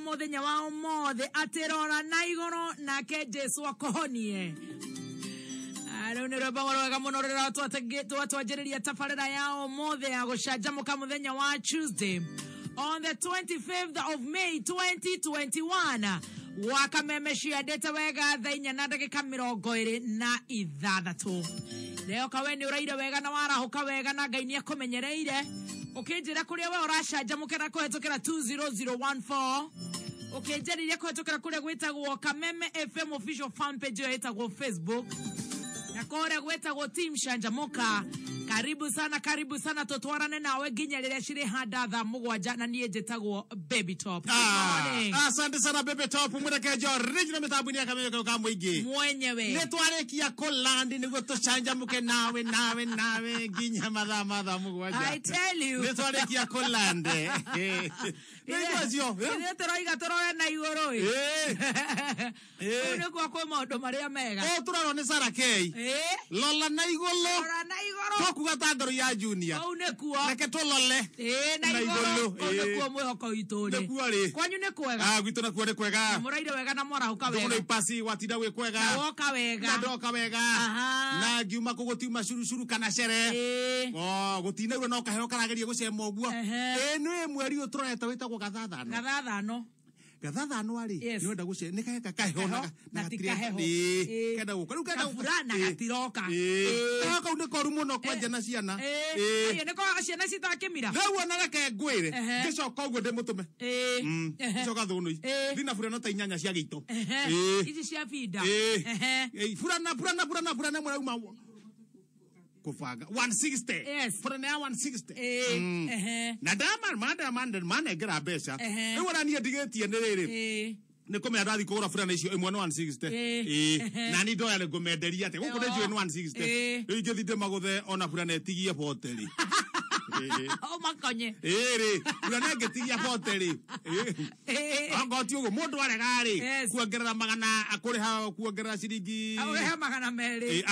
Mũthenya wa ũmũthĩ atĩ rora na igũrũ nake Jesu akũhonie. Rĩu nĩ rwĩmbo rwega mũno rũrĩa twatwanjĩrĩria tabarĩra ya ũmũthĩ ya gũcanjamũka mũthenya wa Tuesday on the 25th of May 2021 wakameme ciandĩte wega thaa inya na ndagĩka 26. Leo we nĩ ũraire wega na warahũka wega na Ngai nĩ akũmenyereire. Ũkĩnjĩra kũrĩa we ũracanjamũkĩra kũhetũkĩra 20014, ũkĩnjarĩria kũhetũkĩra kũrĩa gwĩtagwo Kameme FM official fan page ĩyo ĩtagwo Facebook na kũrĩa gwĩtagwo Team Canjamuka. Karibu sana, karibu sana, tutwarane nawe nginya rĩrĩa cirĩ handa thaa 7, na niĩ njĩtagwo Baby Top. Good morning. Asante sana, Baby Top, mwerekejo original mitambo-inĩ ya Kameme ka mũingĩ. Mwenyewe. Nĩ twarĩkia kũlandi nĩguo tũcanjamũke nawe nawe nawe nginya mathaa ma thaa 7. I tell you. Nĩ twarĩkia kũlandi nĩ acio. Ithuĩ tũroiga tũrore na igũrũ ĩ. Kũu nĩkuo kwĩ maũndũ marĩa mega. Ũũ tũrarwo nĩ Sarah K. Lola na igũrũ. Rora na igũrũ. Tũkuga ta ngoro ya Junior. Kũu nĩkuo. Reke tũlole. Ĩ, na Na igũrũ. igũrũ, Kũu nĩkuo mwĩhoko witũ ũrĩ. Nĩkuo rĩ. Kwanyu nĩ kwega? Ah, gwitũ nakuo nĩ kwega. Mũraire wega na mwarahũka Ndũgũrũ wega. ipasi watinda wĩ kwega. Na woka wega. Na ndoka wega. Na ngiuma kũ gũtiuma curucuru kana cere. Oh, gũtinaura no kaheo karageria gũcema ũguo. Ĩ, nĩ mweri ũyũ tũrorete wĩtagwo gathathano. Gathathano. Gathathano arĩ, Yes. nĩ wenda gũce nĩ kaheka kaheho Kaheho na na ti gatirĩ- kaheho. Ĩ, Ĩ. kenda gũka. Rĩu kenda gũka. Gabura na Ĩ. gatiroka. Ĩ. Ĩ. Kaheho kau nĩ koru mũno kwanja na ciana. Ĩ. Ĩ. Ĩĩ, nĩko ciana citakĩmira. Rĩu ona reke ngwĩre, ngĩcoka ũguo ndĩmũtũme. Ngĩcoka thũnũi. Thina burana ta 8 cia gĩito. Ĩ. Ici cia binda. Ĩ. Ĩ, burana, burana, burana, burana mũrauma kũbanga 160. Yes. Burana ya 160. Ĩ. Na manengera mbeca. Rĩu ona niĩ ndigĩtie nĩ rĩrĩ. Nĩ kũmenya ndathiĩ kũgũra burana icio ĩmwe nĩ 160. Ĩ. Ĩ. Na niĩ ndoya nĩ ngũmenderia atĩa. Gũkũ nĩ njũĩ nĩ 160. Ĩ. Rĩu ingĩthiĩ ndĩmagũthe ona burana ĩtigie 40 rĩ. Ĩ. Ũmakonye. Ĩ rĩ, burana ĩngĩtigia 40 rĩ. Ĩ. Ĩ. Anga ti ũguo mũndũ arega rĩ, Yes. kuongerera magana akũrĩha kuongerera ciringi. Ũrehe 200. Ĩ,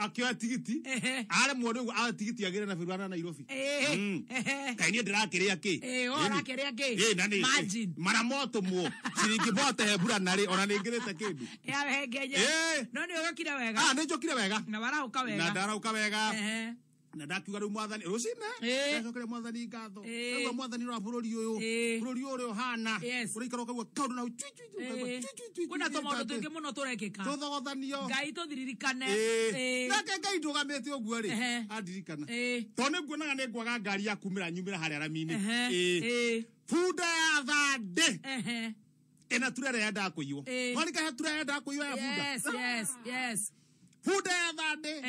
akĩoya tigiti. Aremwo rĩu oya tigiti agĩre na burana Nairobi. Kaĩ niĩ ndĩrakĩrĩa kĩ? Ĩ, we ũrakĩrĩa kĩ? Ĩ, na nĩ- Margin. mara motũmwo ciringi bote he burana rĩ, ona nĩ ngĩrĩte kĩndũ. Ya hengenye. Ĩ. No nĩ ũgĩkire wega. Ah, nĩ njũkire wega. Na warahũka wega. Na ndarauka wega. Na ndakiuga rĩu mwathani rũcinĩ Ĩ. ndacokeria mwathani ngatho. Ĩ. Rĩu mwathani wa bũrũri ũyũ, Ĩ. bũrũri ũyũ ũrĩa ũhana, Yes. ũraikara ũkaigua kaũndũ na cui, cui, cui, ũkaigua Ĩ. cui, cui, cui, Kwĩna cui, tũmaũndũ cui, tũingĩ mũno tũrekĩka. tũthogothanio. Ngai tũthiririkane. Ĩ. Ĩ. Nake Ngai ndũgamĩte ũguo rĩ, andirikana. Tondũ nĩ nguonaga nĩ ngwaga ngari ya kumĩra nyumĩra harĩa rami-inĩ. Ĩ. Bunda ya thandĩ. Ĩna turere yendaga kũiywo. Ĩ. Warika he turere yendaga kũiywo ya bunda. Yes, yes, yes. Bunda ya thandĩ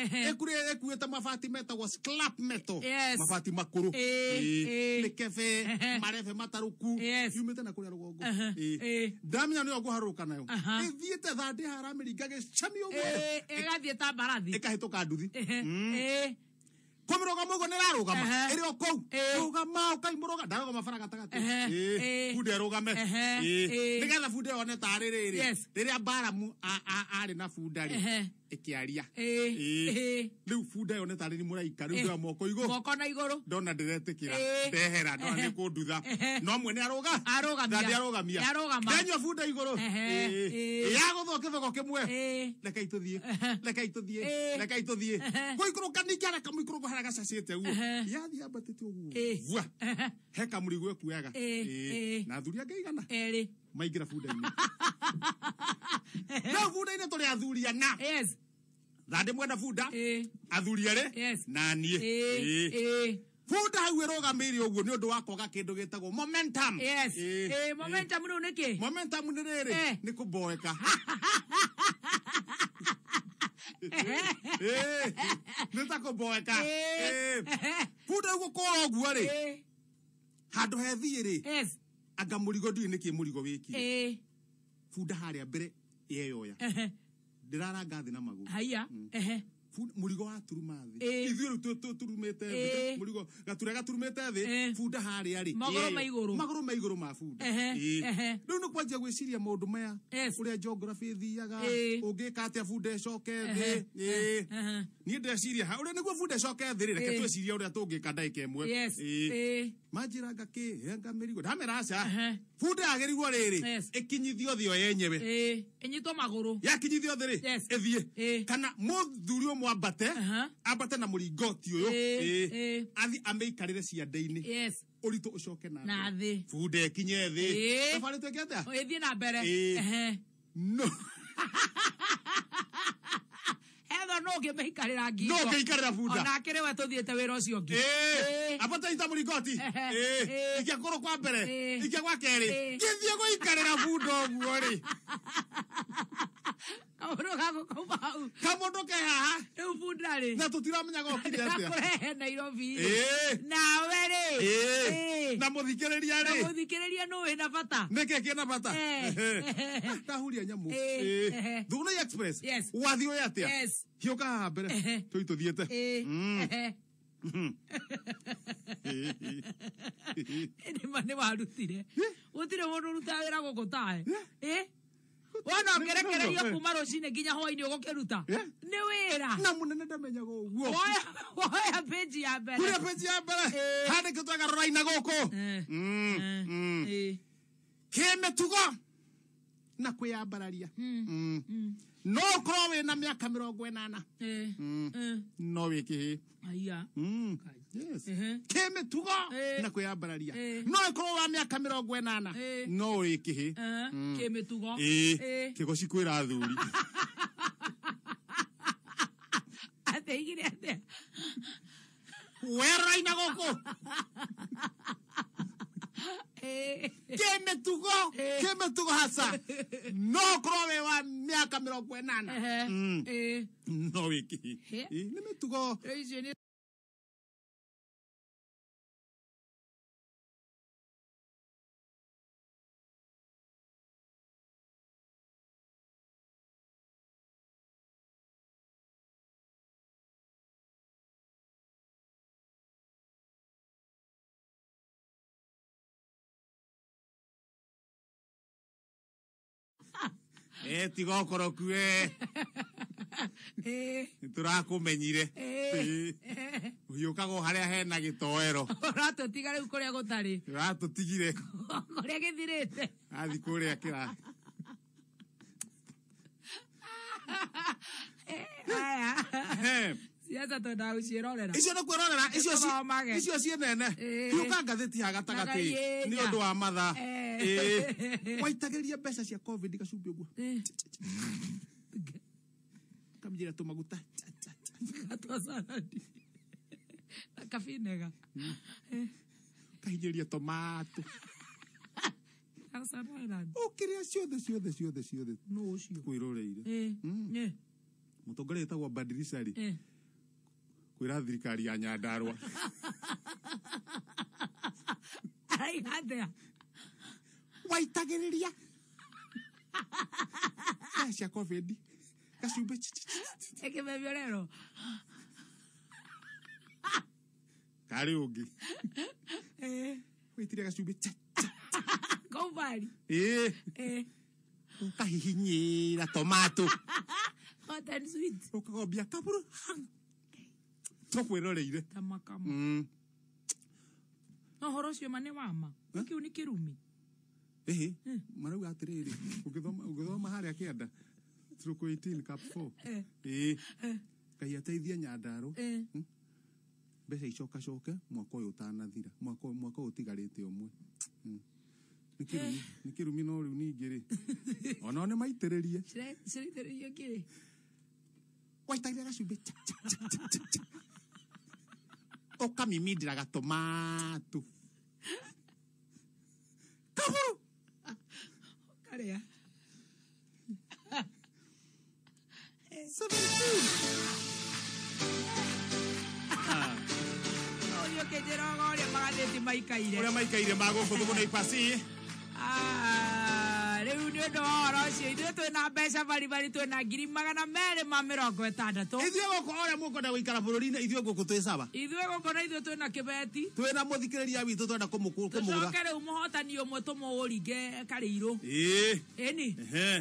ĩkuĩte mabati metagwo scrap metal. Yes. Mabati makũrũ. Ĩ, Ĩ. ĩ. Mĩkebe, marebe matarũku. Yes. Yumĩte na kũrĩa rũgongo. Ĩ. Ĩ. Ndamenya nĩyo ngũharũrũka nayo. Ĩthiĩte thandĩ haramĩringa gĩcami ũguo. Ĩ, ĩgathiĩ ta mbarathi. Ĩkahĩtũka nduthi. Ĩ. Kũmĩrũgama ũguo nĩ ĩrarũgama. Ĩrĩ o kũu. Ĩ. Rũgama, ũkai mũrũga. Ndarũgama bara gatagatĩ. Ĩ. Ĩ. Bunda ĩrũgame. Ĩ. Ĩ. Nĩgetha bunda yone tarĩ rĩrĩ. Yes. Rĩrĩa Balamu arĩ na bunda rĩ, ĩkĩaria. Ĩ. Ĩ. Ĩ. Rĩu bunda yone tarĩ nĩ mũraika. Rĩu ndoya moko igũrũ. Moko na igũrũ. Ndona ndĩretĩkĩra. Ĩ. Ndehera, ndona nĩ kũndutha. No mwene arũga. Arũgamia. Thandĩ arũgamia. Nĩarũgama. Ndanyua bunda igũrũ. Ĩ. Ĩ. Yagũthwo kĩboko kĩmwe. Ĩ. Rekei tũthiĩ. Rekei tũthiĩ. Ĩ. Rekei tũthiĩ. Gũikũrũka ningĩ harĩa kamũikũrũko harĩa gacacĩte ũguo. Ehe. Yathiĩ yambatĩte ũguo. Ĩ. Vua. He kamũrigo ĩkuoyaga. Ĩ. Ĩ. Ĩ. Na athuri angĩ aigana? Erĩ. Maingĩra bunda-inĩ. Rĩu bunda-inĩ tũrĩ athuri ana. Yes. Thandĩ mwena bunda. Ĩ. Athuri erĩ. Yes. Na niĩ. Ĩ. Ĩ. Ĩ. Bunda hau ĩrũgamĩire ũguo nĩ ũndũ wa kwaga kĩndũ gĩtagwo momentum. Yes. Ĩ. Ĩ, momentum rĩu nĩ kĩ? Momentum nĩ rĩrĩ, nĩ kũmboeka. Ĩ, nĩ ta kũmboeka. Ĩ. Ĩ. Bunda ũguo kũra ũguo rĩ, Ĩ. handũ he thiĩ rĩ, Yes. anga mũrigo ndiũĩ nĩkĩ mũrigo wĩkire. Ĩ. Bunda harĩa mbere yeyoya. Ndĩraranga thĩ na magũrũ. Haiya. Mũrigo waturuma thĩ. Ĩ. Ithuĩ rĩu tũturumĩte thĩ. Ĩ. Mũrigo gatura gaturumĩte thĩ, Ĩ. bunda harĩa rĩ. Magũrũ Ĩ. ma igũrũ. Magũrũ ma igũrũ ma bunda. Ĩ. Rĩu nĩ kwanjia gwĩciria maũndũ maya. Yes. Ũrĩa geography ĩthiaga, Ĩ. ũngĩka atĩa bunda ĩcoke thĩ. Ĩ. Niĩ ndeciria ha, ũrĩa nĩguo bunda ĩcoke thĩ rĩ, reke Ĩ. twĩcirie ũrĩa tũngĩka ndagĩka ĩmwe. Yes. Ĩ. Ĩ. Manjĩra ngakĩ anga mĩrigo ndamera aca bunda yagĩrĩirwo rĩrĩ ĩkinyithio thĩ o yenyewe ĩnyitwo magũrũ yakinyithio thĩ rĩ ĩthiĩ kana mũthuri ũmwe ambate ambate na mũringoti ũyũ athi amĩikarĩre ciande-inĩ ũritũ ũcoke na thĩ bunda ĩkinye thĩ thabarĩ twĩke atĩa ĩthiĩ na mbere no etho no ngĩmĩikarĩra ngingo no ngĩikarĩra bunda onake rĩwe tũthiĩte wĩra ũcio ũngĩ ambata ita mũringoti ikia kũgũrũ kwa mbere ikia gwa kerĩ ngĩthiĩ gũikarĩra bunda ũguo rĩ kaũndũ gako kauma hau kamũndũ ke haha rĩu bunda rĩ na tũtiramenyaga ũkire atĩa kũrehe Nairobi rĩ nawe rĩ na mũthikĩrĩria rĩ na mũthikĩrĩria nũ wĩna bata nĩkĩ kĩna bata ndahuria nyamũ Thũgũnũi Express wathiĩ ũyũ atĩa hiũka haha mbere tũi tũthiĩte nĩma nĩ warutire gũtirĩ mũndũ ũrutaga wĩra gũkũ tawe wona ũkĩrekererio kuma rũcinĩ nginya hwainĩ ũgũkĩruta nĩ wĩra na mũnene ndamenyaga ũguo woya page ya mbere kũrĩa page ya mbere handĩkĩtwo ĩgarũraina gũkũ kĩmĩtugo na kwĩyambararia no ũkorwo wĩna mĩaka 80 no wĩ kĩhĩ kĩmĩtugo na kwĩyambararia no ĩkorwo wa mĩaka 80 no wĩ kĩhĩ kĩmĩtugo kĩgoci kwĩra athuri ateigire atĩa weraina gũkũ kĩmĩtugo haca no ũkorwo wĩ wa mĩaka 80 no wĩ kĩhĩ nĩ mĩtugo tiga ũkoroku we nĩtũrakũmenyire ũhiũkaga o harĩa hena gĩtoero ũratũtiga rĩu kũrĩa gũtarĩ ũratũtigire kũrĩa gĩthirĩte athi kũrĩa kĩra aya ciaca twendaga gũciĩrorera icio nĩ kwĩrorera icio ciĩ nene hiũka ngathĩti ha gatagatĩ nĩ ũndũ wa mathaa waitagĩrĩria mbeca cia covid gacumbĩ ũguo kamjĩra tũmaguta gatwa saladi na kabinega kahinyĩria tomato ũkĩrĩa ciothe ciothe ciothe ciothe nũ ũcio kwĩroreire mũtongoria wĩtagwo Badirisha-rĩ kwĩra thirikari ya Nyandarua araiga atĩa waitagĩrĩria mbeca cia covid gacumbĩ ĩkĩmemio rero karĩ ũngĩ waitĩrĩria gacumbĩ kaubari ũkahihinyĩra tomato hot and sweet ũkagombia kaburu tũkwĩroreire tamakama no ũhoro ũcio ma nĩ wama kĩu nĩ kĩrumi ĩhĩ marauga atĩrĩrĩ ũngĩthoma harĩa kĩanda stroke 18 cap 4 Ngai ateithie Nyandarua mbeca icokacoke mwaka ũyũ ũtanathira mwaka ũyũ ũtigarĩte ũmwe nĩ kĩrumi no rĩu ningĩ rĩ onao nĩ maitĩrĩrie ciraitĩrĩrio kĩrĩ waitagĩrĩria gacumbĩ ũkamimindĩra gatomato kaburu karĩa 17 Ũyũ ũkĩnjĩra ũrĩa magathĩti maikaire ũrĩa maikaire ma gũkũ Thũgũna Ipasi rĩu nĩ ũndũ wa ũhoro ũcio ithuĩ twĩna mbeca baribari twĩna 260,000. Ithuĩ gũkũ ũrĩa mũkwenda gũikara bũrũri-inĩ ithuĩ gũkũ twĩ caba. Ithuĩ gũkũ na ithuĩ twĩna kĩbeti. Twĩna mũthikĩrĩria witũ twenda kũmũgũra. Tũcoke rĩu mũhotani ũmwe tũmũringe karĩirũ. Ĩĩ. Ĩni.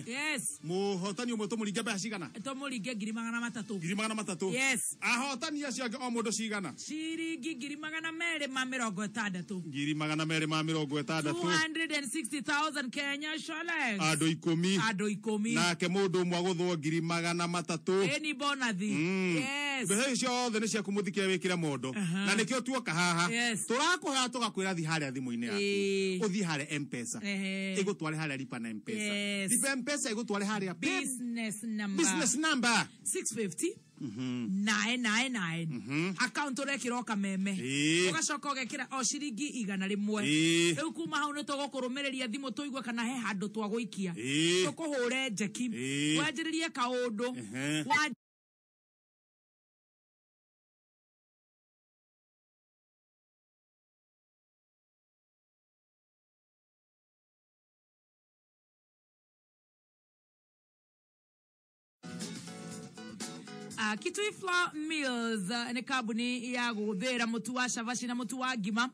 Yes. Mũhotani ũmwe tũmũringe mbeca cigana? Tũmũringe 300,000. 300,000. Yes. Ahotani acio angĩ o mũndũ cigana? Ciringi 260,000. 260,000. 260,000 Kenya shillings. Andũ 10. Andũ 10. Nake mũndũ ũmwe agũthwo 300,000. Ĩni bonathi. Yes. Mbeca icio ciothe nĩ ciaku mũthikĩrĩria wĩkĩre mondo. Na nĩkĩo tuoka haha. Tũrakũhaya tũgakwĩra thiĩ harĩa thimũ-inĩ yaku. Ũthiĩ harĩa M-Pesa. Ĩgũtware harĩa lipa na M-Pesa. Lipa M-Pesa ĩgũtware harĩa business number. Business number 650 999. Account ũrekĩra o kameme. Ũgacoka ũgekĩra o ciringi 100. Rĩu kuma hau nĩ tũgũkũrũmĩrĩria thimũ tũigue kana he handũ twagũikia. Tũkũhũre njeki. Wanjĩrĩrie kaũndũ. Kitui Flour Mills nĩ kambuni ya gũthĩra mũtu wa cabaci na mũtu wa ngima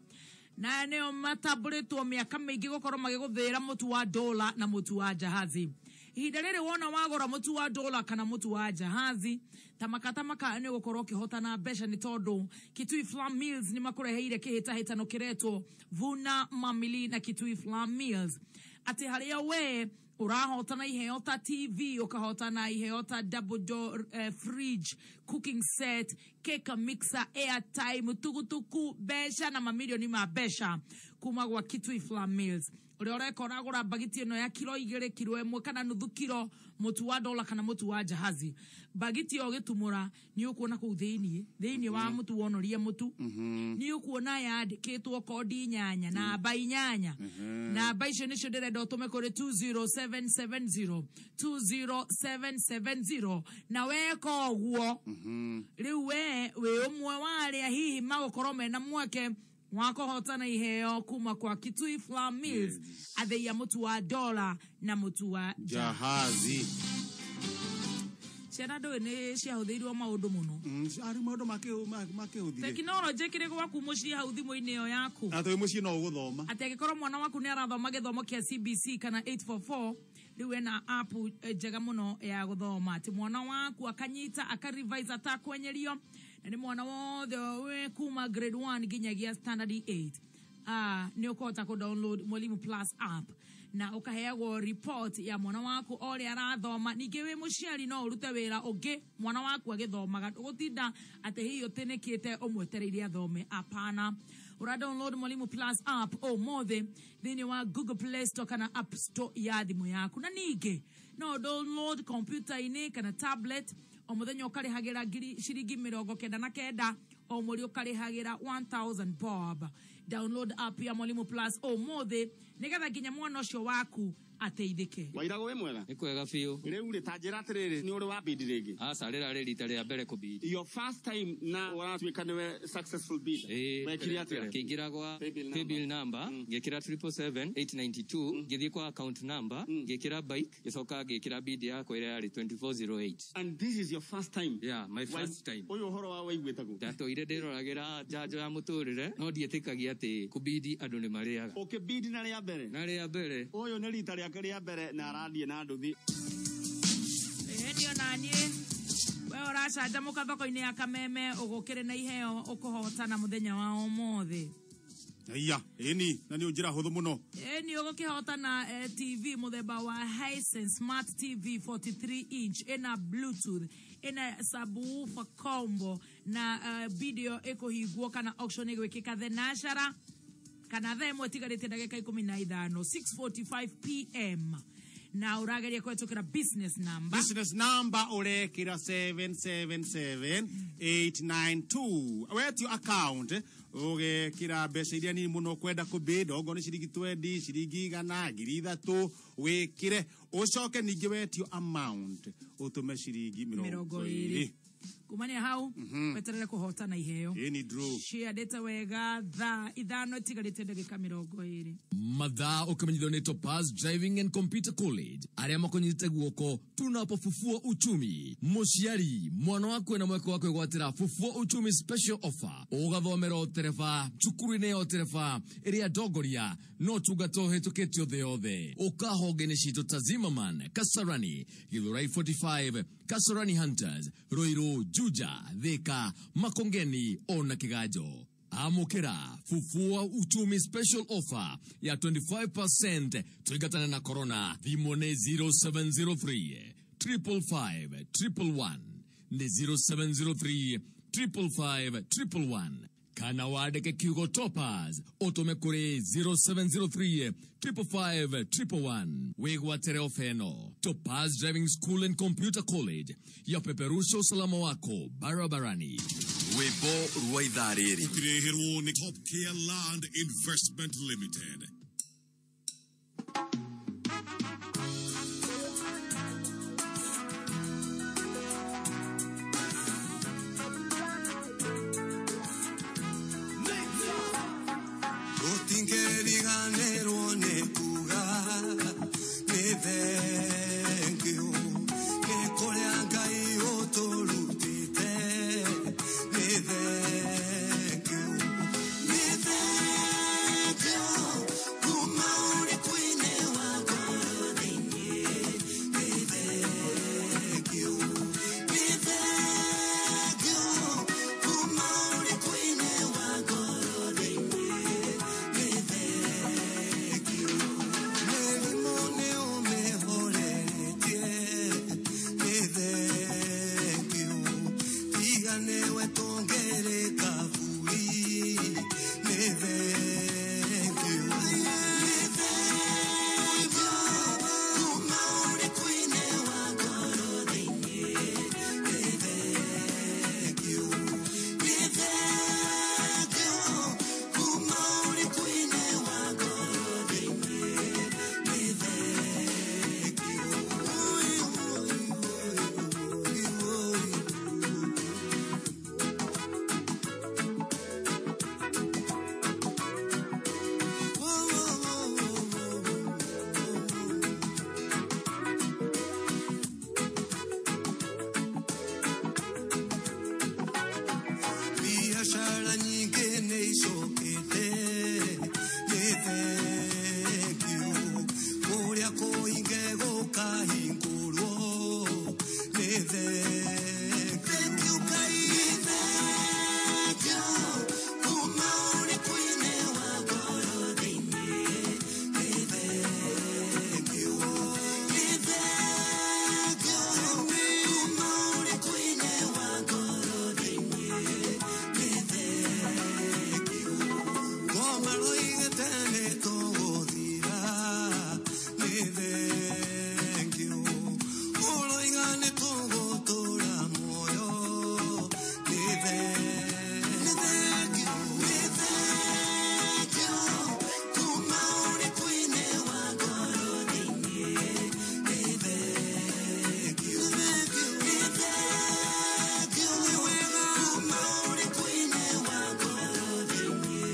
na nĩo matambũrĩtwo mĩaka mĩingĩ gũkorwo magĩgũthĩra mũtu wa dola na mũtu wa jahazi. Ihinda rĩrĩ wona wagũra mũtu wa dola kana mũtu wa jahazi tamaka tamaka nĩ ũgũkorwo ũkĩhotana mbeca nĩ tondũ Kitui Flour Mills nĩ makũreheire kĩhĩtahĩtano kĩretwo Vuna Mamili na Kitui Flour Mills atĩ harĩa we urahotana iheo ta TV, ukahotana iheo ta double door fridge, cooking set, cake mixer, airtime, tugutuku, mbeca na mamilioni ma mbeca kuma gwa Kitui Flour Mills. Ũrĩa ũreka ũragũra bagiti ĩno ya kilo 2, kilo 1 kana nuthu kilo mũtu wa dola kana mũtu wa jahazi. Bagiti ĩyo ũgĩtumũra nĩ ũkuona kũu thĩinĩ wa mũtu wonorie mũtu nĩ ũkuona yandĩkĩtwo kodi 8 namba 8. Namba icio nĩcio ndĩrenda ũtũme kũrĩ 20770 20770 na weka ũguo rĩu we wĩ ũmwe wa arĩa hihi magũkorwo mena mweke wakohotana iheo kuma kwa Kitui Flour Mills. Athei ya mũtu wa dola na mũtu wa jahazi. Ciana ndũĩ nĩ ciahũthĩirwo maũndũ mũno. Arĩ maũndũ makĩhũthire. Tekinoronjĩ kĩrĩ gwaku mũciĩ hau thimũ-inĩ ĩyo yaku. Atĩ wĩ mũciĩ no ũgũthoma. Atĩ angĩkorwo mwana waku nĩ arathoma gĩthomo kĩa CBC kana 844 rĩu ena app njega mũno ya gũthoma. Atĩ mwana waku akanyita akarevise atakwenyerio na nĩ mwana wothe wĩ kuma grade 1 nginyagia standard 8. Nĩ ũkũhota kũ download Mwalimu Plus app na ũkaheagwo report ya mwana waku ũrĩa arathoma. Ningĩ wĩ mũciari no ũrute wĩra ũngĩ mwana waku agĩthomaga, ndũgũtinda atĩ hihi ũtĩnĩkĩte ũmwetereire athome. Apana. Ũra download Mwalimu Plus app ũmũthĩ thĩinĩ wa Google Play Store kana App Store ya thimũ yaku. Na ningĩ no download computer-inĩ kana tablet o mũthenya ũkarĩhagĩra ciringi 99, o mweri ũkarĩhagĩra 1000 bob. Download app ya Mwalimu Plus ũmũthĩ nĩgetha nginya mwana ũcio waku ateithĩke. Wairago wĩ mwega? Nĩ kwega biũ. Rĩu rĩ ta njĩra atĩrĩrĩ, nĩ ũrĩ wa bid rĩngĩ? Aca, rĩrarĩ rita rĩa mbere kũbid. Your first time na ũratuĩka nĩwe successful bidder. Wekire atĩa? Ngĩingĩra gwa paybill number, ngĩkĩra 777,892, ngĩthiĩ kwa account number, ngĩkĩra bike, ngĩcoka ngĩkĩra bid yakwa ĩrĩa yarĩ 2408. And this is your first time? Yeah, my first time. Ũyũ ũhoro wa waiguĩte kũ? Ndatũire ndĩroragĩra njanjo ya mũtũrĩre, no ndietĩkagia atĩ kũbidi andũ nĩ marĩaga. Ũkĩbidi na rĩa mbere? Na rĩa mbere. Ũyũ nĩ rita rĩake rĩa mbere na arathiĩ na nduthi. Ndio naniĩ we ũracanjamũka thoko-inĩ ya Kameme ũgũkĩrĩ na iheo ũkũhotana mũthenya wa ũmũthĩ. Aya, ĩni na nĩ njĩra hũthũ mũno. Ĩni ũgũkĩhotana TV mũthemba wa Hisense Smart TV 43 inch ĩna Bluetooth ĩna subwoofer combo na video ĩkũhingwo kana auction ĩgwĩkĩka thenashara kana thaa ĩmwe ĩtigarĩte ndagĩka 15 6:45 pm na ũrageria kũhetũkĩra business number. Business number ũrekĩra 777,892. Wetio account ũgekĩra mbeca iria nini mũno kwenda kũbid, okorwo nĩ ciringi 20, ciringi 100, 3,000 wĩkĩre. Ũcoke ningĩ wetio amount ũtũme ciringi 20. Kumania hau weterere kuhotana iheo. Ĩni draw. Ciandĩte wega thaa 5 itigarĩte ndagĩka 20. Mathaa ũkĩmenyithio nĩ Topaz Driving and Computer College arĩa makũnyitĩte guoko tunapofufua uchumi. Mũciari mwana waku ena mweke wa kwĩgwatĩra Fufua Uchumi special offer, ũgathomera ũtereba cukuru-inĩ ya ũtereba ĩrĩa ndongoria no tungata ũhĩtũkĩtio thĩ yothe. Ũkahonge-inĩ citũ ta Zimmerman, Kasarani, Githurai 45, Kasarani Hunters, Ruiru, Juja, Thika, Makongeni ona Kiganjo. Amũkĩra Fufua Uchumi special offer ya 25% tũingatane na corona. Thimũ nĩ 0703 555 111, nĩ 0703 555 111, kana wandĩke kiugo Topaz ũtũme kũrĩ 0703 555 111 wĩgwatĩre ofa ĩno. Topaz Driving School and Computer College yapeperusha usalama wako barabarani. Rwĩmbo rwa ithaa rĩrĩ Ũkĩreherwo nĩ Top Care Land Investment Limited. Tũtingĩriganĩrwo nĩ kuga nĩ thengiũ nĩ kũrĩa Ngai ũtũrutĩte, nĩ thengiũ, nĩ thengiũ kuma ũritũ-inĩ wa ngoro thĩinĩ, nĩ thengiũ, nĩ thengiũ kuma ũritũ-inĩ wa ngoro thĩinĩ, nĩ thengiũ. Mĩrimũ nĩ ũmĩhoreretie, nĩ thengiũ, tiga nĩwe tũngĩrĩ kaburi, nĩ thengiũ, nĩ thengiũ kuma ũritũ-inĩ wa ngoro thĩinĩ, nĩ thengiũ, nĩ thengiũ kuma ũritũ-inĩ wa ngoro thĩinĩ, nĩ thengiũ. Biacara nyingĩ nĩ icokete, nĩ thengiũ, kũrĩa kũhinge gũkahingũrwo, nĩ thengiũ Ngai, nĩ thengiũ kuma ũritũ-inĩ wa ngoro thĩinĩ, nĩ thengiũ, nĩ thengiũ kuma ũritũ-inĩ wa ngoro thĩinĩ, nĩ thengiũ. Ngoma roigĩte nĩ tũgũthira, nĩ thengiũ, ũroiga nĩ tũgũtũra muoyo, nĩ thengiũ, nĩ thengiũ kuma ũritũ-inĩ wa ngoro thĩinĩ, nĩ thengiũ, nĩ thengiũ kuma ũritũ-inĩ wa ngoro thĩinĩ,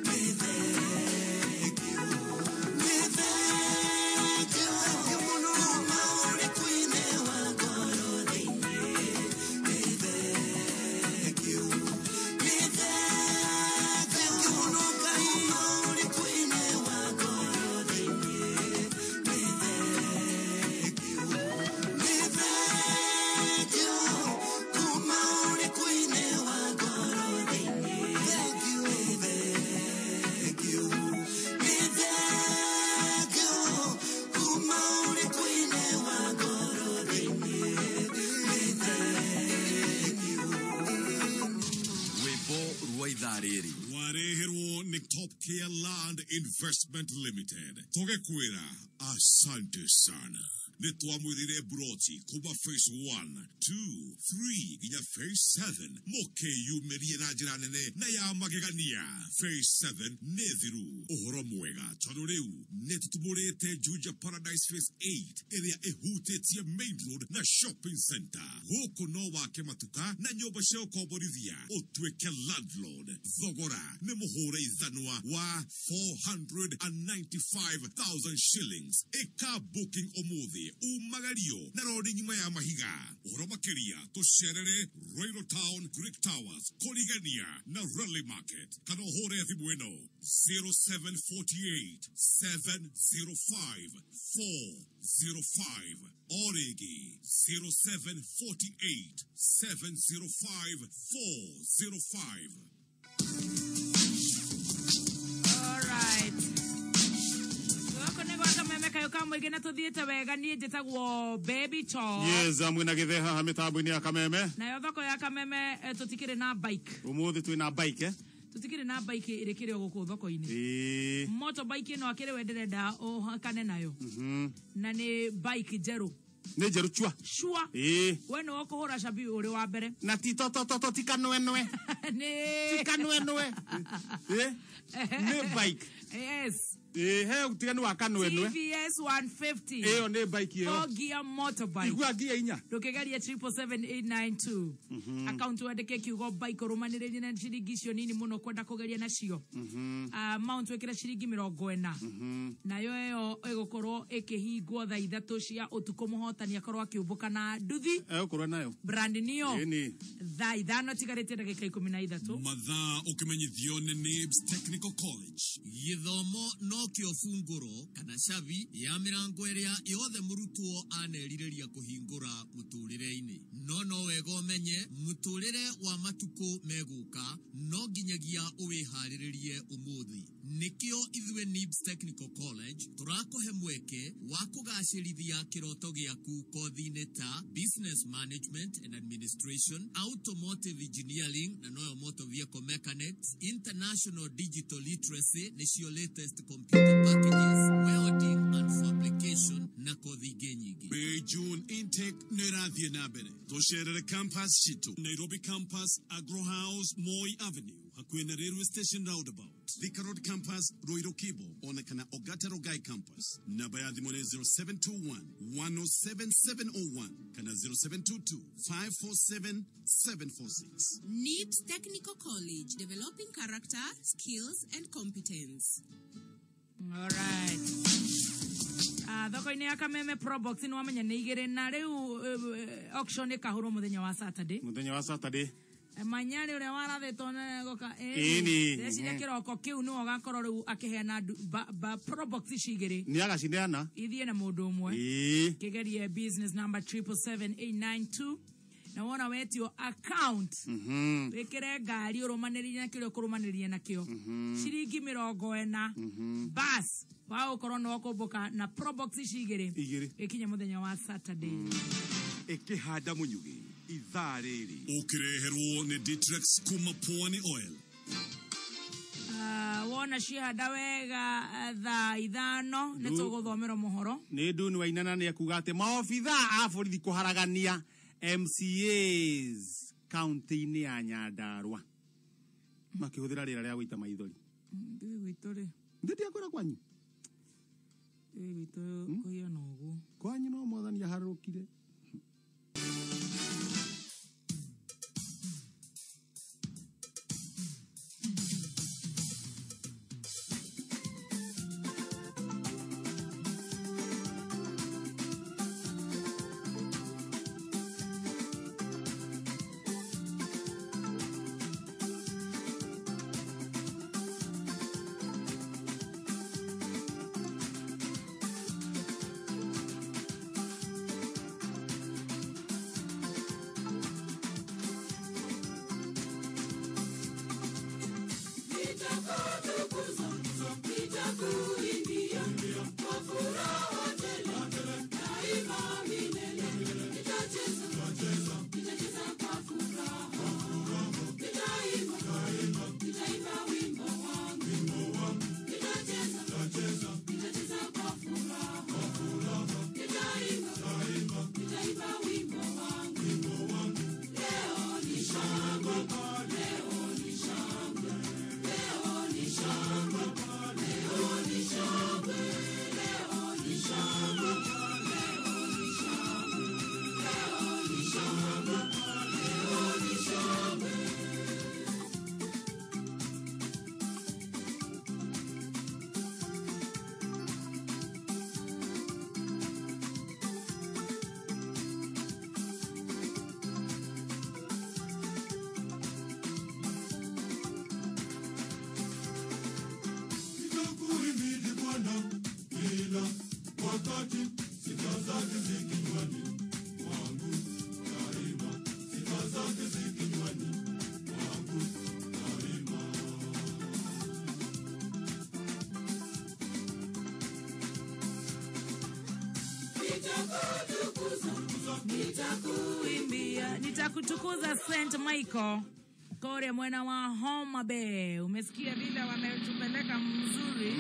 nĩ thengiũ, nĩ thengiũ kuma ũritũ-inĩ wa ngoro thĩinĩ, nĩ thengiũ, nĩ thengiũ kuma ũritũ-inĩ wa ngoro thĩinĩ, nĩ thengiũ, nĩ thengiũ kuma ũritũ-inĩ wa ngoro thĩinĩ, nĩ thengiũ, nĩ thengiũ kuma ũritũ-inĩ wa ngoro thĩinĩ, nĩ thengiũ. Rwĩmbo rwa ithaa rĩrĩ Wareherwo nĩ Top Care Land Investment Limited. Tũgĩkwĩra asante sana. Nĩ twamwĩrĩire broti kuma phase 1, 2, 3 nginya phase 7 mũkĩyumĩrie na njĩra nene na ya magegania. Phase 7 nĩ thiru. Ũhoro mwega tondũ rĩu nĩ tũtumũrĩte Juja Paradise phase 8 ĩrĩa ĩhutĩtie main road na shopping center. Gũkũ no wake matuka na nyũmba cia ũkomborithia ũtuĩke landlord. Thogora nĩ mũhũre ithanwa wa 495,000 shillings. Ĩka booking ũmũthĩ umagario na rori ng'ima ya mahiga. Ũhoro makĩria tũcerere Royal Town, Greek Towers, Kũrigania na Rally Market kana ũhũre thimũ ĩno 0748 705 405 o rĩngĩ 0748 705 405. Alright. Gũkũ nĩ gwa Kameme kayũ ka mũingĩ na tũthiĩte wega. Niĩ njĩtagwo Baby Talk. Yes, mwĩna gĩthe haha mĩtambo-inĩ ya Kameme. Nayo thoko ya Kameme, tũtikĩrĩ na bike. Ũmũthĩ twĩna bike, eh? Tũtikĩrĩ na bike ĩrĩkĩrĩ o gũkũ thoko-inĩ. Ĩĩ. Motorbike ĩno akĩrĩ we ndĩrenda ũhakane nayo. Na nĩ bike njerũ. Nĩ njerũ chua. Chua. Ĩĩ. We nĩwe ũkũhũra cabi ũrĩ wa mbere. Na ti totototo, ti kanwenwe. Nĩ ti kanwenwe. Ĩ, nĩ bike. Yes. Ĩ, he ũtiganu wa kanwenwe. TVS 150. Ĩyo nĩ bike ĩyo. Four gear motorbike. Igua ngia inya. Ndũkĩgeria 777892. Account wandĩke kiugo bike ũrũmanĩrĩrie na ciringi icio nini mũno kwenda kũgeria nacio. Amount wĩkĩre ciringi 40. Nayo ĩyo ĩgũkorwo ĩkĩhingwo thaa 3 cia ũtukũ, mũhotani akorwo akĩũmbũka na nduthi. Egũkorwo nayo. Brand new. Ĩni. Thaa 5 tigarĩte ndagĩka 13. Mathaa ũkĩmenyithio nĩ Nibs Technical College. Gĩthomo nokĩo bungũro kana cabi ya mĩrango ĩrĩa yothe mũrutwo anerirĩria kũhingũra mũtũrĩre-inĩ. No no wega ũmenye mũtũrĩre wa matukũ megũka no nginyagia ũwĩharĩrĩrie ũmũthĩ. Nĩkĩo ithuĩ Nibs Technical College tũrakũhe mweke wa kũgacĩrithia kĩroto gĩaku kothi-inĩ ta Business Management and Administration, Automotive Engineering na noyo Motor Vehicle Mechanics, International Digital Literacy nĩcio latest computer packages, welding and fabrication na kothi ingĩ nyingĩ. May June intake nĩ ĩrathiĩ na mbere. Tũcerere campus citũ Nairobi campus, Agro House, Moi Avenue hakuhĩ na railway station roundabout, Thika Road campus, Ruiru Kibo ona kana Ogata Rongai campus. Namba ya thimũ nĩ 0721 107 701 kana 0722 547 746. NIBS Technical College, developing character, skills, and competence. Alright. Thoko-inĩ ya Kameme Probox nĩ wamenya nĩ igĩrĩ na rĩu auction ĩkahũrwo mũthenya wa Saturday. Mũthenya wa Saturday. Manyarĩ ũrĩa warathĩtwo na goka. Ĩni. Ndeciria kĩroko kĩu nĩwe ũgakorwo rĩu akĩheana Probox ici igĩrĩ. Nĩ agacineana. Ithiĩ na mũndũ ũmwe. Ĩĩ. Kĩgerie business number 777892 na wona wetio account wĩkĩre ngari ũrũmanĩrĩrie na kĩrĩa ũkũrũmanĩrĩria nakĩo ciringi 40, bas wa gũkorwo nĩ ũkũmbũka na Probox ici igĩrĩ. Igĩrĩ. Ĩkinye mũthenya wa Saturday. Ĩkĩhanda mũnyugĩ ithaa rĩrĩ. Ũkĩreherwo nĩ Ditrex kuma Pwani Oil. Wona ciahanda wega, thaa 5 nĩ tũgũthomerwo mohoro. Nĩ Nduni Wainana nĩ ekuga atĩ maobithaa a borithi kũharagania MCAs kaunti-inĩ ya Nyandarua makĩhũthĩra rĩera rĩa gũita maithori. Ndĩ gwitũ rĩ? Ndĩ ndiakwĩra kwanyu. Ndĩ gwitũ kũhiana ũguo. Kwanyu no mwathani aharũrũkire. Nitakuimbia, nitakutukuza St. Michael kore mwena wa Homa Bay. Umesikia vile wametupeleka mzuri.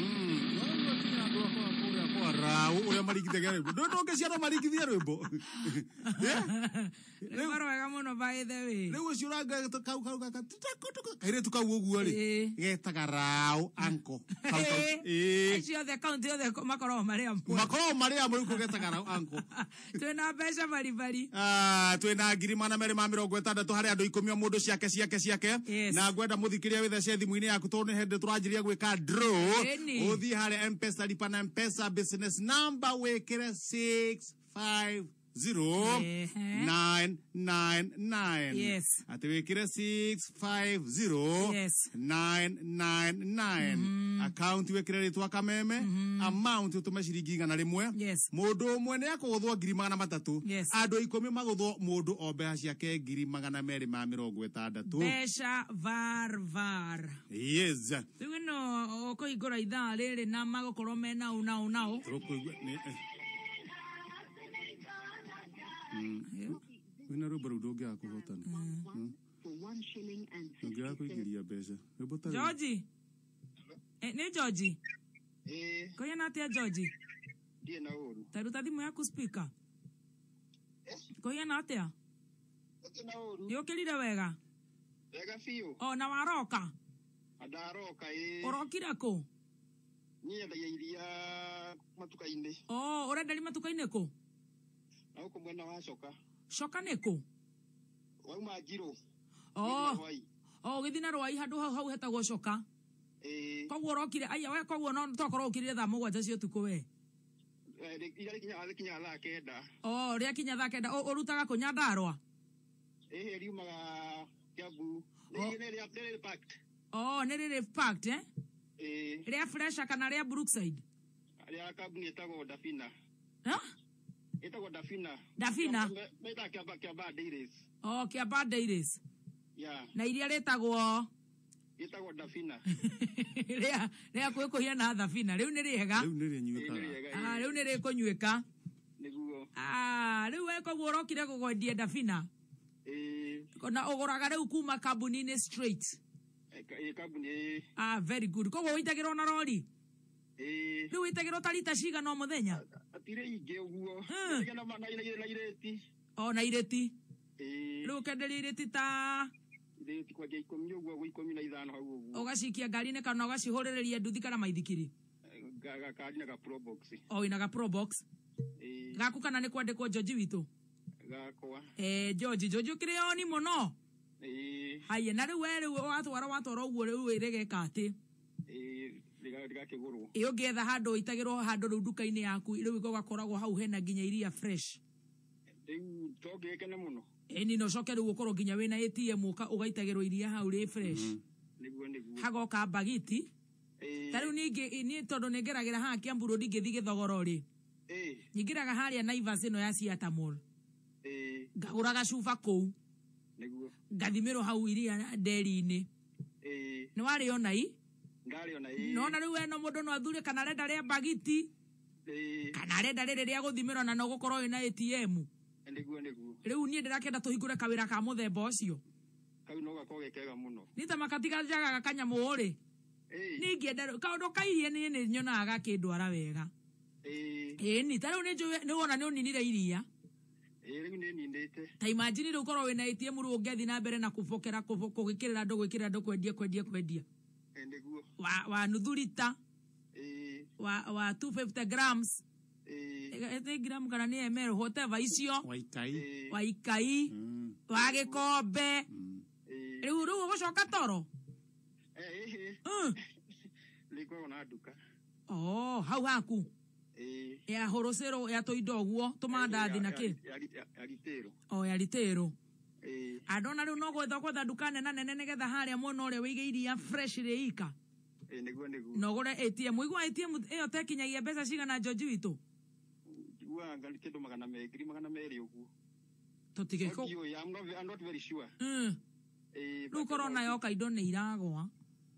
Rau uria marigithagia rwimbo ndũngĩciarwo marigithie rwimbo. Rwimbo rwega mũno by the way. Rĩu ũcio ũranga kau kau gaka kairĩtu kau ũguo rĩ getaga rau anko. Acio othe kaunti othe makoragwo marĩ amwe. Makoragwo marĩ amwe rĩu getaga rau anko. Twĩna mbeca baribari. Twĩna 260,000 harĩ andũ 10 o mũndũ ciake ciake ciake. Na ngwenda mũthikĩria wĩthece thimũ-inĩ yaku tondũ nĩ hĩndĩ tũranjĩrĩria gwĩka draw. Ũthiĩ harĩa M-Pesa lipa na M-Pesa business number wĩkĩre 650 999. Yes. Atĩ wĩkĩre 650 Yes. 999. Account wĩkĩre rĩtwa Kameme. Amount ũtũme ciringi 100. Yes. Mũndũ ũmwe nĩ akũgũthwo 300,000. Yes. Andũ 10 magũthwo mũndũ o mbeca ciake 260,000. Mbeca var var. Yes. Rĩu ĩno ũkũhingũra ithaa rĩrĩ na magũkorwo me nau nau nau. Tũkũigua nĩ wĩna rwĩmbo rũu ndũngĩaga kũhotana. Ndũngĩaga kũingĩria mbeca. Rwĩmbo ta rũu. George. Nĩ George? Kũhiana atĩa George? Ndiĩ na ũru. Ta ruta thimũ yaku speaker. Kũhiana atĩa? Ndiĩ na ũru. Nĩ ũkĩrire wega? Wega biũ. O na waroka? Ndaroka ĩĩ. Ũrokire kũ? Niĩ nyendagia iria matuka-inĩ. O, ũrenderia matuka-inĩ kũ? Na gũkũ mwena wa Coka. Coka nĩ kũ? Wauma Njirũ. O, ũgĩthiĩ na Rwai handũ hau hau hetagwo Coka. Ĩĩ. Koguo ũrokire aya we koguo no tokorwo ũkĩrire thaa 7 cia ũtukũ we. Iria rĩkinyaga thaa 9. O, rĩakinya thaa 9 ũrutaga kũ Nyandarũa? Ĩhĩ riumaga Kiambu. Nĩ rĩrĩ packed. O, nĩ rĩrĩ packed eh? Ĩĩ. Rĩa Fresha kana rĩa Brookside? Rĩa kambuni ĩtagwo Dafina. Ha? Ĩtagwo Dafina. Dafina? Metaga Kiambaa Dairies. O, Kiambaa Dairies. Yeah. Na iria rĩtagwo Ĩtagwo Dafina. rĩa rĩa kwĩkũhia thabina. Rĩu nĩ rĩega. Rĩu nĩ rĩnyuĩkaga. Ah, rĩu nĩ rĩkũnyuĩka. Nĩguo. Ah, rĩu we koguo ũrokire kũgwendia Dafina. Ĩĩ. Na ũgũraga rĩu kuma kambuni-inĩ straight. Ĩĩ kambuni ĩĩ. Ah, very good. Koguo wĩitagĩrwo na rori? Ĩĩ. Rĩu wĩitagĩrwo ta rita cigana o mũthenya? Atirĩ ingĩ ũguo. Na irĩti. O na irĩti. Ĩĩ. Rĩu ũkenderia irĩti ta Irĩti kwanjia 10 ũguo gwĩ 15 hau ũguo. ũgacikia ngari-inĩ kana ũgacihũrĩrĩria nduthi kana maithikiri? Gakari na ga Probox. O wĩna ga Probox. Ĩĩ. Gaku kana nĩ kwandĩkwo George witũ? Gakwa. George, George ũkĩrĩ oni mũno. Ĩĩ. Haya, na rĩu we rĩu watwara watwara ũguo rĩu rĩgeka atĩ? Ĩĩ, rĩgakĩgũrwo. Ĩ ũngĩetha handũ ũitagĩrwo handũ rĩu nduka-inĩ yaku rĩu gũgakoragwo hau hena nginya iria fresh. Rĩu to ngĩgĩkene mũno. Ĩni na ũcoke rĩu ũkorwo nginya wĩna ATM ũgaitagĩrwo iria hau rĩ fresh. Nĩguo nĩguo. Hagoka mbagiti. Ta rĩu ningĩ niĩ tondũ nĩngeragĩra haha Kiambu Road ngĩthiĩ Gĩthogoro rĩ. Ĩĩ. Nyingĩraga harĩa Naivas ĩno ya Ciata Mall. Ĩĩ. Ngagũra gacuba kũu. Nĩguo. Ngathimĩrwo hau iria nderi-inĩ. Ĩĩ. Nĩ warĩona i? Ndarĩona ĩĩ. Nona rĩu we no mũndũ no athure kana arenda rĩa mbagiti. Ĩĩ. Kana arenda rĩrĩ rĩa gũthimĩrwo na no gũkorwo wĩna ATM. Nĩguo nĩguo. Rĩu niĩ ndĩrakĩenda tũhingũre kawĩra ka mũthemba ũcio. Kau no gakorwo ge kega mũno. Nĩ ta makatiganjaga kanyamũ rĩ. Ĩĩ. Niĩ ingĩenda kaũndũ ka iria niĩ nĩ nyonaga gakĩndwara wega. Ĩĩ. Ĩni ta rĩu nĩ njũĩ nĩ wona nĩ ũninire iria. Ĩĩ rĩu nĩ ninĩte. Ta imagine rĩu ũkorwo wĩna ATM rĩu ũngĩathiĩ na mbere na kũbokera kũgĩkĩrĩra andũ gwĩkĩrĩra andũ kwendia kwendia kwendia. Nĩguo. Wa nuthu rita. Ĩĩ. Wa 250 grams. Ĩĩ. Nĩ gramu kana nĩ ml whatever icio. Wa ikai. Wa ikai. Wa gĩkombe. Rĩu rĩu ũgũcoka toro? Ĩĩ. Nĩngoragwo na nduka. Oh, hau haku. Ĩĩ. Ya hũrũcĩrũ ya tũindo ũguo tũmandathi na kĩ? Ya ritĩrũ. O ya ritĩrũ. Ĩĩ. Andona rĩu no gwetha gwetha nduka nene nene nĩgetha harĩa mwena ũrĩa wĩige iria fresh rĩ ika. Ĩĩ nĩguo nĩguo. Na ũgũre ATM. Ũigua ATM ĩyo tekinyagia mbeca cigana George witũ? Ndĩraiguaga anga kĩndũ magana merĩ, 200,000 ũguo. Tũtige No ndiũĩ, I'm not very sure. Rĩu But korona yoka indo nĩ iragwa.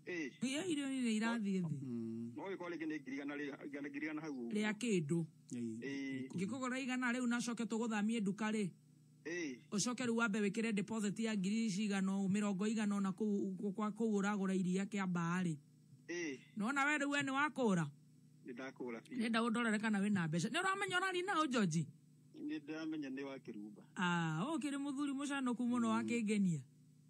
Ĩĩ. Irio nĩ irathiĩ thĩ. No gĩkorwo rĩngĩ nĩ 100,000 hau ũguo. Rĩa kĩndũ. Ĩĩ. Ngĩkũgũra 100 rĩu na coke tũgũthamie nduka rĩ. Ĩĩ. Ũcoke rĩu wambe wĩkĩre deposit ya ngiri cigana ũũ, mĩrongo igana ũna kũu kwa kũu ũragũra iria Kĩambaa rĩ. Ĩĩ. Nĩwona we rĩu we nĩ wakũra? Nĩ ndakũra biũ. Nĩenda ũndorere kana wĩna mbeca. Nĩ ũramenya ũraria naũ George? Nĩ ndĩramenya nĩ wa Kĩrumba. Ah, ũkĩrĩ mũthuri mũcanũku mũno wa kĩngenia.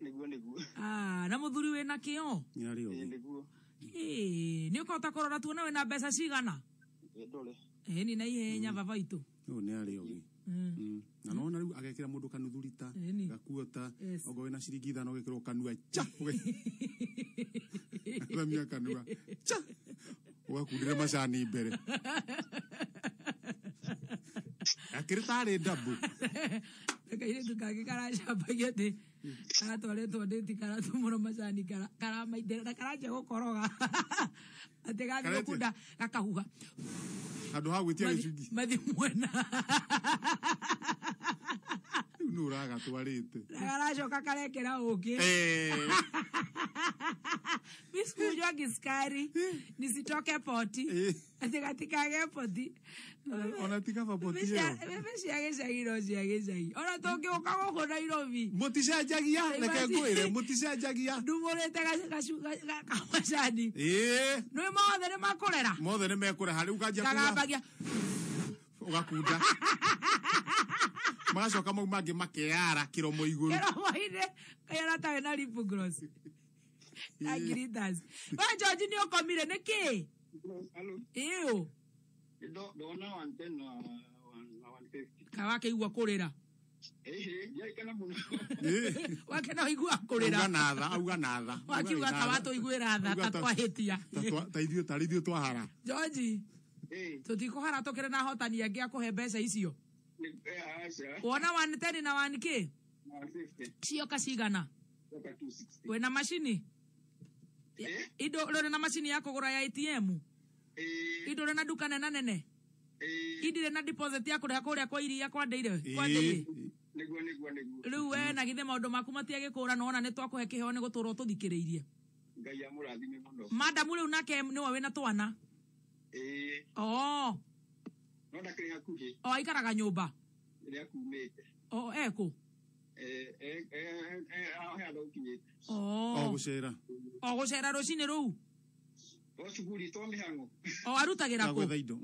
Nĩguo nĩguo. Ah, na mũthuri wĩna kĩo. Ĩĩ nĩguo. Ĩĩ, nĩ ũkũhota kũrora tuone wĩna mbeca cigana? Ndore. Ĩĩ ni na ihenya baba itũ. Ũyũ nĩ arĩ ogi. Na nona rĩu agekĩra mũndũ kanuthurita Ĩni. gakuota Yes. okorwo wĩna ciringi 5 ũgekĩrwo kanua cha. Thamia kanua cha. Ũgakundĩra macani mbere. Akĩrĩ tarĩ ndabu. Kairĩtu kangĩ karacambagia atĩ karatwarĩtwo ndĩti karatũmũrwo macani karamaitĩra na karanjia gũkoroga atĩ gathiĩ Karetia? gũkunda gakahuha Handũ ha gwĩtia gĩcungi. mathi mwena. Rĩu nũ ũragatwarĩte? Na karacoka karekĩra ũkĩ. Mi sikunywa kisukari nisitoke poti atĩ gatikage poti. Ona ti kaba poti ĩyo. Mbembe cia gĩcagi no cia gĩcagi ona tũngĩũka gũkũ Nairobi Mũticenjagia, reke ngwĩre, mũticenjagia. Ndumũrĩte kamacani. Ĩĩ. Nĩ mothe nĩ makũrera. Mothe nĩ mekũreha rĩu ũkanjia kuga Kagambagia ũgakunda. Magacoka mau mangĩ makeara kĩromo igũrũ. kĩromo-inĩ kaiyara tarĩ na lip gloss na glitters. We George nĩ ũkomire nĩkĩ? Hello. Ĩũ. Ndona 110 na 150. Kaĩ wakĩigua kũrĩra? Ĩhĩ, ndiaikana mũno. Wakena waigua kũrĩra. Auga na tha, auga na tha. Wakiuga ta watũiguĩra tha ta twahĩtia. Ta ithuĩ tarĩ ithuĩ twahara. George, tũtikũhara tũkĩrĩ na ahotani angĩ a kũhe mbeca icio. Aca. Wona 110 na 1 kĩ? 150. Cioka cigana? Cioka 260. Wĩna macini? Indo ũrĩ na macini ya kũgũra ya ATM? Indo ũrĩ na nduka nena nene? Indirĩ na deposit ya kũrĩha kũrĩa kwa iria kwa ndĩire? Kwa ndĩire? Nĩguo nĩguo nĩguo. Rĩu we na githĩ maũndũ maku matiagĩkũra nona nĩ twakũhe kĩheo nĩ gũtũrwo tũthikĩrĩirie. Ngai amũrathime mũno. Madamu rĩu nake nĩwe wĩna twana? Ĩĩ. Oo. No ndakĩrĩ hakuhĩ. O aikaraga nyũmba? Rĩrĩa kumĩte. O ekũ? He handũ gũkinyĩte. Oo. O gũcera. O gũcera rũcinĩ rũu? O cukuru to mĩhang'o. O arutagĩra Na kũ? gwetha indo.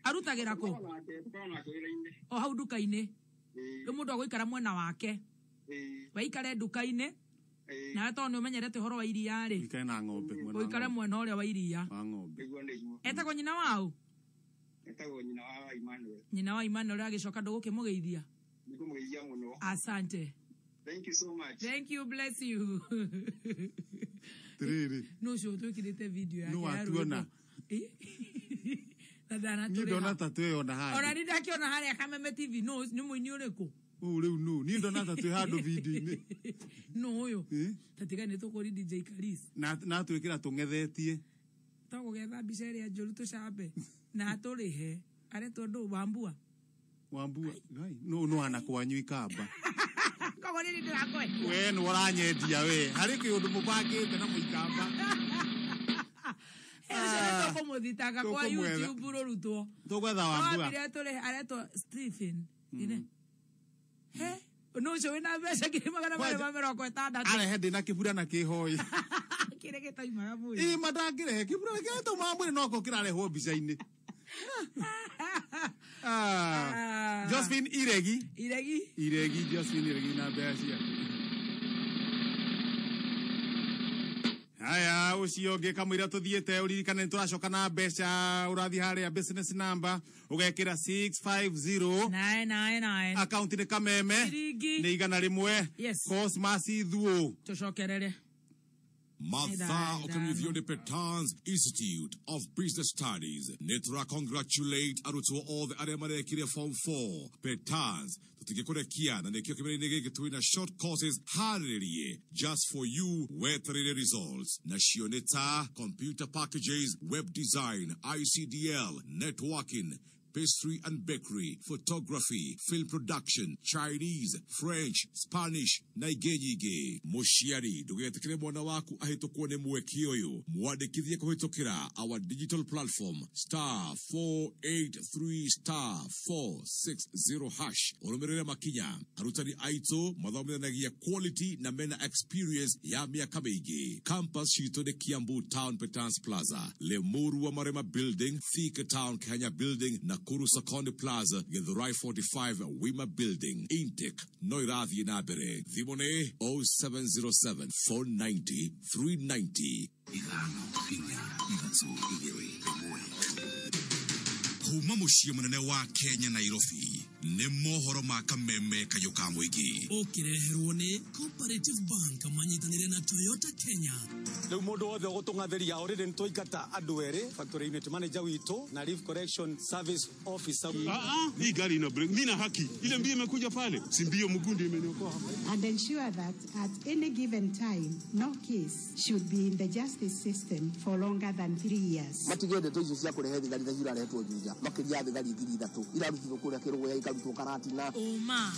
Arutagĩra kũ? Tũkoragwo nake wĩra-inĩ. O hau nduka-inĩ. Rĩu mũndũ agũikara mwena wake. Waikare nduka-inĩ. Nawe tondũ nĩ ũmenyerete ũhoro wa iria rĩ. Ũikare na ng'ombe. Mwena wa Ũikare ng'ombe. mwena ũrĩa wa iria. Wa ng'ombe. Nĩguo nĩguo. Etagwo nyina waũ? Etagwo nyina wa Emmanuel. Nyina wa Emmanuel agĩcoka ndũgũkĩmũgeithia? Nĩngũmũgeithia mũno. Asante. Thank you so much. Thank you, bless you. Tiriri. Nũ ũcio twĩkĩrĩte video yake Nũ ya watuona? rwĩmbo. Na Niĩ ndanatũrĩha. ndona ta twĩyona Ona handũ. nĩ ndakĩona harĩa Kameme TV nũ nĩ mũini ũrĩkũ? Ũũ rĩu nũ? Niĩ ndona ta twĩ handũ video-inĩ. Nũ ũyũ? Ta tiga nĩ tũkũri DJ Karis. Na twĩkĩra tũng'ethetie. Tũgũgetha mbica ĩrĩa njũru tũcambe na atũrĩhe. Aretwo ndũ Wambua. Wambua. Ngai, nũ nũ ana kwanyu ikamba. Koguo nĩ ndĩrakũhe. We nĩ ũranyendia we. Harĩ kĩũndũ mũbangĩte na mũikamba. Ũcio nĩ tũkũmũthitanga kwa Tũkũmwetha. YouTube rũrutwo. Tũgwetha Wambua. Wambire atũrĩhe aretwo Stephen. Ine. He? Nũ ũcio wĩna mbeca 260,000. Arehe ndĩ na kĩburana kĩhoi. Kĩrĩa gĩtaimaga mwĩrĩ. Ĩ ma ndangĩrehe kĩburana kĩrĩa taumaga mwĩrĩ noko kĩrarehwo mbica-inĩ. Ah. Josephine Iregi. Iregi. Iregi, Josephine Iregi na mbeca ciake. Haya, ũcio ũngĩ kamũira tũthiĩte ũririkane nĩ tũracoka na mbeca ũrathiĩ harĩa business number ũgekĩra 650 999. Akaunti nĩ Kameme Ciringi. nĩ 100. Yes. Cosmas Thuo. Tũcokerere. Mathaa ũkĩmenyithio nĩ Petans Institute of Business Studies nĩ tũra congratulate arutwo othe arĩa marekire form 4 Petans tũtingĩkũrekia na nĩkĩo kĩmera-inĩ gĩkĩ twĩna short courses harĩrĩrie just for you wetereire results nacio nĩ ta computer packages, web design, ICDL, networking, pastry and bakery, photography, film production, Chinese, French, Spanish na ingĩ nyingĩ. Mũciari ndũgetĩkĩre mwana waku ahĩtũkwo nĩ mweke ũyũ, mwandĩkithie kũhĩtũkĩra our digital platform star 483 star 460 hash ũrũmĩrĩre makinya. Arutani aitũ mathomithanagia quality na mena experience ya mĩaka mĩingĩ. Campus citũ nĩ Kiambu Town Petans Plaza, Limuru wa Marema Building, Thika Town Kenya Building, Nakuru Sokoni Plaza, Githurai 45 Wima Building. Intake no irathiĩ na mbere. Thimũ nĩ 0707 490 390. 5 4 3 2 1. Kuma mũciĩ mũnene wa Kenya Nairobi nĩ mohoro ma kameme kayũ ka mũingĩ. Ũkĩreherwo nĩ Cooperative Bank manyitanĩire na Toyota Kenya. Rĩu mũndũ wothe ũgũtũng'athĩria already nĩ twaingata andũ erĩ factory unit manager witũ na leaf correction service officer. Hii gari ina break. Mimi na haki. Ile mbio imekuja pale, si mbio mguu ndio imeniokoa. And ensure that at any given time no case should be in the justice system for longer than 3 years. Matige ndeto icio cia kũrehe thigari ta irarehetwo Juja makĩria thigari 3,000 irarutirwo kũrĩa Kĩrũgũya ikarutwo Karatina. Ũma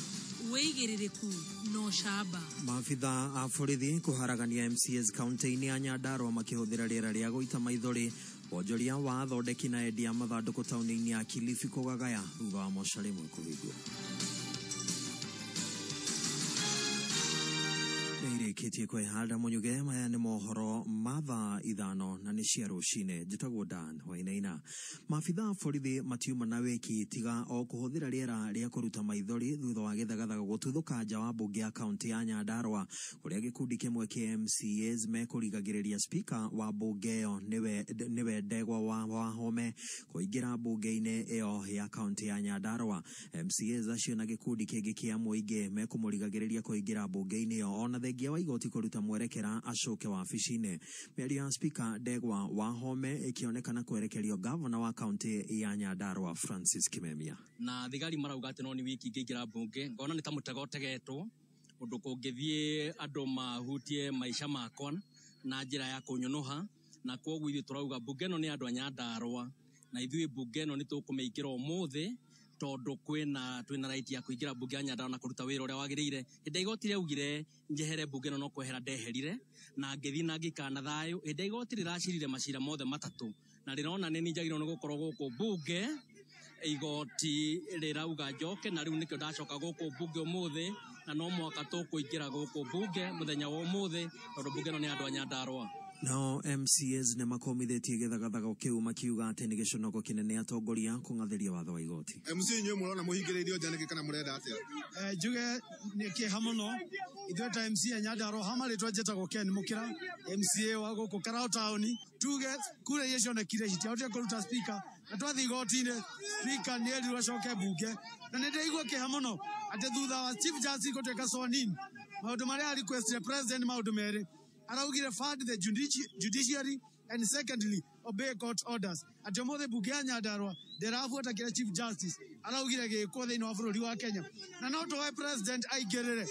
wĩigĩrĩrĩku no camba. Maabitha a borithi kũharagania MCAs kaunti-inĩ ya Nyandarua makĩhũthĩra rĩera rĩa gũita maithori. Wonjoria wa athondeki na endia mathandũkũ taũni-inĩ ya Kilifi kũgagaya thutha wa mocarĩ ĩmwe kũhingwo. Nĩirĩkĩtie kwĩhanda mũnyuge. Maya nĩ mohoro ma thaa 5 na nĩ cia rũcinĩ. Njĩtagwo Dan Wainaina. Maabitha a borithi matiuma na wĩki tiga o kũhũthĩra rĩera rĩa kũruta maithori thutha wa gĩthagathaga gũtuthũka nja wa mbunge ya kaunti ya Nyandarua kũrĩa gĩkundi kĩmwe kĩa MCAs mekũrigagĩrĩria speaker wa mbunge ĩyo nĩwe Ndegwa wa Wahome kũingĩra mbunge-inĩ ĩyo ya kaunti ya Nyandarua. MCAs acio na gĩkundi kĩngĩ kĩa mũingĩ mekũmũrigagĩrĩria kũingĩra mbunge-inĩ ĩyo ona thengia wa igoti kũruta mwerekera acoke wabici-inĩ. Mĩario ya speaker Ndegwa Wahome ĩkĩonekana kwerekerio gavana wa kaunti ya Nyandarua Francis Kimemia. Na thigari marauga atĩ no nĩ wiki ingĩingĩra mbunge ngona nĩ ta mũtego ũtegetwo ũndũ kũngĩthiĩ andũ mahutie maica makwa na njĩra ya kũnyũnũha, na kwoguo ithuĩ tũrauga mbunge ĩno nĩ andũ a Nyandarua na ithuĩ mbunge ĩno nĩ tũkũmĩingĩra ũmũthĩ tondũ twĩna right ya kũingĩra mbunge ya Nyandarua na kũruta wĩra ũrĩa wagĩrĩire. Hĩndĩ igoti rĩaugire njehere mbunge ĩno no kwehera ndeherire na ngĩthiĩ na ngĩikara na thayũ. Hĩndĩ igoti rĩracirire macira mothe matatũ na rĩrona nĩ niĩ njagĩrĩirwo nĩ gũkorwo gũkũ mbunge, igoti rĩrauga njoke na rĩu nĩkĩo ndacoka gũkũ mbunge ũmũthĩ na no mũhaka tũkũingĩra gũkũ mbunge mũthenya wa ũmũthĩ tondũ mbunge ĩno nĩ andũ a Nyandarua. Nao MCAs nĩ makomithĩtie gĩthagathago kĩu makiuga atĩ nĩ gĩconoko kĩnene atongoria kũng'athĩria watho wa igoti. MC inyuĩ mũrona mũhingĩrĩirio nja nĩkĩ kana mũrenda atĩa? Njuge nĩ kĩeha mũno ithuĩ ta MCA Nyandarua hama rĩtwa njĩtagwo Ken Mũkĩra MCA wa gũkũ Karau taũni tuge kura iria cionekire citiahotire kũruta speaker na twathiĩ igoti-inĩ speaker nĩ erirwo acoke mbunge na nĩ ndĩraigua kĩeha mũno atĩ thutha wa Chief Justice gũtuĩka sworn in maũndũ marĩa request president maũndũ merĩ araugire fund the judiciary and secondly obey court orders. Atĩ ũmũthĩ mbunge ya Nyandarua ndĩrabuata kĩrĩa Chief Justice araugire gĩkwo thĩinĩ wa bũrũri wa Kenya na no tũhoe president aingĩrĩre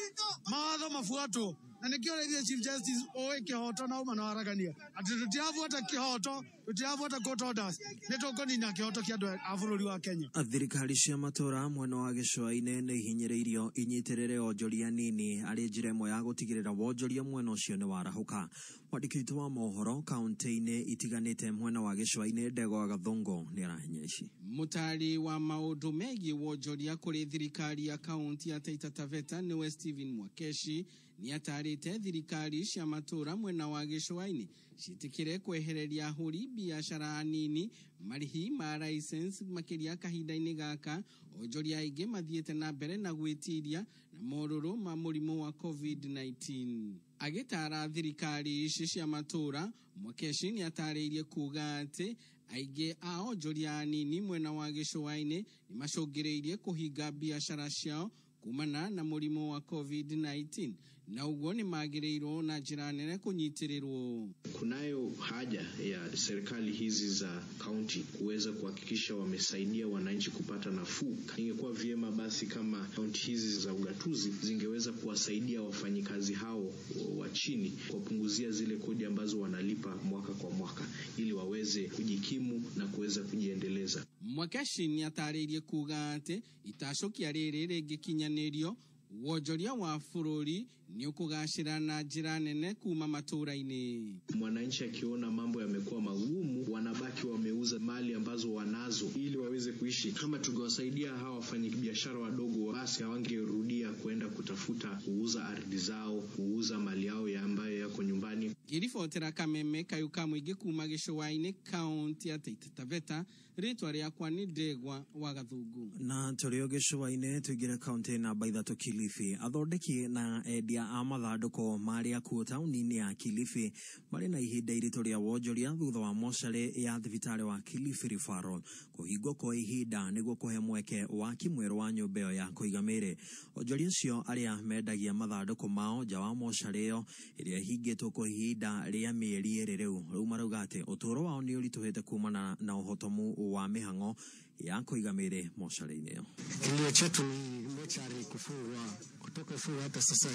mawatho mabuatwo na nĩkĩo rĩithie Chief Justice ũĩ kĩhoto na ũma na waragania atĩ tũtirabuata kĩhoto tũtirabuata court orders nĩ tũkũnina kĩhoto kĩa andũ a bũrũri wa Kenya. Thirikari cia matũra mwena wa gĩcũa-inĩ nĩ ihinyĩrĩirio inyitĩrĩre onjoria nini arĩ njĩra ĩmwe ya gũtigĩrĩra wonjoria mwena ũcio nĩ warahũka. Mwandĩki witũ wa mohoro kaunti-inĩ itiganĩte mwena wa gĩcũa-inĩ Ndegwa Gathongo nĩ arahinya ici. Mũtaari wa maũndũ megiĩ wonjoria kũrĩ thirikari ya kaunti ya Taita Taveta nĩwe Stephen Mwakeshi nĩatarĩte thirikari cia matũra mwena wa gĩcũa-inĩ ciĩtĩkĩre kwehereria ahũri biacara anini marĩhi ma license makĩria kahinda-inĩ gaka onjoria aingĩ mathiĩte na mbere na gwĩtiria na morũrũ ma mũrimũ wa COVID-19. Agĩtara thirikari ici cia matũra Mwakeshi nĩatarĩirie kuga atĩ aingĩ a onjoria anini mwena wa gĩcũa-inĩ nĩmacũngĩrĩirie kũhinga biacara ciao kumana na mũrimũ wa COVID-19 na ũguo nĩmagĩrĩirwo na njĩra nene kũnyitĩrĩrwo. Kunayo haja ya serikali hizi za kaunti kuweza kuhakikisha wamesaidia wananchi kupata nafuu. Ingekuwa vyema basi kama kaunti hizi za ugatuzi zingeweza kuwasaidia wafanyikazi hao wa chini kuwapunguzia zile kodi ambazo wanalipa mwaka kwa mwaka ili waweze kujikimu na kuweza kujiendeleza. Mwakeshi nĩatarĩirie kuga atĩ itacũkia rĩrĩ rĩngĩkinyanĩrio wonjoria wa bũrũri nĩ ũkũgacĩra na njĩra nene kuma matũũra-inĩ. Mwananchi akiona mambo yamekuwa magumu, wanabaki wameuza mali ambazo wanazo ili waweze kuishi. Kama tungewasaidia hawa wafanyabiashara wadogo, basi hawangerudia kwenda kutafuta kuuza ardhi zao, kuuza mali yao ya ambayo yako nyumbani. Ngĩribotera Kameme kayũ ka mũingĩ kuma gĩcũa-inĩ kaũntĩ ya Taita Taveta, rĩtwa rĩakwa nĩ Ndegwa wa Gathungu. Na tũrĩ o gĩcũa-inĩ tũingĩre kaũntĩ namba 3 Kilifi. Athondeki na endia a mathandũkũ marĩa kuo taũni-inĩ ya Kilifi marĩ na ihinda iritũ rĩa wonjoria thutha wa mocarĩ ya thibitarĩ wa Kilifi Referral kũhingwo kwa ihinda nĩguo kũhe mweke waki mwerũ wa nyũmba ĩyo ya kũiga mĩĩrĩ. Onjoria acio arĩa mendagia mathandũkũ mao nja wa mocarĩ ĩyo ĩrĩa ĩhingĩtwo kwa ihinda rĩa mĩeri 2 rĩu marauga atĩ ũtũũro wao nĩ ũritũhĩte kumana na ũhotomu wa mĩhang'o ya kũiga mĩĩrĩ mocarĩ-inĩ ĩyo. Kilio chetu ni mochari kufungwa kutoka ifungwa hata sasa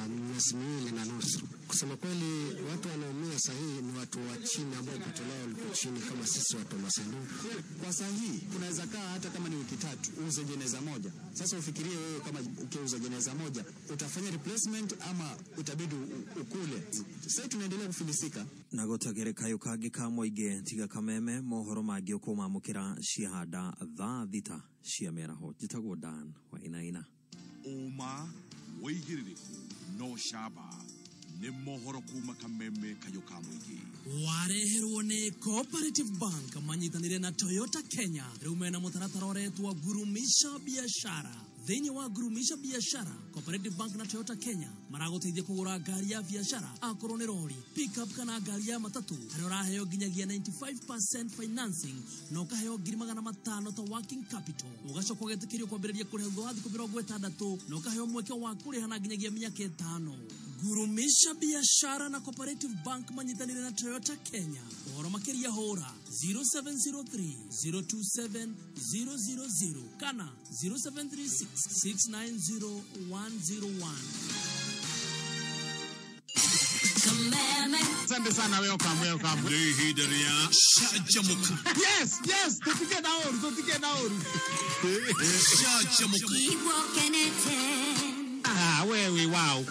ni miezi 2 na nusu. Kusema kweli, watu wanaumia sahihi ni watu wa chini ambao pato lao liko chini kama sisi watu wa masanduku. Kwa sahihi unaweza kaa hata kama ni wiki 3 uuze jeneza moja. Sasa ufikirie wewe kama ukiuza jeneza moja utafanya replacement ama utabidi ukule. Sasa tunaendelea kufilisika. Na gũtagĩrĩ kayũ kangĩ ka mũingĩ tiga Kameme mohoro mangĩ ũkũmamũkĩra ciahanda thaa 6 cia mĩaraho. Njĩtagwo Dan Wainaina. Ũma wĩigĩrĩrĩku no camba nĩ mohoro kuma Kameme kayũ ka mũingĩ. Wareherwo nĩ Cooperative Bank manyitanĩire na Toyota Kenya rĩu mena mũtaratara ũretwo Gurumisha Biashara. Thĩinĩ wa Gurumisha Biashara, Cooperative Bank na Toyota Kenya maragũteithia kũgũra ngari ya biashara akorwo nĩ rori, pickup kana ngari ya matatũ harĩa ũraheo nginyagia 95% financing na ũkaheo 500,000 ta working capital. Ũgacoka ũgetĩkĩrio kwambĩrĩria kũrĩha thutha wa thikũ 60 na ũkaheo mweke wa kũrĩha na nginyagia mĩaka 5. Gurumisha Biashara na Cooperative Bank manyitanĩire na Toyota Kenya. Ũhoro makĩria hũra 0703 027 000 kana 0736 690 101. Asante sana, welcome, welcome. Nĩ ihinda rĩa canjamũka. Yes, yes, tũtige na ũru, tũtige na ũru. Canjamũka. Ah, wewe wow.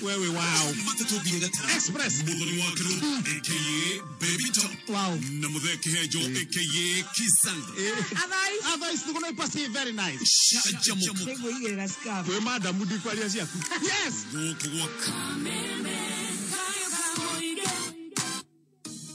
Wewe wow. Matatũ nginya gatano. Express. Mũthoni wa Kĩrũ aka Baby Top. Wow. Na Mũthee Kĩhenjo aka Kisanga. Otherwise, tuko na ipasi very nice. Canjamũka. Nĩngwĩigĩrĩra scarf. Wĩ madam ndikwaria ciaku. Yes. Gũkũ gwa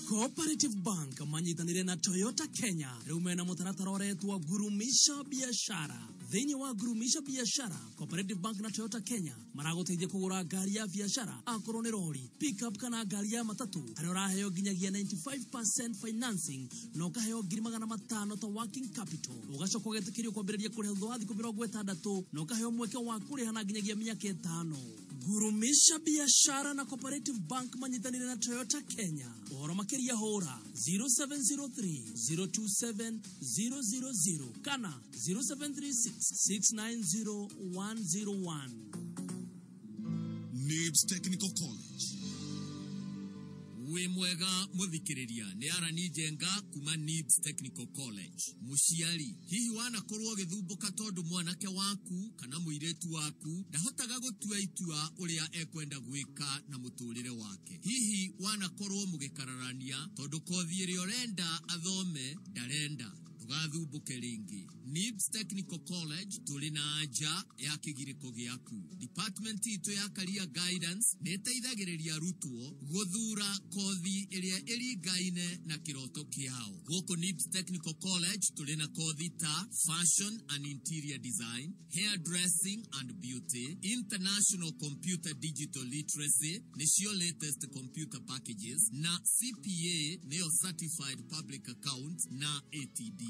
Cooperative Bank manyitanĩire na Toyota Kenya rĩu mena mũtaratara ũretwo Gurumisha Biashara. Thĩinĩ wa Gurumisha Biashara, Cooperative Bank na Toyota Kenya maragũteithia kũgũra ngari ya biashara akorwo nĩ rori, pickup kana ngari ya matatũ harĩa ũraheo nginyagia 95% financing na ũkaheo 500,000 ta working capital. Ũgacoka ũgetĩkĩrio kwambĩrĩria kũrĩha thutha wa thikũ 60 na ũkaheo mweke wa kũrĩha na nginyagia mĩaka 5. Gurumisha Biashara na Cooperative Bank manyitanĩire na Toyota Kenya. Ũhoro makĩria hũra 0703 027 000 kana 0736 690 101. Nibs Technical College. Wĩ mwega mũthikĩrĩria nĩ Arani Njenga kuma Nibs Technical College. Mũciari, hihi wanakorwo ũgĩthumbũka tondũ mwanake waku kana mũirĩtu waku ndahotaga gũtua itua ũrĩa ekwenda gwĩka na mũtũrĩre wake? Hihi wanakorwo mũgĩkararania tondũ kothi ĩrĩa ũrenda athome ndarenda? Tũgathumbuke rĩngĩ. Nibs Technical College tũrĩ na anja ya kĩgirĩko gĩaku. Department itũ ya Career Guidance nĩ ĩteithagĩrĩria arutwo gũthura kothi ĩrĩa ĩringaine na kĩroto kĩao. Gũkũ Nibs Technical College tũrĩ na kothi ta Fashion and Interior Design, Hairdressing and Beauty, International Computer Digital Literacy, nĩcio latest computer packages, na CPA nĩyo Certified Public Account na ATD.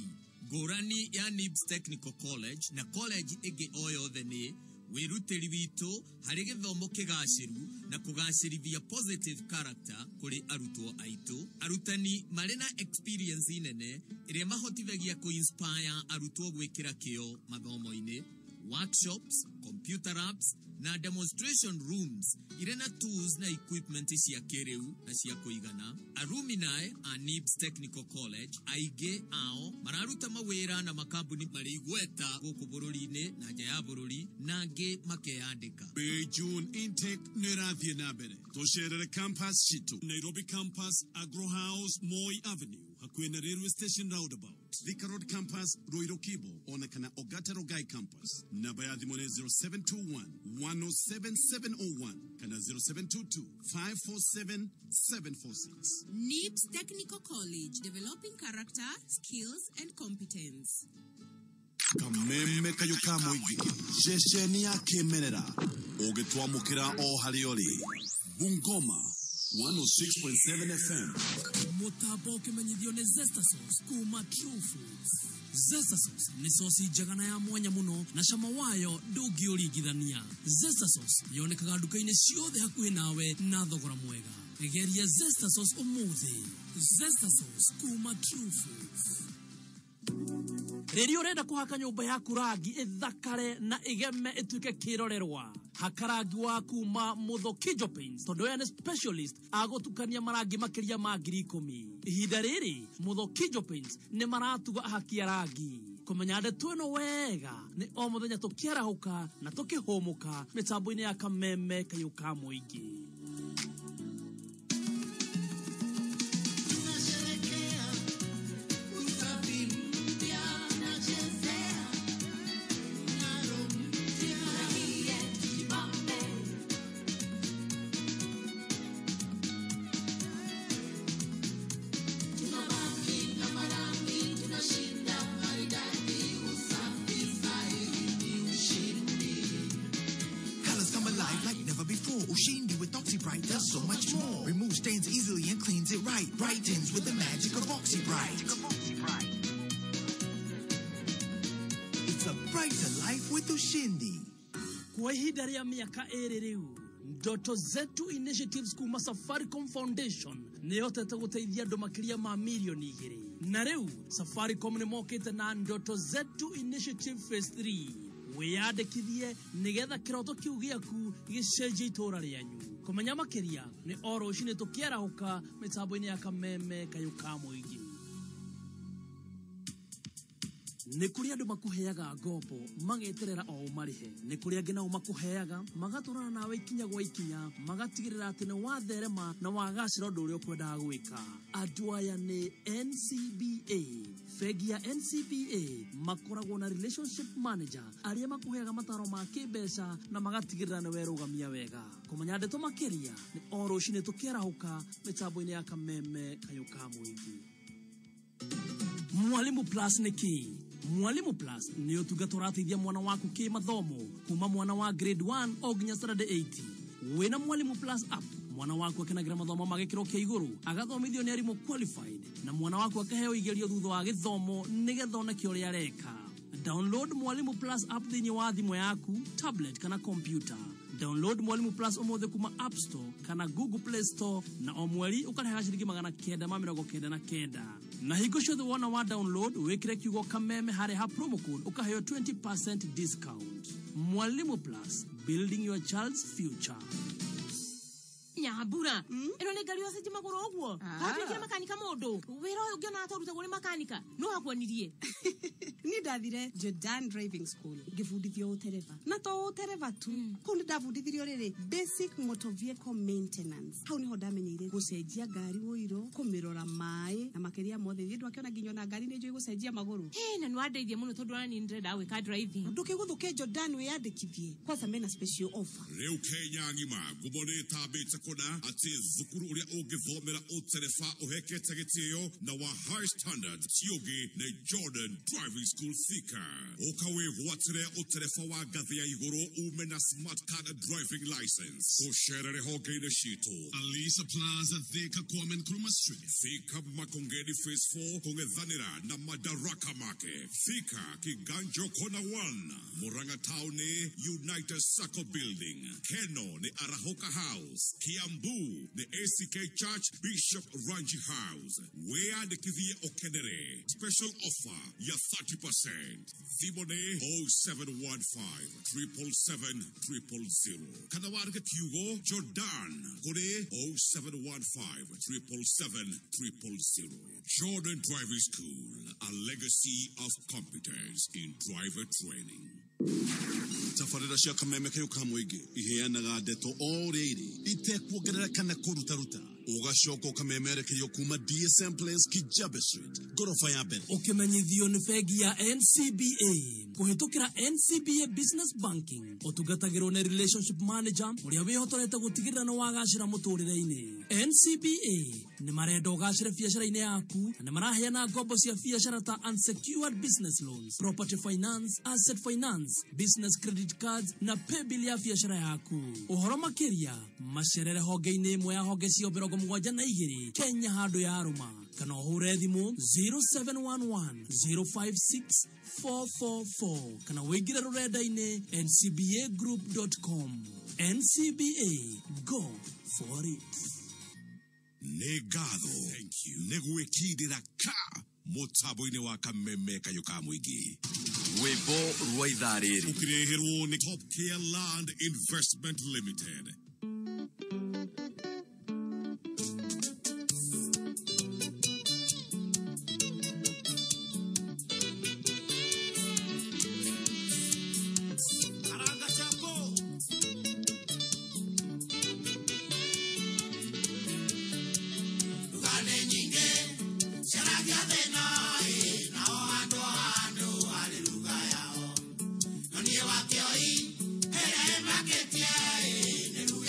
Ngũrani ya Nibs Technical College na college ĩngĩ o yothe nĩ wĩrutĩri witũ harĩ gĩthomo kĩgacĩru na kũgacĩrithia positive character kũrĩ arutwo aitũ. Arutani marĩ na experience nene ĩrĩa mahotithagia kũ-inspire arutwo gwĩkĩra kĩo mathomo-inĩ. Workshops, computer labs na demonstration rooms irĩ na tools na equipment cia kĩrĩu na cia kũigana. Alumni a NIBS Technical College aingĩ ao mararuta mawĩra na makambuni marĩ igweta gũkũ bũrũri-inĩ na nja ya bũrũri, na angĩ makeyandĩka. May June intake nĩ ĩrathiĩ na mbere. Tũcerere campus citũ Nairobi campus, Agro House, Moi Avenue, hakuhĩ na railway station roundabout, Thika Road campus, Ruiru Kibo, ona kana Ogata Rogai campus. Namba ya thimũ nĩ 0721 107701 kana 0722 547 746. NIBS Technical College, developing character, skills, and competence. Kameme kayũ ka mũingĩ, ceceni ya kĩmerera ũngĩtwamũkĩra o harĩa ũrĩ. Bungoma 106.7 FM. Mũtambo ũkĩmenyithio nĩ Zesta Sauce kuma True Foods. Zesta Sauce nĩ sosi njega na ya mwanya mũno, na cama wayo ndũngĩũringithania. Zesta Sauce yonekaga nduka-inĩ ciothe hakuhĩ nawe na thogora mwega. Geria Zesta Sauce ũmũthĩ. Zesta Sauce kuma True Foods. Rĩrĩa ũrenda kũhaka nyũmba yaku rangi ĩthakare na ĩgeme ĩtuĩke kĩrorerwa, haka rangi wa kuma Mũthokijo Paints, tondũ aya nĩ specialist agũtukania marangi makĩria ma 10,000. Ihinda rĩrĩ Mũthokijo Paints nĩ maratuga ahaki a rangi. Kũmenya ndeto ĩno wega nĩ o mũthenya tũkĩarahũka na tũkĩhũmũka mĩtambo-inĩ ya Kameme kayũ ka mũingĩ. Tunasherekea usafi mpya, tunachezea mng'aro mpya. Furahie, tujibambe. Tunabaki na marangi, tunashinda maridadi, usafi sahihi ni ushindi. Colors come alive like never before. Ushindi with OxyBright does so much more. Removes stains easily and cleans it right. Brightens with the magic of OxyBright. It's a brighter life with Ushindi. Kwa ihinda rĩa mĩaka 2 rĩu, Ndoto Zetu Initiatives kuma Safaricom Foundation nĩ ĩhotete gũteithia andũ makĩria ma mirioni 2. Na rĩu Safaricom nĩ mokĩte na Ndoto Zetu Initiative Phase 3. Wĩyandĩkithie nĩgetha kĩroto kĩu gĩaku gĩcenjie itũũra rĩanyu. Kũmenya makĩria nĩ o rũcinĩ tũkĩarahũka mĩtambo-inĩ ya Kameme kayũ ka mũingĩ. Nĩ kũrĩ andũ makũheaga ngombo mageterera o ũmarĩhe. Nĩ kũrĩ angĩ nao makũheaga magatwarana nawe ikinya gwa ikinya, magatigĩrĩra atĩ nĩ watherema na wagacĩra ũndũ ũrĩa ũkwendaga gwĩka. Andũ aya nĩ NCBA. Bengi ya NCBA makoragwo na relationship manager arĩa makũheaga mataro ma kĩmbeca na magatigĩrĩra nĩ werũgamia wega. Kũmenya ndeto makĩria nĩ o rũcinĩ tũkĩarahũka mĩtambo-inĩ ya Kameme kayũ ka mũingĩ. Mwalimu Plus nĩ kĩĩ? Mwalimu Plus nĩ ũtungata ũrateithia mwana waku kĩmathomo kuma mwana wa grade 1 o nginya standard 8. Wĩna Mwalimu Plus app, mwana waku akenagĩra mathomo ma gĩkĩro kĩa igũrũ, agathomithio nĩ arimũ qualified, na mwana waku akaheo igerio thutha wa gĩthomo nĩgetha oneke ũrĩa areka. Download Mwalimu Plus app thĩinĩ wa thimũ yaku, tablet kana computer. Download Mwalimu Plus ũmũthĩ kuma App Store kana Google Play Store, na o mweri ũkarĩhaga ciringi 999. Na hingo ciothe wona wa download, wĩkĩre kiugo Kameme harĩ ha promo code ũkaheo 20% discount. Mwalimu Plus, building your child's future. Nyambura, ĩno nĩ ngari ũcenjie magũrũ ũguo? Watuĩkire makanika mũndũ? Wĩra ũyũ ũngĩona ta ũrutagwo nĩ makanika, no akuonirie. Niĩ ndathire Jordan Driving School ngĩbundithio ũtereba, na to ũtereba tu, kũu nĩ ndabundithirio rĩrĩ basic motor vehicle maintenance. Hau nĩho ndamenyeire gũcenjia ngari ũiro, kũmĩrora maĩ, na makĩria mothe ithuĩ ndwakĩona nginya ona ngari nĩ njũĩ gũcenjia magũrũ. Ĩ, na nĩwandeithia mũno tondũ ona niĩ nĩndĩrenda gwĩka driving. Ndũkĩgũthũke Jordan wĩyandĩkithie kwanza, mena special offer. Rĩu Kenya ng'ima ngumo nĩ ĩtambĩte kũna atĩ thukuru ũrĩa ũngĩthomera ũtereba ũhekete gĩtĩo na wa high standard ti ũngĩ nĩ Jordan Driving School Thika. Ũka wĩgwatĩre ũtereba wa ngathĩ ya igũrũ ume na smart card driving license. Ũcerere honge-inĩ citũ Alisa Plaza, Thika, Kwame Nkrumah Street, Thika Makongeni Phase 4 kũng'ethanĩra na Madaraka Market, Thika Kiganjo Corner 1, Murang'a Town nĩ United Circle Building, Keno nĩ Arahoka House, Kiambu nĩ ACK Church Bishop Ranji House. Wĩyandĩkithie ũkenere special offer ya 30%. Thimũ nĩ 0715 777 000 kana warĩke kiugo Jordan kũrĩ 0715 777 000. Jordan Driving School, a legacy of competence in driver training. Tabarĩra cia kameme kayũ ka mũingĩ iheanaga ndeto o rĩrĩ itekuongerera kana kũrutaruta, ũgacoka ũkamemerekerio kuma DSM Place, Kijabe Street, ngoroba ya mbere. Ũkĩmenyithio nĩ bengi ya NCBA kũhĩtũkĩra NCBA Business Banking. Ũtungatagĩrwo nĩ relationship manager ũrĩa wĩhotorete gũtigĩrĩra nĩ wagacĩra mũtũrĩre-inĩ. NCBA nĩ marenda ũgacĩre biacara-inĩ yaku na nĩ maraheana ngombo cia biacara ta unsecured business loans, property finance, asset finance, business credit cards na paybill ya biacara yaku. Ũhoro makĩria macerere honge-inĩ ĩmwe ya honge cio 72 Kenya handũ ya rũma, kana ũhũre thimũ 0711 056 444 kana wĩingĩre rũrenda-inĩ ncbagroup.com. NCBA, go for it. Nĩ ngatho nĩ gwĩkindĩra ka mũtambo-inĩ wa kameme kayũ ka mũingĩ. Rwĩmbo rwa ithaa rĩrĩ ũkĩreherwo nĩ Top Care Land Investment Limited. Karanga chapo. Ndugane nyingĩ caragia thĩna ĩ, nao andũ andũ arĩ lugha yao, no niĩ wa kĩoi ĩrĩa ĩmakĩtie ĩ, nĩ lugha.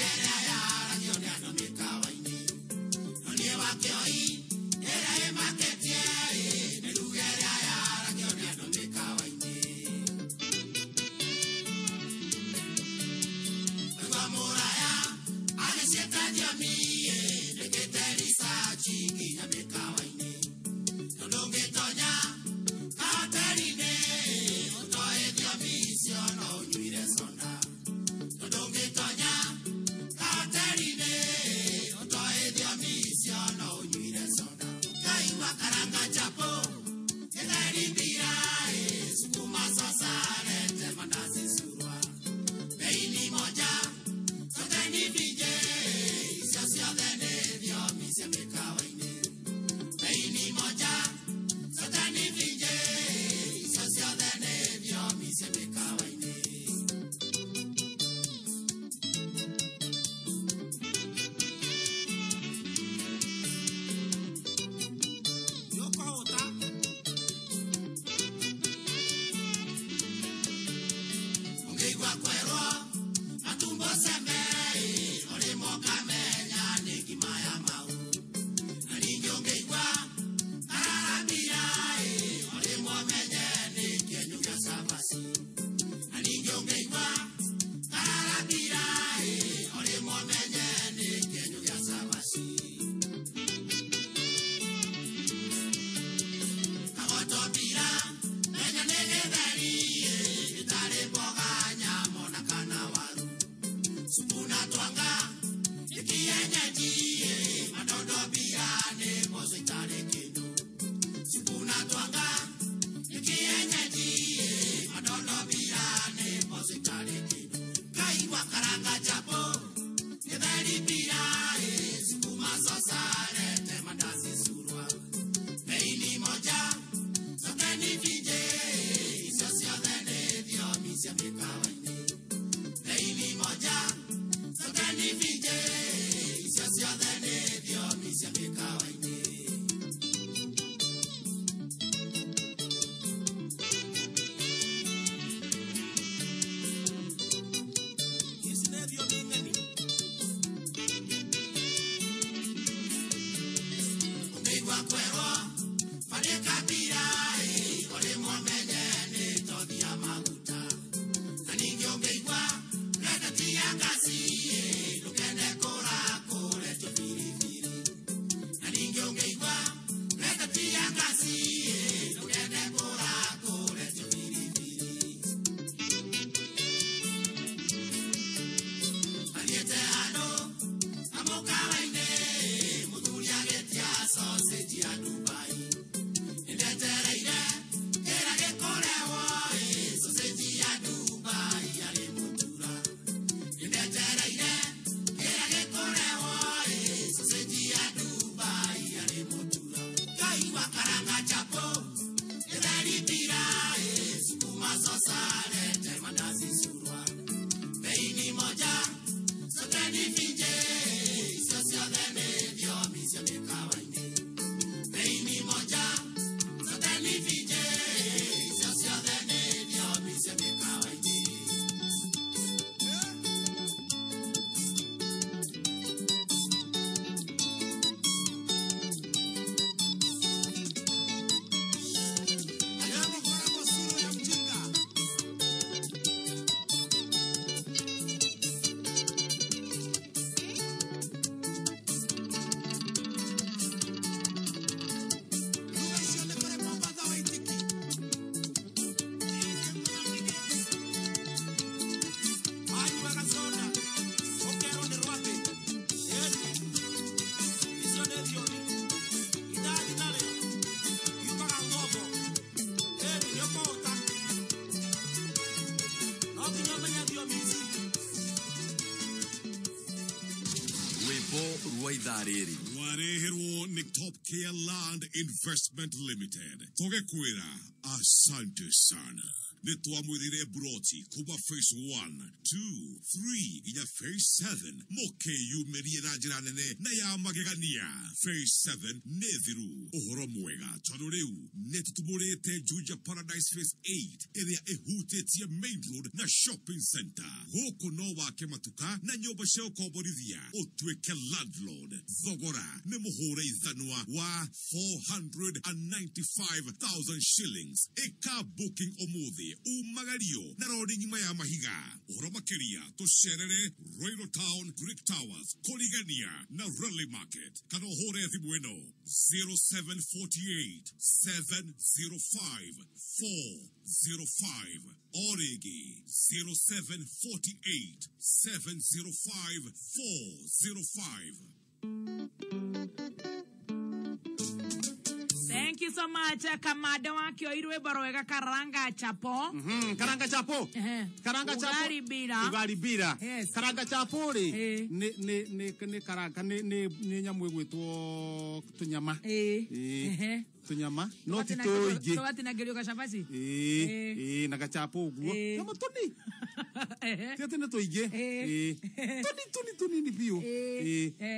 Ithaa rĩrĩ Wareherwo nĩ Top Care Land Investment Limited. Tũgĩkwĩra asante sana. Nĩ twamwĩrire broti kuma phase 1, 2, 3 nginya phase 7 mũkĩyumĩrie na njĩra nene na ya magegania. Phase 7 nĩ thiru. Ũhoro mwega tondũ rĩu nĩ tũtumũrĩte Juja Paradise phase 8 ĩrĩa ĩhutĩtie main road na shopping center. Gũkũ no wake matuka na nyũmba cia ũkomborithia ũtuĩke landlord. Thogora nĩ mũhũre ithanwa wa 495,000 shillings. Ĩka booking ũmũthĩ umagario na rodi ng'ima ya mahiga. Ũhoro makĩria tũcerere Royal Town Greek Towers kũrigania na Rally Market kana ũhũre thimũ ĩno 0748 705 405 o rĩngĩ 0748 705 405. Thank you so much Kamada wakio irwimbo rwega karanga chapo. Karanga chapo. Karanga chapo. Ugali bila. Ugali bila. Yes. Karanga chapo ri ni ni ni ni karanga ni ni ni nyamu igwitwo tunyama. Tunyama no ti tuingi. Tugatinangirio gacabaci. Na gachapo uguo. Nyama tuni. Ti ati nĩ tũingĩ. Tuni tuni tunini biũ.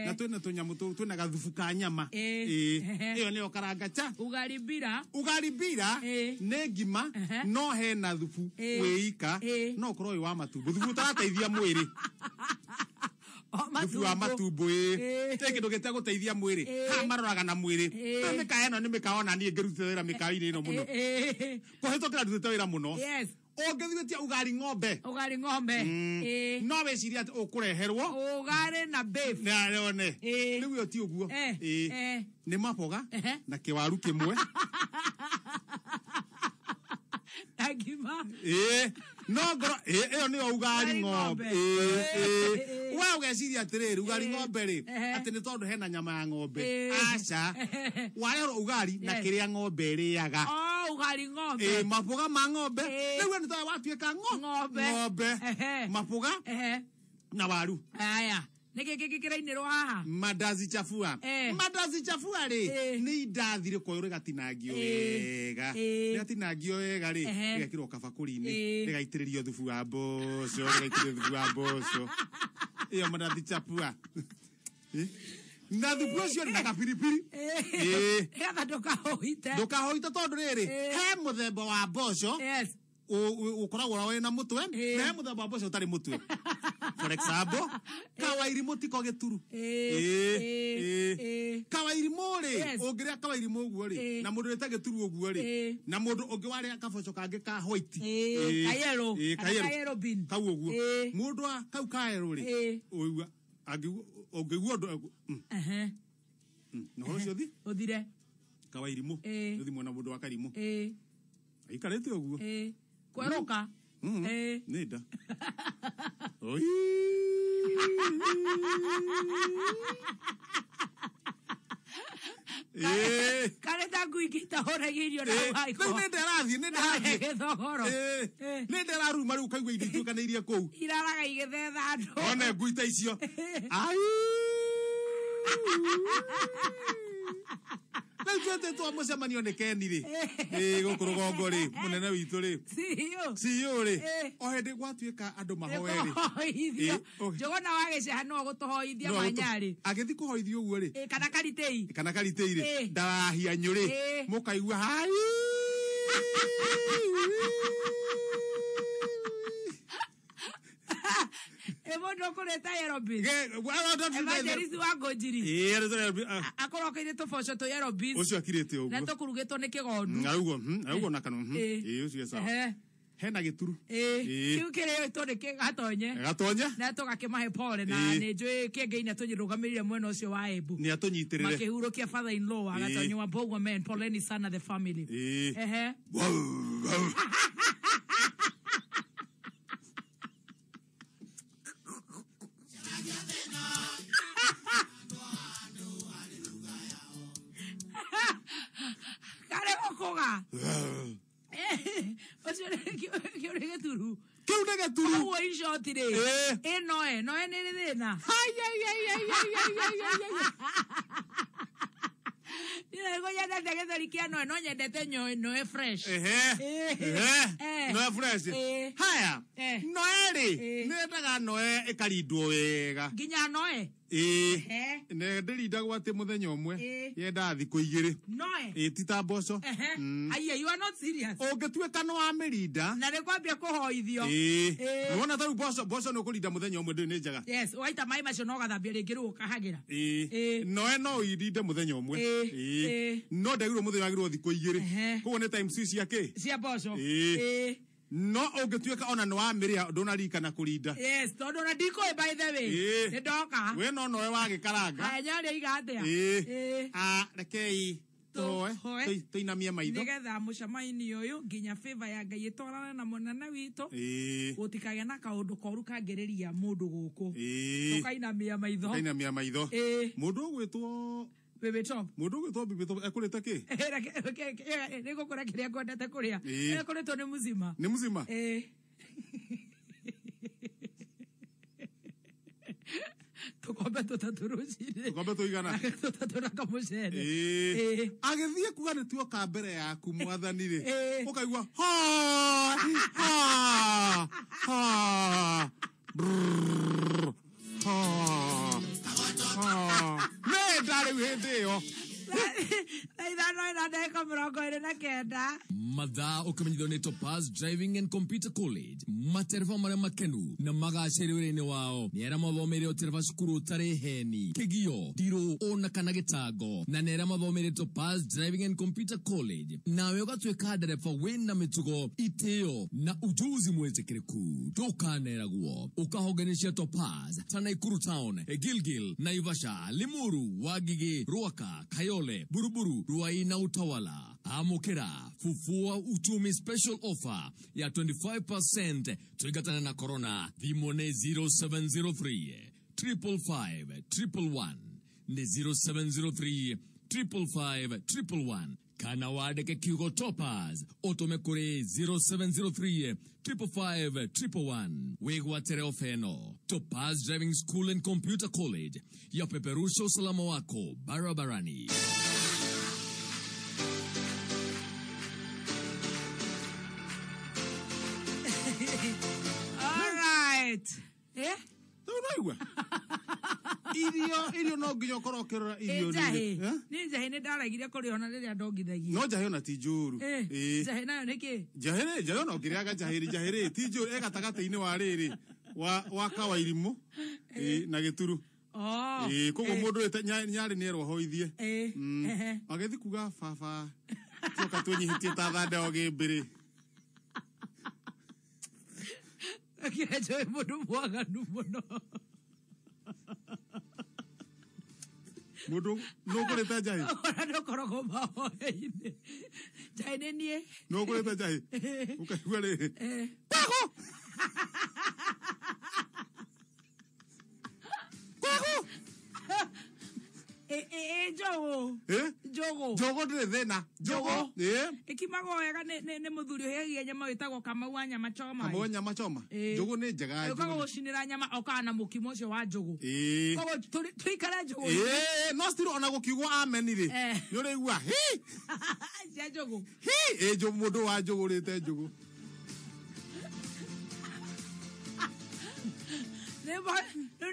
Na twĩna tũnyamũ tũu twĩna gathubu ka nyama. Ĩyo nĩyo karanga cha. Ugali bila. Ugali bila nĩ ngima no hena thubu wĩika no ũkorwo wĩ wa matumbo. Thubu ũtarateithia mwĩrĩ. Thubu wa matumbo ĩ. Ti kĩndũ gĩtegũteithia mwĩrĩ. Haha maroraga na mwĩrĩ. Na mĩkawa ĩno nĩ mĩkawa ona niĩ ngĩrutĩte wĩra mĩkawa-inĩ ĩno mũno. Kũhĩtũkĩra ndutĩte wĩra mũno. Yes. Ũngĩthiĩ ugali ng'ombe. Ugali ng'ombe. No wĩcirie atĩ ũkũreherwo ugali na beef. Na one. Rĩu ĩyo ti ũguo. Nĩ maboga na kĩwaru kĩmwe. Na ngima. No ngoro ĩyo nĩyo ugali ng'ombe. We ũgeciria atĩrĩrĩ ugali ng'ombe rĩ atĩ nĩ tondũ hena nyama ya ng'ombe. Aca. Warehwo ugali na kĩrĩa ng'ombe ĩrĩaga. Ugali ng'ombe. Maboga ma ng'ombe. Rĩu nĩ ta watuĩka ng'ombe. Maboga na waru. Aya. Nĩkĩ kĩngĩ kĩrainĩrwo haha? Mandazi chafua. Mandazi chafua rĩ nĩ indathi rĩkoywo rĩgatinangio wega. Rĩgatinangio wega rĩ rĩgekĩrwo kabakũri-inĩ rĩgaitĩrĩrio thubu wa mboco, rĩgaitĩrĩrio thubu wa mboco. Ĩyo mandazi chafua. Na thubu ũcio na kabiribiri. Nĩgetha ndũkahoite. Ndũkahoite tondũ rĩrĩ he mũthemba wa mboco ukoragwo wĩna mũtwe na he mũthemba wa mboco ũtarĩ mũtwe. For example, kawairimũ tiko gĩturu. Kawairimũ rĩ ũngĩrĩa kawairimũ ũguo rĩ na mũndũ wĩta gĩturu ũguo rĩ na mũndũ ũngĩ warĩa kaboco kangĩ ka white ka yellow bean kau ũguo mũndũ wa kau ka yellow rĩ ũigua ũngĩigua ũndũ na ũhoro ũcio thi ũthire kawairimũ ũthi mwena mũndũ wa karimũ aikarĩte ũguo kwerũka nĩ nda. Oi. Kare ta ngui ingĩitahũragia irio na waiko. Nĩ ndĩrathiĩ nĩ ndĩrathiĩ. Gĩthogoro. Nĩ ndĩraruma rĩu ũkaigua indo ituĩkanĩirie kũu. Iraraga igĩthetha andũ. One ngui ta icio. Ai. Rĩu twetĩtwo mũcemanio nĩ Ken rĩ. Gũkũ rũgongo rĩ mũnene witũ rĩ. CEO rĩ. O hĩndĩ gwatuĩka andũ mahoe rĩ. Njũgũna wa gĩceha no gũtũhoithia manyarĩ. Agĩthiĩ kũhoithio ũguo rĩ. Kana karitei. Kana karitei rĩ. Ndarahia nyũrĩ. Mũkaigua hai. Mũndũ ũkũrĩte yellow beans. Evangelist wa Ngũnjiri. Akorokeire tũboco tũ yellow beans. Ũcio akirĩte ũguo. Na tũkurugĩtwo nĩ kĩgondu. Auguo na kanua. Ũcio sawa. Hena gĩturu. Kĩu kĩrĩtwo nĩ gatonye. Gatonye. Na tũgakĩmahe pole na nĩ njũĩ kĩengei nĩ atũrũgamĩrĩire mwena ũcio wa Embu. Nĩ atũnyitĩrĩre. Makĩhurũkia father in law agatonye wa Mbũgua men. Poleni sana the family. Kare gũkũga. Ũcio nĩ gĩturu. Kĩu nĩ Gĩturu. Ũguo in short rĩ. Ĩĩ. Ĩ noe, noe nĩ ĩrĩ thĩna. Niĩ nĩguo nyendete gĩtheri kĩa noe, no nyendete nyoe noe fresh. Ehe. Ĩĩ. Ehe. Noe fresh. Ĩĩ. Haya. Eh. Noe rĩ, nĩendaga noe ĩkarindwo wega. Nginya noe. Ĩĩ. Ehe. Ne ndĩrindagwo atĩ mũthenya ũmwe. Ĩĩ. Yendaga thikũ igĩrĩ. Noe. Ĩĩ ti ta mboco. Ehe. Mm. Aiya, you are not serious. Ũngĩtuĩka nĩ wamĩrinda. Na nĩ kwambia kũhoithio. Ĩĩ. Ĩĩ. Nĩwona ta rĩu mboco, mboco nĩ ũkũrinda mũthenya ũmwe ndĩrĩ nĩ njega. Yes, waita maĩ macio no ũgathambia rĩngĩ rĩu ũkahagĩra. Ĩĩ. Noe no ũirinde mũthenya ũmwe. Ĩĩ. Ĩĩ. Ĩĩ. No ndagĩrĩirwo mũthenya wagĩrĩirwo thikũ igĩrĩ. Koguo nĩ times cia kĩ? Cia mboco. Ĩĩ. Ĩĩ. No ũngĩtuĩka ona nĩ wamĩrĩa ndũnarikana kũrinda. Yes, tondũ ona ndikũĩ by the way. Ĩĩ. Nĩ ndoka. We no noe wagĩkaranga. Haya nyaria iga atĩa? Ĩĩ. Ĩĩ. Ah, rekei tũhoe Tũhoe. tũinamie maitho. Nĩgetha mũcemainĩ ũyũ nginya favor ya Ngai ĩtwarane na mũnene witũ. Ĩĩ. Gũtikagĩa na kaũndũ koru kangĩrĩria mũndũ gũkũ. Ĩĩ. Tũkainamia maitho. Tũkainamia maitho. Ĩĩ. Mũndũ ũgwĩtwo Bebe Top. Mũndũ ũgwĩtwo Bebe Top ekũrĩte kĩ? Nĩ ngũkũra kĩrĩa ngwendete kũrĩa. Ĩĩ. Ekũrĩtwo nĩ mũcima. Nĩ mũcima? Ĩĩ. Tũkombe tũtatũ rũcinĩ. Tũkombe tũigana? Tũtatũ na kamũcere. Ĩĩ. Agĩthiĩ kuga nĩ tuoka mbere yaku mwathani rĩ. Ĩĩ. Ũkaigua ha ha ha brrr, ha ha. Nĩ ndarĩ hĩndĩ ĩyo. Thaa ithano na ndagĩka 29. Mathaa ũkĩmenyithio nĩ Topaz Driving and Computer College matereba marĩa makenu na magacĩre wĩra-inĩ wao nĩ arĩa mathomeire ũtereba cukuru ũtarĩ heni kĩgio ndirũ ona kana gĩtango na nĩ arĩa mathomeire Topaz Driving and Computer College nawe ũgatuĩka ndereba wĩna mĩtugo itĩo na ujuzi mwĩtĩkĩrĩku ndũkaneragwo ũkahonge Topaz ta Nakuru Town, Gilgil, Naivasha, Limuru, Wagigi, Ruaka, Kayole, Buruburu, Ruai na Utawala. Amukira Fufua Uchumi special offer ya 25% tuigatana na corona. Thimũ nĩ 0703 555 111 nĩ 0703 555 111 kana wandĩke kiugo Topaz ũtũme kũrĩ 0703 555 111 wĩgwatĩre ofa ĩno. Topaz Driving School and Computer College yapeperusha usalama wako barabarani. All right. Eh? Rĩu ũraigua? Irio irio no nginya ũkorwo ũkĩrora irio Ĩ, njahĩ. rĩrĩ. Eh? Nĩ njahĩ nĩ ndaregire kũrĩa ona rĩrĩa ndongithagia. No njahĩ ona ti njũru. Ĩ, Ĩĩ. njahĩ nayo nĩ kĩ? Njahĩ rĩ, njahĩ ona ũngĩrĩaga njahĩ rĩ, njahĩ rĩ, ti njũru, ĩ gatagatĩ-inĩ wa rĩrĩ, wa kawairimũ, ĩ, na gĩturu. Oh. Ĩ, koguo Ĩ. mũndũ wĩte nyarĩ nĩerwo ahoithie. Ĩ. Ehe. Agĩthiĩ kuga baba, tuoka twĩnyihĩtie ta thanda o gĩmbĩrĩ. Kĩrĩa njũĩ mũndũ mwaganu mũno. Mũndũ nũkũrĩte njahĩ? Ona ndũkoragwo mahoya-inĩ. Njahĩ nĩ niĩ. Nũkũrĩte njahĩ? Ũkaigua rĩrĩ. Ĩ. Kwago! Kwago! Ĩ, ĩ, ĩ, njũgũ. Ĩ? Njũgũ. Njũgũ ndĩrĩ thĩna. Njũgũ. Ĩ? Ĩkimagwo wega nĩ mũthuri ũhĩagia nyama wĩtagwo Kamau wa nyama choma. Kamau wa nyama choma? Ĩ. Njũgũ nĩ njega. Ũkaga njũgũ nĩ- gũcinĩra nyama okaga na mũkimo ũcio wa njũgũ. Ĩ. Koguo tũikare njũgũ. Ĩ, no still ona gũkiugwo amen rĩ. Eh. Nĩ ũraigua hi! Cia njũgũ. Hi! Ĩ, mũndũ wa njũgũ rĩte njũgũ. Rĩu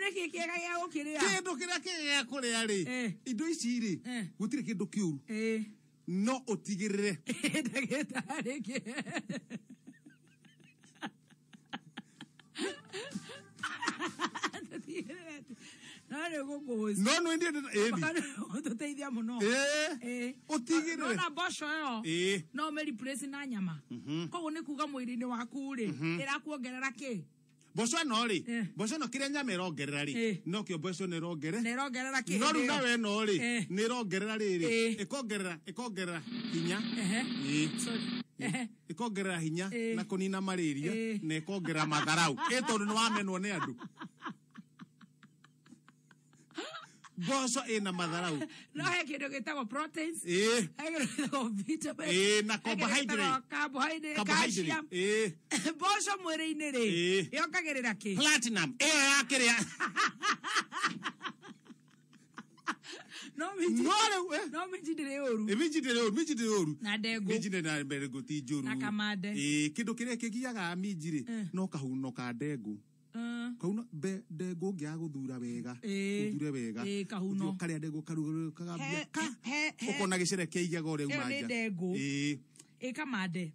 nĩ kĩĩ kĩega gĩa gũkĩrĩa? Kĩndũ kĩrĩa kĩega gĩa kũrĩa rĩ, indo ici rĩ, gũtirĩ kĩndũ kĩũru. No ũtigĩrĩre. Ndagĩtarĩ kĩ? No nĩ gũkũhũcia. No nĩ ndiendete- ĩni. Ũtũteithia mũno. Ĩĩ. Ũtigĩrĩre. Nona mboco ĩyo. Ĩĩ. No ũmĩ replace na nyama. Koguo nĩ kuga mwĩrĩ-inĩ waku rĩ, ĩrakuongerera kĩ? Mboco ĩno rĩ, mboco ĩno kĩrĩa nyama ĩrongerera rĩ, nokĩo mboco ĩno ĩrongerera. Na ĩrongerera kĩ? No rĩu Hĩndĩ ĩyo? nawe ĩno rĩ, nĩ ĩrongerera rĩrĩ, ĩkongerera hinya. Ĩĩ. Ĩkongerera hinya na kũnina malaria na ĩkongerera matharau. Ĩ tondũ nĩ wamenwo nĩ andũ. Mboco ĩna matharau. No he kĩndũ gĩtagwo proteins. Ĩĩ. He kĩndũ gĩtagwo vitamin. Ĩĩ, na He kĩndũ gĩtagwo carbohydrate. Carbohydrate. Carbohydrate. Calcium. Ĩĩ. Mboco mwĩrĩ-inĩ rĩ. Ĩĩ. Yongagĩrĩra kĩ? Platinum. Ĩyo ya kĩrĩa. No minji. No rĩu, eh. No minji ndĩrĩ ũru. Ĩ, minji ndĩrĩ ũru, minji ndĩrĩ ũru. Na ndengũ. Minji na ndengũ ti njũru. Na kamande. Ĩĩ, kĩndũ kĩrĩa kĩgiaga minji rĩ, no kahuno ka ndengũ. Kahuno be ndengũ ũngĩaga gũthura wega. Ĩĩ. Ũthure wega. Ĩĩ, kahuno. Ũthiĩ ũkarĩa ndengũ karuga kagambia He- ka. he- Ũkona gĩcere kĩa igego ũrĩa Ĩyo uma nĩ nja. ndengũ. Ĩĩ. Ĩ kamande.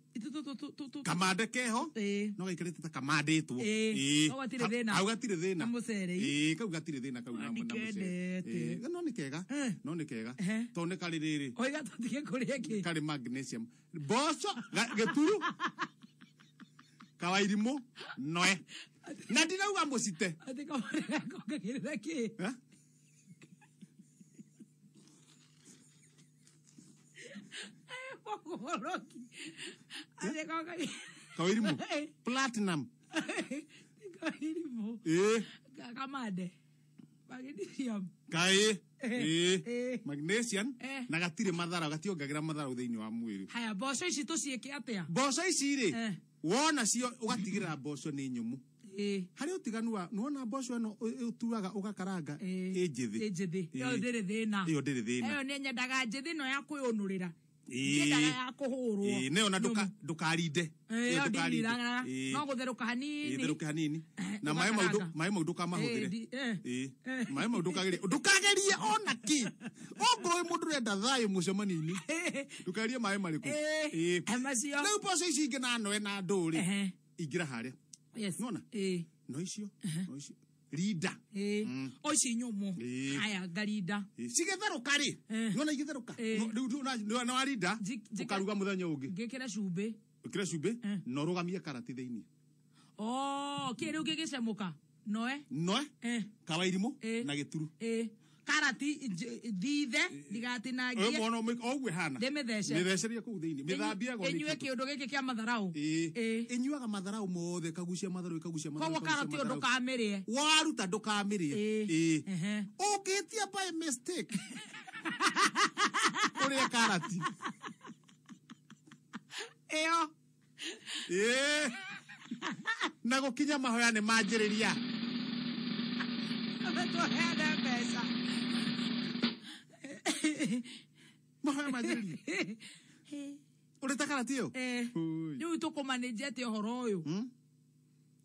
Kamande keho. No gaikarĩte ta kamandĩtwo. Ĩĩ. Kau gatirĩ thĩna. Hau gatirĩ thĩna. Na mũcere. Ĩĩ, kau gatirĩ thĩna kau na mũcere. Ndikendete. Ĩĩ, no nĩ kega. No nĩ kega. Tondũ nĩ karĩ rĩrĩ. Oiga tũtige kũrĩa kĩ. Karĩ magnesium. Mboco gĩturu. Kawairimũ noe. Na ndirauga mũcite. Atĩ kamande gakongagĩrĩra kĩ? Eh? Mũgũrũki. Atĩ kongagĩrĩra. Kawairimũ. Platinum. Kawairimũ. Ĩĩ. Kamande. Magnesium. Kaĩ. Ĩĩ. Ĩĩ. Magnesium. Eh. Na gatirĩ mathara, gationgagĩra mathara thĩinĩ wa mwĩrĩ. Haya, mboco ici tũciĩke atĩa? Mboco ici rĩ, Eh. wona cio ũgatigĩrĩra mboco nĩ nyũmũ. Ĩĩ. Harĩ ũtiganu wa nĩwona mboco ĩno ũtuaga ũgakaranga ĩ njĩthĩ. Ĩ njĩthĩ. Ĩyo Ĩĩ. ndĩrĩ thĩna. Ĩyo ndĩrĩ thĩna. Ĩyo nĩ nyendaga njĩthĩ ĩno ya kwĩũnũrĩra. Ĩĩ. Ndiendaga ya kũhũrwo. Ĩĩ, nĩyo na ndũkarinde. Ĩyo Ĩyo ndũkarinde. ndĩriraga. Ĩĩ. No gũtherũka hanini. Ĩĩ, therũke hanini. Na maĩ mau ũgakaranga. maĩ mau ndũkamahũthĩre. Ĩĩ, Ĩĩ. Maĩ mau ndũkagerie. Ndũkagerie ona kĩ. Ongorwo wĩ mũndũ ũrenda thayũ mũcemanio-inĩ. Ndũkagerie maĩ marĩkũ. Ĩĩ. Macio. Rĩu mboco ici ingĩ na noe na ndũ rĩ. Ingĩra harĩa. Yes. Nĩwona? Ĩĩ. No icio. No icio. Rinda. Ĩĩ. O ici nyũmũ. Ĩĩ. Haya, ngarinda. Cigĩtherũka rĩ. Nĩwona igĩtherũka. Rĩu nĩ warinda. Ũkaruga mũthenya ũngĩ. Ngĩkĩre cumbĩ. Ĩkĩra cumbĩ na ũrũgamie karati thĩinĩ. Oh, kĩ rĩu gĩgĩcemũka. Noe. Noe. Kawairimũ na gĩturu. Ĩĩ. Karati thithe ndigatinangie. Ũyũ mwana o ũguo ĩhana. Ndĩmĩthece. Mĩthecerie kũu thĩinĩ. Mĩthambie go Ĩnyue kĩũndũ gĩkĩ kĩa matharau. Ĩĩ. Ĩnyuaga matharau mothe ĩkagucia matharau ĩkagucia matharau. Koguo karati ĩyo ndũkamĩrĩe. Waruta ndũkamĩrĩe. Ĩĩ. Ũngĩtia by mistake. Ũrĩe karati. Ĩyo. Ĩĩ. Na gũkinya mahoya nĩ manjĩrĩria. Tũheane mbeca. Mahoya manjĩrĩria. Ũrĩte karati ĩyo? Rĩu tũkũmanĩnjia atĩa ũhoro ũyũ?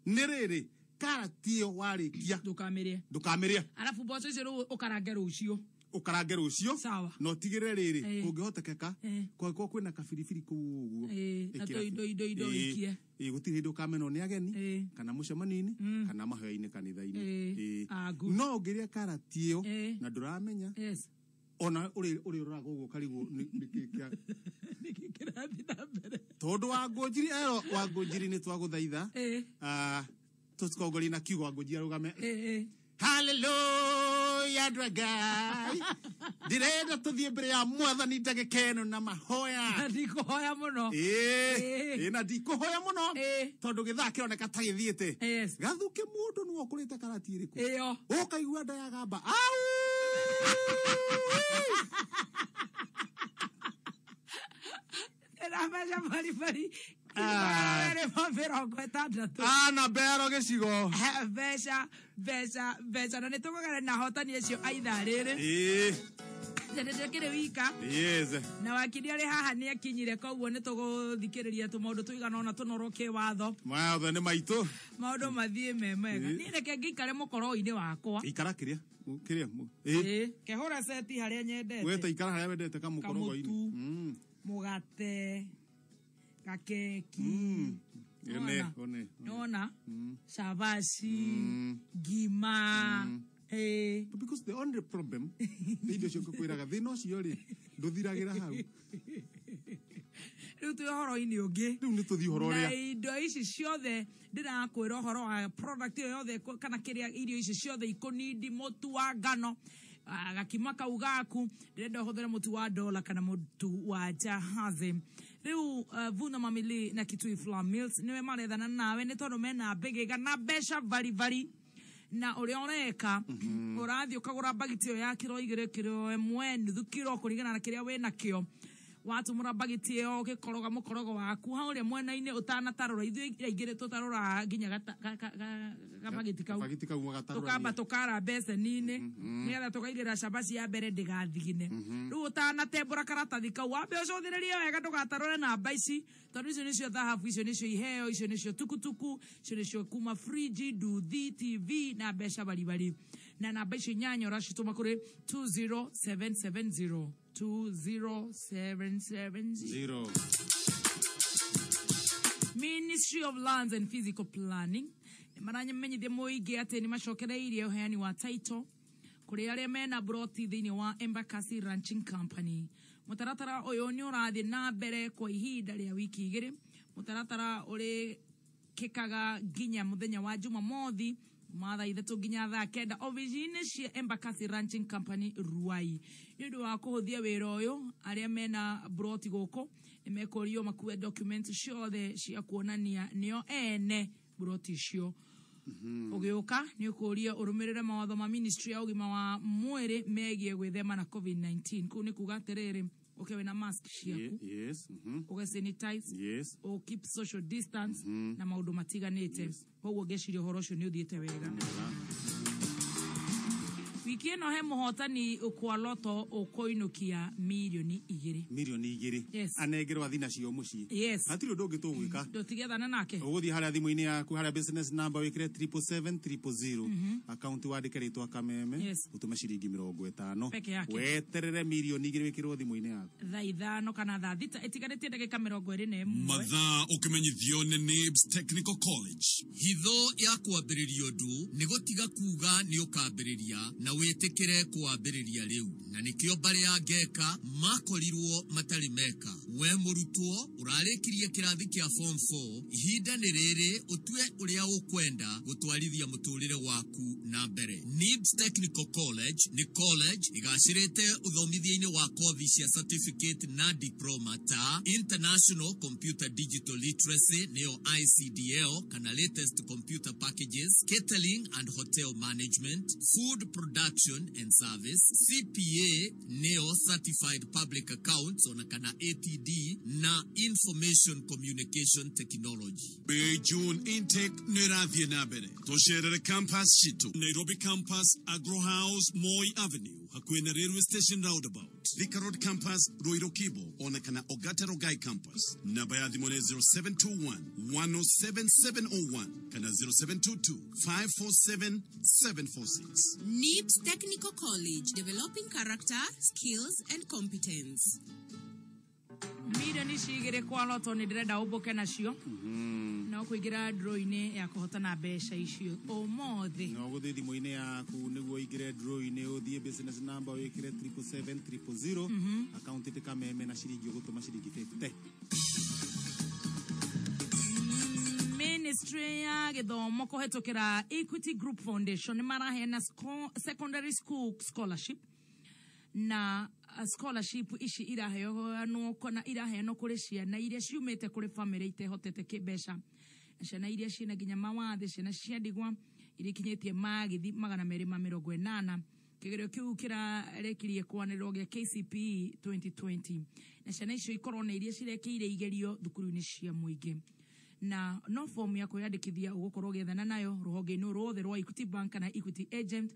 Nĩ rĩrĩ, karati ĩyo warĩkia. Ndũkamĩrĩe. Ndũkamĩrĩe. Arabu mboco icio rĩu ũkarange rũciũ. Ũkarange rũciũ. Sawa. Na ũtigĩrĩre rĩrĩ, Ĩĩ. kũngĩhotekeka, kũngĩkorwo kwĩna kabiribiri kũu ũguo. Ĩĩ, na ĩkĩra tũindo indo indo Ĩĩ. ikie. Ĩĩ, gũtirĩ hĩndĩ ũkamenwo nĩ ageni, kana mũcemanio-inĩ, kana mahoya-inĩ kanitha-inĩ. Ĩĩ. Ĩĩ. Ah, good. No ũngĩrĩa karati ĩyo Ĩĩ. na ndũramenya, Yes. ona ũrĩ ũroraga ũguo ũkarigwo nĩ kĩ kĩa Nĩkĩ kĩrathiĩ na mbere? tondũ Wangũnjiri ero Wangũnjiri nĩ twagũthaitha. Tũtikongorie na kiugo Wangũnjiri arũgame. Hallelujah andũ a Ngai. Ndĩrenda tũthiĩ mbere ya mwathani ndagĩka ĩno na mahoya. Na ndikũhoya mũno. Ĩĩ. Ĩĩ, na ndikũhoya mũno. Tondũ gĩthaa kĩroneka ta gĩthiĩte. Gathuke mũndũ nĩwe ũkũrĩte karati ĩrĩkũ. Ĩyo. Ũkaigua nda yagamba. Au! Ĩna mbeca baribari. Mĩrongo ĩtandatũ. Ana mbero gĩcigo. Mbeca mbeca mbeca na nĩ tũkũgana na ahotani acio a ithaa rĩrĩ. Ĩĩ. Ndĩkĩrĩ wika. Yes. Na wakiri arĩ haha nĩ akinyire koguo nĩ tũgũthikĩrĩria tũmaũndũ tũigana ũna tũnorwo kĩwatho. Mawatho nĩ maitũ. Maũndũ mathiĩ me mega. Ĩĩ. Niĩ reke ngĩikare mũkoro-inĩ wakwa. Ikara kĩrĩa. Kĩrĩa. Ĩĩ. Kehũra ceti harĩa nyendete. Weta ikara harĩa wendete kamũkorogo-inĩ. Kamũtu. Mũgate. Gakeki. One, Nĩwona? one. Nĩwona? Cabaci. Ngima. Ĩĩ. But because the only problem nĩ indo icio ngũkwĩraga thĩna ũcio rĩ ndũthiragĩra hau. Rĩu twĩ ũhoro-inĩ ũngĩ. Rĩu nĩ tũthiĩ ũhoro Na ũrĩa. indo ici ciothe ndĩrakwĩra ũhoro wa product ĩyo yothe kana kĩrĩa irio ici ciothe ikũnindi mũtu wa ngano gakima kau gaku ndĩrenda ũhũthĩre mũtu wa dola kana mũtu wa jahazi. Rĩu Vuna Mamili na Kitui Flour Mills nĩwe marethana nawe nĩ tondũ mena mbĩgĩga na mbeca baribari. Na ũrĩa ũreka, ũrathiĩ ũkagũra bagiti ĩyo ya kiro 2, kiro 1, nuthu kiro, kũringana na kĩrĩa wĩ nakĩo. Watumũra bagiti ĩyo, ũgĩkoroga mũkorogo waku haũrĩa mwena-inĩ ũtanatarũra. Ithuĩ aingĩ tũtarũraga nginya gabagiti kau. Bagiti kau magatarũrania. Tũkamba tũkara mbeceni-inĩ nĩgetha tũkaigĩrĩra cabaci ya mbere ndĩgathigine. Rĩu ũtanatembũra karatathi kau, wambe ũcũthĩrĩrie wega ndũgatarũre namba ici, tondũ icio nĩcio thahabu, icio nĩcio iheo, icio nĩcio tukutuku, icio nĩcio kuma friji, nduthi, TV na mbeca baribari. Na namba icio 8 ũracitũma kũrĩ 20770, 20770. Zero. Ministry of Lands and Physical Planning nĩ maramenyithia mũingĩ atĩ nĩ macokereirie ũheani wa title kũrĩ arĩa mena broti thĩinĩ wa Embakasi Ranching Company. Mũtaratara ũyũ nĩ ũrathiĩ na mbere kwa ihinda rĩa wiki 2. Mũtaratara ũrĩkĩkaga nginya mũthenya wa Jumamothi kuma thaa 3 nginya thaa 9 ofici-inĩ cia Embakasi Ranching Company, Ruai. Nĩ ũndũ wa kũhũthia wĩra ũyũ, arĩa mena broti gũkũ nĩ mekũrio makue document ciothe cia kuonania nĩo ene broti icio. Ũgĩũka nĩ ũkũrio ũrũmĩrĩre mawatho ma ministry ya ũgima wa mwĩrĩ megiĩ gwĩthema na COVID-19. Kũu nĩ kuga atĩrĩrĩ, ũke wĩna mask ciaku, ũge sanitize, ũ keep social distance na maũndũ matiganĩte. Koguo ngeciria ũhoro ũcio nĩ ũthiĩte wega. Wiki ĩno he mũhotani kwa loto ũkũinũkia mirioni 2. Mirioni 2. Yes. Anengerwo athi nacio mũciĩ. Yes. Hatirĩ ũndũ ũngĩ tũgwĩka. Ndũtigethana nake. Ũgũthiĩ harĩa thimũ-inĩ yaku, harĩa business number wĩkĩre 777 000. Akaunti wandĩke rĩtwa Kameme. Ũtũme ciringi 50. Peke yake. Weterere mirioni 2 wĩkĩrwo thimũ-inĩ yaku. Thaa 5 kana thaa 6 ĩtigarĩtie ndagĩka 21. Mathaa ũkĩmenyithio nĩ NIBS Technical College. Hitho ya kwambĩrĩria ũndũ nĩ gũtiga kuga nĩ ũkambĩrĩria na wĩtĩkĩre kwambĩrĩria rĩu, na nĩkĩo mbarĩ ya Ngeka makorirwo matarĩ meka. We mũrutwo ũrarĩkirie kĩrathi kĩa form 4, ihinda nĩ rĩrĩ ũtue ũrĩa ũkwenda gũtwarithia mũtũrĩre waku na mbere. NIBS Technical College nĩ college ĩgacĩrĩte ũthomithia-inĩ wa kothi cia certificate na diploma ta International Computer Digital Literacy, nĩyo ICDL, kana latest computer packages, catering and hotel management, food production and service, CPA, nĩyo certified public accounts, ona kana ATD, na information communication technology. May June intake nĩ ĩrathiĩ na mbere. Tũcerere campus citũ, Nairobi campus, Agro House, Moi Avenue, hakuhĩ na railway station roundabout, Thika Road campus, Ruiru Kibo, ona kana Ogata Rongai campus. Namba ya thimũ nĩ 0721 107 701 kana 0722 547 746. NIBS Technical College, developing character, skills and competence. Mirioni ici 2 kwa loto nĩ ndĩrenda ũmbũke nacio na ũkũingĩra draw-inĩ ya kũhotana mbeca icio ũmũthĩ. No gũthiĩ thimũ-inĩ yaku nĩguo ũingĩre draw-inĩ, ũthiĩ business number wĩkĩre 777 000, akaunti tĩ Kameme, na ciringi ũgũtũma ciringi 50. Ministry ya gĩthomo kũhetũkĩra Equity Group Foundation nĩ maraheana secondary school scholarship, na scholarship ici iraheanwo kana iraheanwo kũrĩ ciana iria ciumĩte kũrĩ famĩlĩ itehotete kĩmbeca, na ciana iria ciĩna nginya mawathe, ciana cia ndigwa iria ikinyĩtie magithi 280. Kĩgerio kĩu kĩrarekirie kwanĩrĩrwo gĩa KCPE 2020, na ciana icio ikorwo nĩ iria cirekeire igerio thukuru-inĩ cia mũingĩ. Na no fomu ya kwĩyandĩkithia ũgũkorwo ũgĩethana nayo rũhonge-inĩ ruothe rwa Equity Bank kana Equity agent,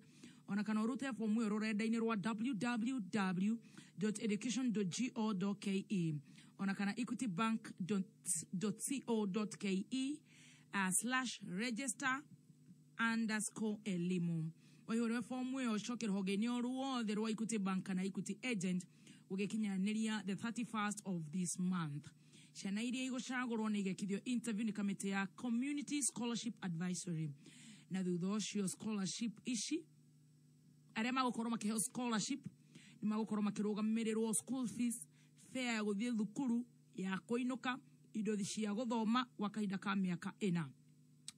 ona kana ũrute fomu ĩyo rũrenda-inĩ rwa www.education.go.ke ona kana equitybank.co.ke/register_elimu. Waihũrĩre fomu ĩyo ũcoke rũhonge-inĩ o ruothe rwa Equity Bank kana Equity agent gũgĩkinyanĩria the 31st of this month. Ciana iria igũcagũrwo nĩ igekithio interview nĩ kamĩtĩ ya Community Scholarship Advisory, na thutha ũcio scholarship ici, arĩa magũkorwo makĩheo scholarship nĩ magũkorwo makĩrũgamĩrĩrwo school fees, fare ya gũthiĩ thukuru, ya kũinũka, indo cia gũthoma gwa kahinda ka mĩaka 4.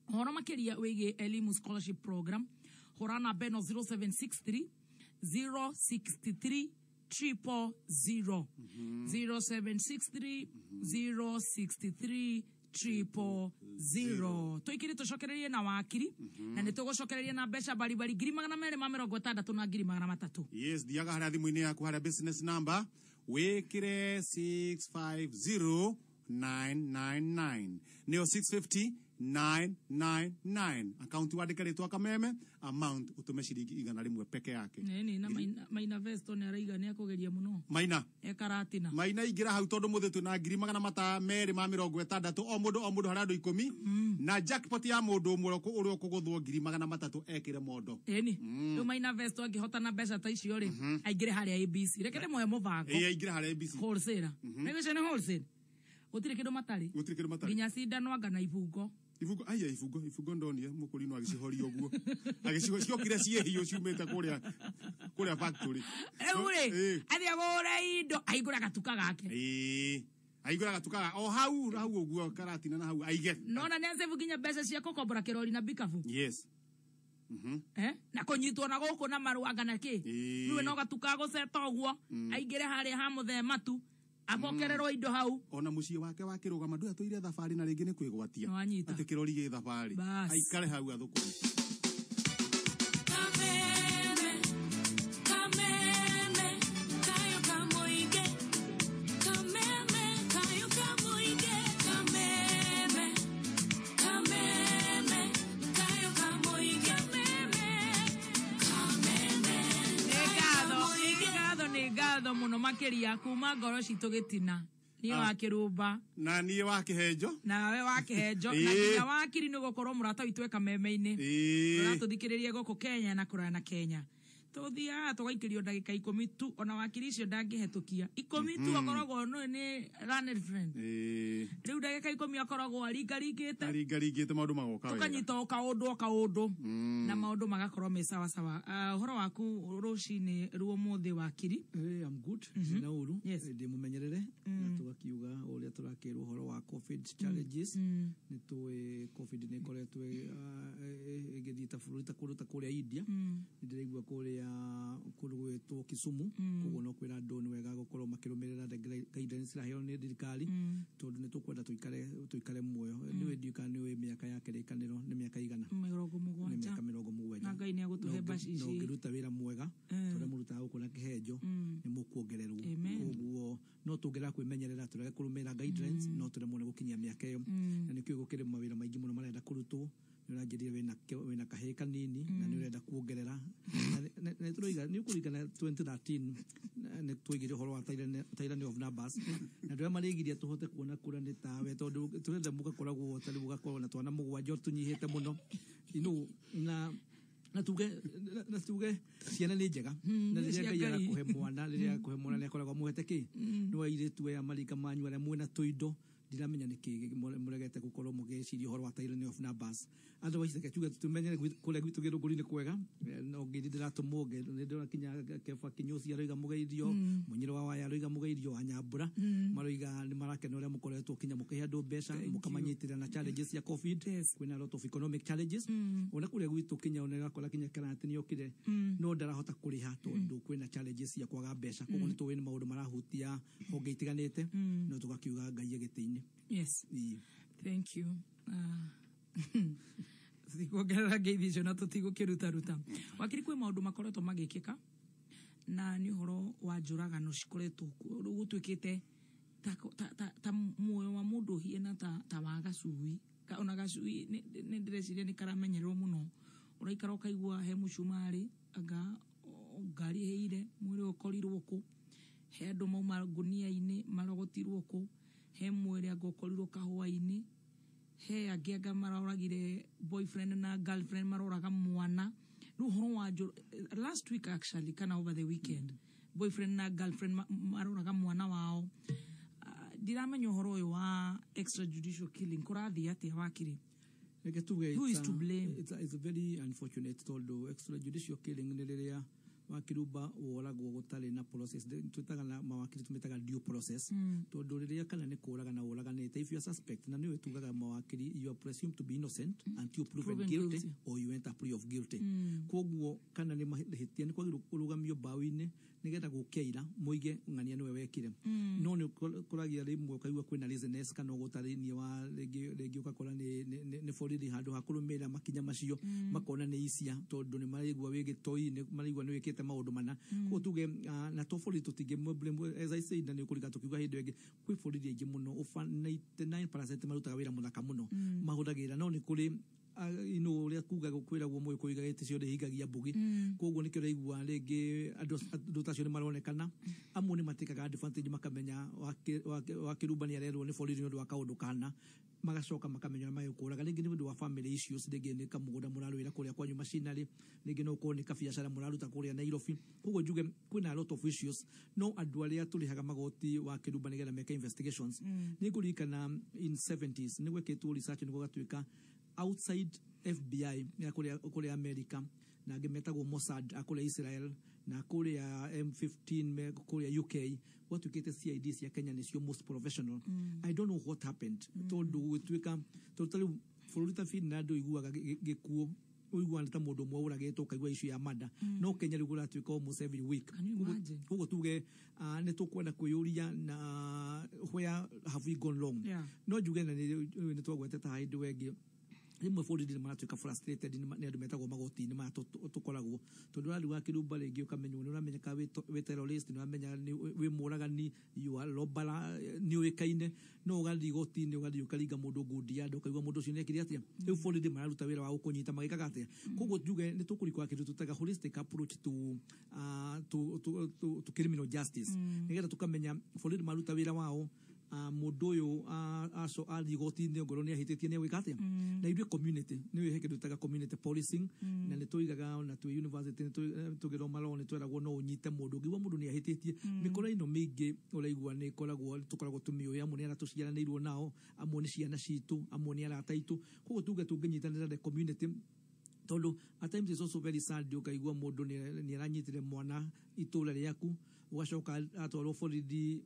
Ũhoro makĩria wĩgiĩ Elimu Scholarship Program, hũra namba ĩno 0763 063 000, 0763 063 000. Tũikire tũcokererie na wakiri na nĩ tũgũcokereria na mbeca baribari 260,000 na 300,000. Yes, thiaga harĩa thimũ-inĩ yaku harĩa business number wĩkĩre 650999, nĩyo 650999. Akaunti wandĩke rĩtwa Kameme, amount ũtũme ciringi 100 peke yake. Nini na Maina Vesto nĩ araiga nĩ akũgeria mũno. Maina Ekaratina. Maina ingĩra hau tondũ mũthĩ twĩna 260,000 o mũndũ o mũndũ harĩa andũ 10 na jackpot ya mũndũ ũmwe ũrĩa ũkũgũthwo 300,000 ekĩre mondo. Ĩni rĩu Maina Vesto angĩhota na mbeca ta icio rĩ, aingĩre harĩa ABC. Reke ndĩmũhe mũbango. Ĩĩ, aingĩre harĩa ABC. Wholesale. Nĩgũcio nĩ wholesale, gũtirĩ kĩndũ matarĩ. Gũtirĩ kĩndũ matarĩ. Nginya cindano anga na ibungo. Ibungo, aya, ibungo ndonire mũkũrinũ agĩcihoria ũguo, agĩciho ciokire ciĩ hiũ ciumĩte kũrĩa factory. Rĩu rĩ, athiĩ agũre indo, ahingũre gatuka gake. Ĩĩ, ahingũre gatuka o hau hau ũguo Karatina na hau aige. Nona nĩ acebu nginya mbeca cia gũkombora kĩrori na bikabu. Yes. Eh? Na kũnyitwo na gũkũ na marũanga na kĩ. Rĩu no gatuka gũceta ũguo, aingĩre harĩa ha mũthema tu, abokererwo indo hau. Ona mũciĩ wake wa kĩrũgama ndũya tũire thabarĩ na rĩngĩ nĩ kwĩgwatia. Nĩwanyita. Atĩ kĩrori gĩ thabarĩ. Bas. Aikare hau athũkũme. Kameme, kameme, kayo kamoige. Kameme, kayo kamoige. Kameme, kameme, kayo kamoige. Kameme, kameme. Nĩ ngatho, nĩ ngatho, nĩ ngatho mũno makĩria kuma ngoro citũ gĩtina. Niĩ wa Kĩrũmba. Na niĩ wa Kĩhenjo. Nawe wa Kĩhenjo. Na nginya wakiri nĩ gũkorwo mũrata witũ e kameme-inĩ. Ũratũthikĩrĩria gũkũ Kenya na kũraya na Kenya. Tũthiaga tũgaikĩrio ndagĩka 10 tu, ona wakiri icio ndangĩhetũkia 10 tu. Akoragwo no nĩ learned friend. Rĩu ndagĩka 10 akoragwo aringaringĩte. Aringaringĩte maũndũ magoka wega. Tũkanyita o kaũndũ o kaũndũ na maũndũ magakorwo me sawa sawa. Ũhoro waku rũcinĩ ruo mũthĩ, wakiri? I'm good. Sina ũru. Ndĩ mũmenyerere na tũgakiuga ũrĩa tũrakĩrwo ũhoro wa COVID challenges. Nĩ tũĩ COVID nĩ ĩkoretwo ĩgĩthiĩ ta bũrũri ta kũndũ ta kũrĩa India. Nĩ ndĩraigua kũrĩa kũndũ gwĩtwo Kisumu. Koguo no kwĩra andũ nĩ wega gũkorwo makĩrũmĩrĩra the guidance iraheo nĩ thirikari tondũ nĩ tũkwenda tũikare muoyo. Nĩũĩ ndiũĩ kana nĩũĩ mĩaka ya kĩrĩkanĩro nĩ mĩaka igana? Mĩrongo Nĩ mũgwanja. mĩaka 70. Na Ngai nĩ agũtũhe mbacici. Na ũngĩruta wĩra mwega tũrĩa mũrutaga gũkũ na Kĩhenjo, nĩ mũkuongererwo. Koguo no tũngĩrega kwĩmenyerera, tũrege kũrũmĩrĩra guidelines, no tũremwo nĩ gũkinyia mĩaka ĩyo. Na nĩkĩo gũkĩrĩ mawĩra maingĩ mũno marenda kũrutwo. Nĩ ũranjĩrire wĩna kahĩĩ kanini na nĩ ũrenda kuongerera. Na nĩ tũroiga nĩ ũkũririkana 2013 nĩ twaigire ũhoro wa tyranny of numbers na andũ arĩa marĩgiria tũhote kuona kura nĩ tawe tondũ tũrenda mũgakoragwo ta rĩu ũgakorwo na twana 7 tũnyihĩte mũno, na tuge ciana nĩ njega na Nĩ rĩrĩa cia Ngai Ngai. arakũhe mwana, rĩrĩa akũhe mwana nĩ akoragwo amũhete kĩ nĩ airĩtu aya marika manyu arĩa mwĩna tũindo, ndiramenya nĩkĩ mũregete gũkorwo mũgĩciria ũhoro wa tyranny of numbers. Otherwise reke tuge tumenyere kũrĩa gwitũ Gĩthũngũri nĩ kwega. No ngiri ndĩratũmwo nĩ ndĩrona kinya Keba Kĩnyũci aroiga mũgeithio. Mũnyĩrĩ wa Waya aroiga mũgeithio wa Nyambura. Maroiga nĩ marakena ũrĩa mũkoretwo kinya mũkĩhe andũ mbeca, mũkamanyitĩrĩra na challenges cia COVID. Kwĩna a lot of economic challenges ona kũrĩa gwitũ kinya ona ũrakora kinya karati nĩ okire no ndarahota kũrĩha tondũ kwĩna challenges cia kwaga mbeca. Koguo nĩ tũĩ nĩ maũndũ marahutia honge itiganĩte, no tũgakiuga Ngai gĩtĩ-inĩ. Yes. Ĩĩ. Thank you. Tũtikuongerera ngeithi icio na tũtigũkĩrutaruta. Wakiri, kwĩ maũndũ makoretwo magĩkĩka na nĩ ũhoro wa njũragano cikoretwo kuo. Rĩu gũtuĩkĩte ta muoyo wa mũndũ ũhiana ta wa gacui. Ona gacui nĩ ndĩreciria nĩ karamenyererwo mũno. Ũraikara ũkaigua he mũcumarĩ anga ngari ĩhĩire, mwĩrĩ ũkorirwo kũ, he andũ mauma ngunia-inĩ marogotirwo kũ, he mwĩrĩ anga ũkorirwo kahũa-inĩ, he angĩ anga maroragire boyfriend na girlfriend, maroraga mwana. Rĩu ũhoro wa last week actually, kana over the weekend, boyfriend na girlfriend maroraga mwana wao. Ndiramenya ũhoro ũyũ wa extrajudicial killing kũrathiĩ atĩa, wakiri? Reke tuge Who is to blame? It's very unfortunate tondũ extrajudicial killing nĩ rĩrĩa wakirumba woragwo gũtarĩ na process. Twĩtaga na mawakiri tũmĩtaga due process tondũ rĩrĩa kana nĩ kũraga na ũraganĩte, if you are suspect, na nĩwe tugaga mawakiri, you are presumed to be innocent until proven Proven guilty, guilty. or you enter plea of guilty. Koguo kana nĩ mahĩtia nĩ kwagĩrĩirwo kũrũgamio mbaũ-inĩ Nĩgetha gũke ira mũige ng'ania nĩwe wekire. No nĩ ũkoragia rĩmwe ũkaigua kwĩna laziness kana ũgũtarĩinie wa rĩngĩ ũgakora nĩ borithi handũ ha kũrũmĩrĩra makinya macio, makona nĩ icia tondũ nĩ maraigua wĩ gĩtoi, nĩ maraigua nĩ wĩkĩte maũndũ mana. Koguo tuge na to borithi tũtingĩ blame, as I said, na nĩ ũkũrika tũkiuga hĩndĩ ĩngĩ kwĩ borithi aingĩ mũno, over 99% marutaga wĩra mũthaka mũno, mahũthagĩra, no nĩ kũrĩ ino ũrĩa kuga kwĩragwo mũgĩkũyũ gĩtĩ ciothe hingagia mbugi. Koguo nĩkĩo ũraigua rĩngĩ andũ ta acio nĩ maronekana amwe nĩ matĩkaga advantage, makamenya wakĩrumba nĩ arerwo nĩ borithi nĩ ũndũ wa kaũndũ kana, magacoka makamenya ũrĩa magĩkũraga. Rĩngĩ nĩ ũndũ wa family issues, rĩngĩ nĩ kamũgũnda mũrarũĩra kũrĩa kwanyu macinarĩ, rĩngĩ no ũkorwo nĩ kabiacara mũraruta kũrĩa Nairobi. Koguo njuge kwĩna a lot of issues, no andũ arĩa tũrĩhaga magoti wa kĩrumba nĩgetha meke investigations. Nĩ ngũririkana in 70s nĩ gwekĩtwo research, nĩ gũgatuĩka outside FBI ya kũrĩa America na angĩ metagwo Mossad a kũrĩa Israel na kũrĩa M15 kũrĩa UK, gwatuĩkĩte CID cia Kenya nĩcio most professional. I don't know what happened, tondũ gũgĩtuĩka tondũ ta rĩu bũrũri ta Finland ũiguaga gĩkuũ, ũiguaga nĩ ta mũndũ ũmwe ũragĩtwo, ũkaigua issue ya murder, no Kenya rĩu kũratuĩka almost every week. Can you imagine? Koguo tuge nĩ tũkwenda kwĩyũria na where have we gone wrong. No njuge na nĩ twagwetete haha hĩndĩ wengĩ rĩmwe borithi nĩ maratuĩka frustrated nĩ andũ metagwo magoti-inĩ maya tũkoragwo tondũ ũrathiĩ wa kĩrumba rĩngĩ ũkamenywo nĩ ũramenyeka wĩ terrorist, nĩ ũramenya nĩ wĩ mũragani, you are robber, nĩ ũĩkaine, no ũgathiĩ igoti-inĩ ũgathiĩ ũkaringa mũndũ ngundi ya andũ, ũkaigua mũndũ ũcio nĩ ekire atĩa. Rĩu borithi mararuta wĩra wa gũkũnyita magĩkaga atĩa. Koguo njuge nĩ tũkũrikwa kĩndũ tũtaga holistic approach to criminal justice, nĩgetha tũkamenya borithi maruta wĩra wao, mũndũ ũyũ aco athiĩ igoti-inĩ ongorwo nĩ ahĩtĩtie nĩ egwĩka atĩa. Na ithuĩ community nĩ he kĩndũ tũtaga community policing, na nĩ tũigaga ona twĩ university nĩ tũgĩthoma law nĩ tweragwo no ũnyite mũndũ ũngĩigua mũndũ nĩ ahĩtĩtie. Mĩkora ĩno mĩingĩ ũraigua nĩ ĩkoragwo tũkoragwo tũmĩũĩ, amwe nĩ arĩa tũciaranĩirwo nao, amwe nĩ ciana citũ, amwe nĩ arata aitũ. Koguo tuge tũngĩnyitanĩra the community, tondũ at times it's also very sad ũkaigua mũndũ nĩ aranyitire mwana itũra rĩaku, ũgacoka atwarwo borithi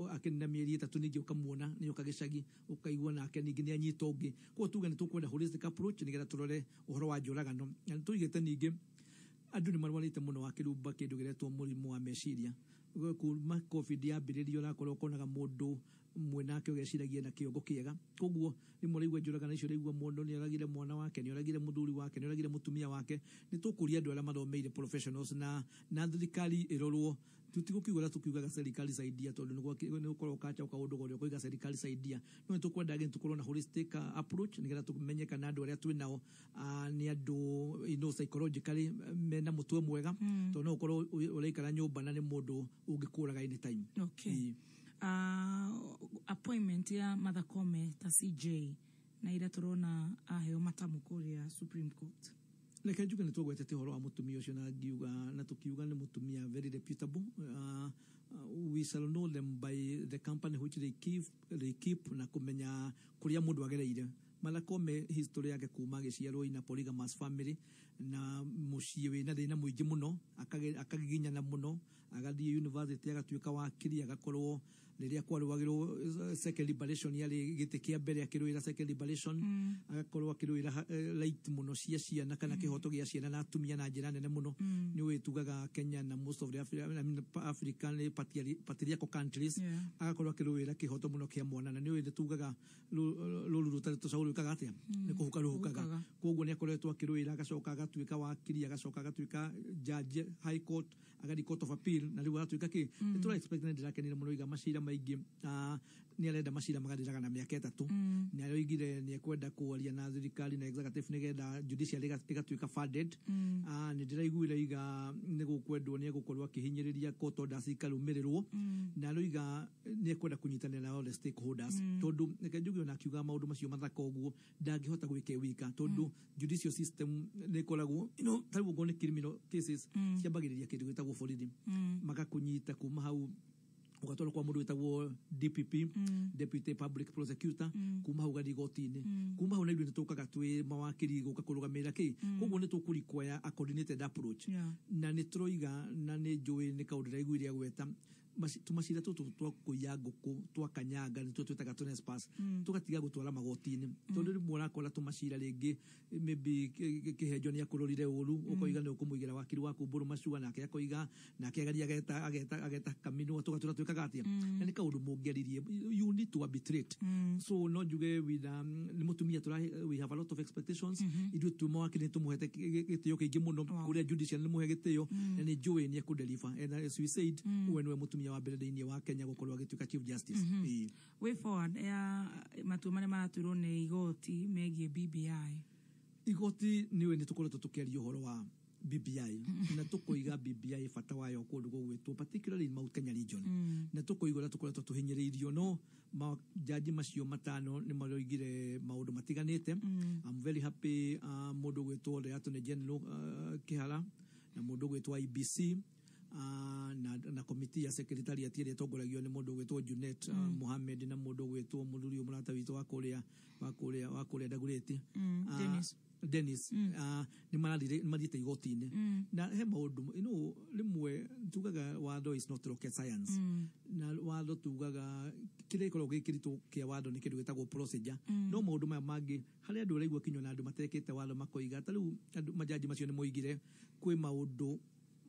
akĩnina mĩeri 3, ningĩ ũkamuona nĩ oka gĩcagi, ũkaigua nake ningĩ nĩ anyita ũngĩ. Koguo tuge nĩ tũkwenda holistic approach nĩgetha tũrore ũhoro wa njũragano. Na nĩ tũigĩte ningĩ andũ nĩ marwarĩte mũno wa kĩrumba kĩndũ gĩretwo mũrimũ wa meciria. Kuma COVID yambĩrĩrio ũrakorwo ũkonaga mũndũ mwĩnake ũgeciragia na kĩongo kĩega. Koguo rĩmwe ũraigua njũragano icio, ũraigua mũndũ nĩ oragire mwana wake, nĩ oragire mũthuri wake, nĩ oragire mũtumia wake. Nĩ tũkũria andũ arĩa mathomeire professionals na thirikari ĩrorwo. Tũtigũkiuga ũrĩa tũkiugaga serikali saidia, tondũ nĩ gũkorwo ũkacha kaũndũ gorĩa ũkoiga serikali saidia, no nĩ tũkwenda again tũkorwo na holistic approach nĩgetha tũmenye kana andũ arĩa twĩ nao nĩ andũ psychologically mena mũtwe mwega, tondũ no ũkorwo ũraikara nyũmba na nĩ mũndũ ũngĩkũraga anytime. Okay. Appointment ya Martha Koome ta CJ na ira tũrona aheo matamu kũrĩa Supreme Court. Reke njuge nĩ twagwetete ũhoro wa mũtumia ũcio na ngiuga na tũkiuga nĩ mũtumia very reputable. We shall know them by the company which they keep na kũmenya kũrĩa mũndũ agereire. Martha Koome history yake kuma agĩciarwo in a polygamous family na mũciĩ wĩna thĩna mũingĩ mũno, akagiginyana mũno, agathiĩ university agatuĩka wakiri, agakorwo rĩrĩa kwarũagĩrwo second liberation yarĩ gĩtĩ kĩa mbere akĩrũĩra second liberation, agakorwo akĩrũĩra right mũno cia ciana kana kĩhoto gĩa ciana na atumia na njĩra nene mũno. Nĩ ũĩ tugaga Kenya na most of the I mean, African patriarchal countries, agakorwo akĩrũĩra kĩhoto mũno kĩa mwana, na nĩ ũĩ nĩ tugaga rũru rũtarĩ tũcaũ rwĩkaga atĩa? Nĩ kũhuka rũhukaga. Kũhukaga. Koguo nĩ akoretwo akĩrũĩra, agacoka agatuĩka wakiri, agacoka agatuĩka judge high court, agathiĩ court of appeal, na rĩu agatuĩka kĩ nĩ tũra expect. Nĩ ndĩrakenire mũno iga macira maingĩ, nĩ arenda macira magathiraga na mĩaka 3. Nĩ aroigire nĩ ekwenda kwaria na thirikari na executive nĩgetha judiciary ĩgatuĩka funded. Nĩ ndĩraiguire iga nĩ gũkwendwo nĩ egũkorwo akĩhinyĩrĩria court orders ikarũmĩrĩrwo, na aroiga nĩ ekwenda kũnyitanĩra na all the stakeholders, tondũ reke njuge ona akiuga maũndũ macio mathaka ũguo ndangĩhota gwĩka e wika, tondũ judicial system nĩ ĩkoragwo ta rĩu ũngorwo nĩ criminal cases, ciambagĩrĩria kĩndũ gĩtagwo borithi, magakũnyita, kuma hau ũgatwarwo kwa mũndũ wĩtagwo DPP, deputy public prosecutor, kuma hau ũgathiĩ igoti-inĩ, kuma hau na ithuĩ nĩ tũkaga twĩ mawakiri gũka kũrũgamĩrĩra kĩ. Koguo nĩ tũkũrequire a coordinated approach. Na nĩ tũroiga na nĩ njũĩ nĩ kaũndũ ndĩraiguire agweta Tumacira tũtũ twa kũiya ngũkũ, twa kanyanga, nĩtuo twĩtaga trespass, tũgatiga gũtwara magoti-inĩ, tondũ rĩmwe ũrakora tũmacira rĩngĩ maybe kĩhenjo nĩ akũrorire ũru, ũkoiga nĩ ũkũmũigĩra wakiri waku Mbũrũ Macua, nake akoiga nake ageria ageta Kaminwa, tũgatũra twĩkaga atĩa, na nĩ kaũndũ mũngĩaririe. You need to arbitrate. So no njuge with nĩ mũtumia tũra, we have a lot of expectations. Ithuĩ twĩ mawakiri nĩ tũmũhete gĩtĩo kĩingĩ mũno kũrĩa judicial, nĩ mũhe gĩtĩo, na nĩ njũĩ nĩ ekũdeliver, and as we said, we nĩwe mũtumia wa mbere thĩinĩ wa Kenya gũkorwo agĩtuĩka chief justice. Ĩĩ. Way forward ya matua marĩa maratuirwo nĩ igoti megiĩ BBI? Igoti nĩwe nĩ tũkoretwo tũkĩaria ũhoro wa BBI, na tũkoiga BBI bata wayo kũndũ gũgwĩtwo particularly in Mount Kenya region, na tũkoiga ũrĩa tũkoretwo tũhinyĩrĩirio, no majaji macio matano nĩ maroigire maũndũ matiganĩte. I'm very happy, mũndũ ũgwĩtwo the Attorney General Kihara na mũndũ ũgwĩtwo IBC na komiti ya secretariat ĩrĩa ĩtongoragio nĩ mũndũ ũgwĩtwo Junet Mohamed na mũndũ ũgwĩtwo mũthuri ũyũ mũrata witũ wa kũrĩa Dagoretti. Dennis. Dennis, nĩ marathire, nĩ mathiĩte igoti-inĩ, na he maũndũ rĩmwe tugaga watho is not rocket science, na watho tugaga kĩrĩa gĩkoragwo gĩ kĩritũ kĩa watho nĩ kĩndũ gĩtagwo procedure. No maũndũ maya mangĩ harĩa andũ ũraigua kinywa na andũ matekĩte watho makoiga ta rĩu andũ majaji macio nĩ moigire kwĩ maũndũ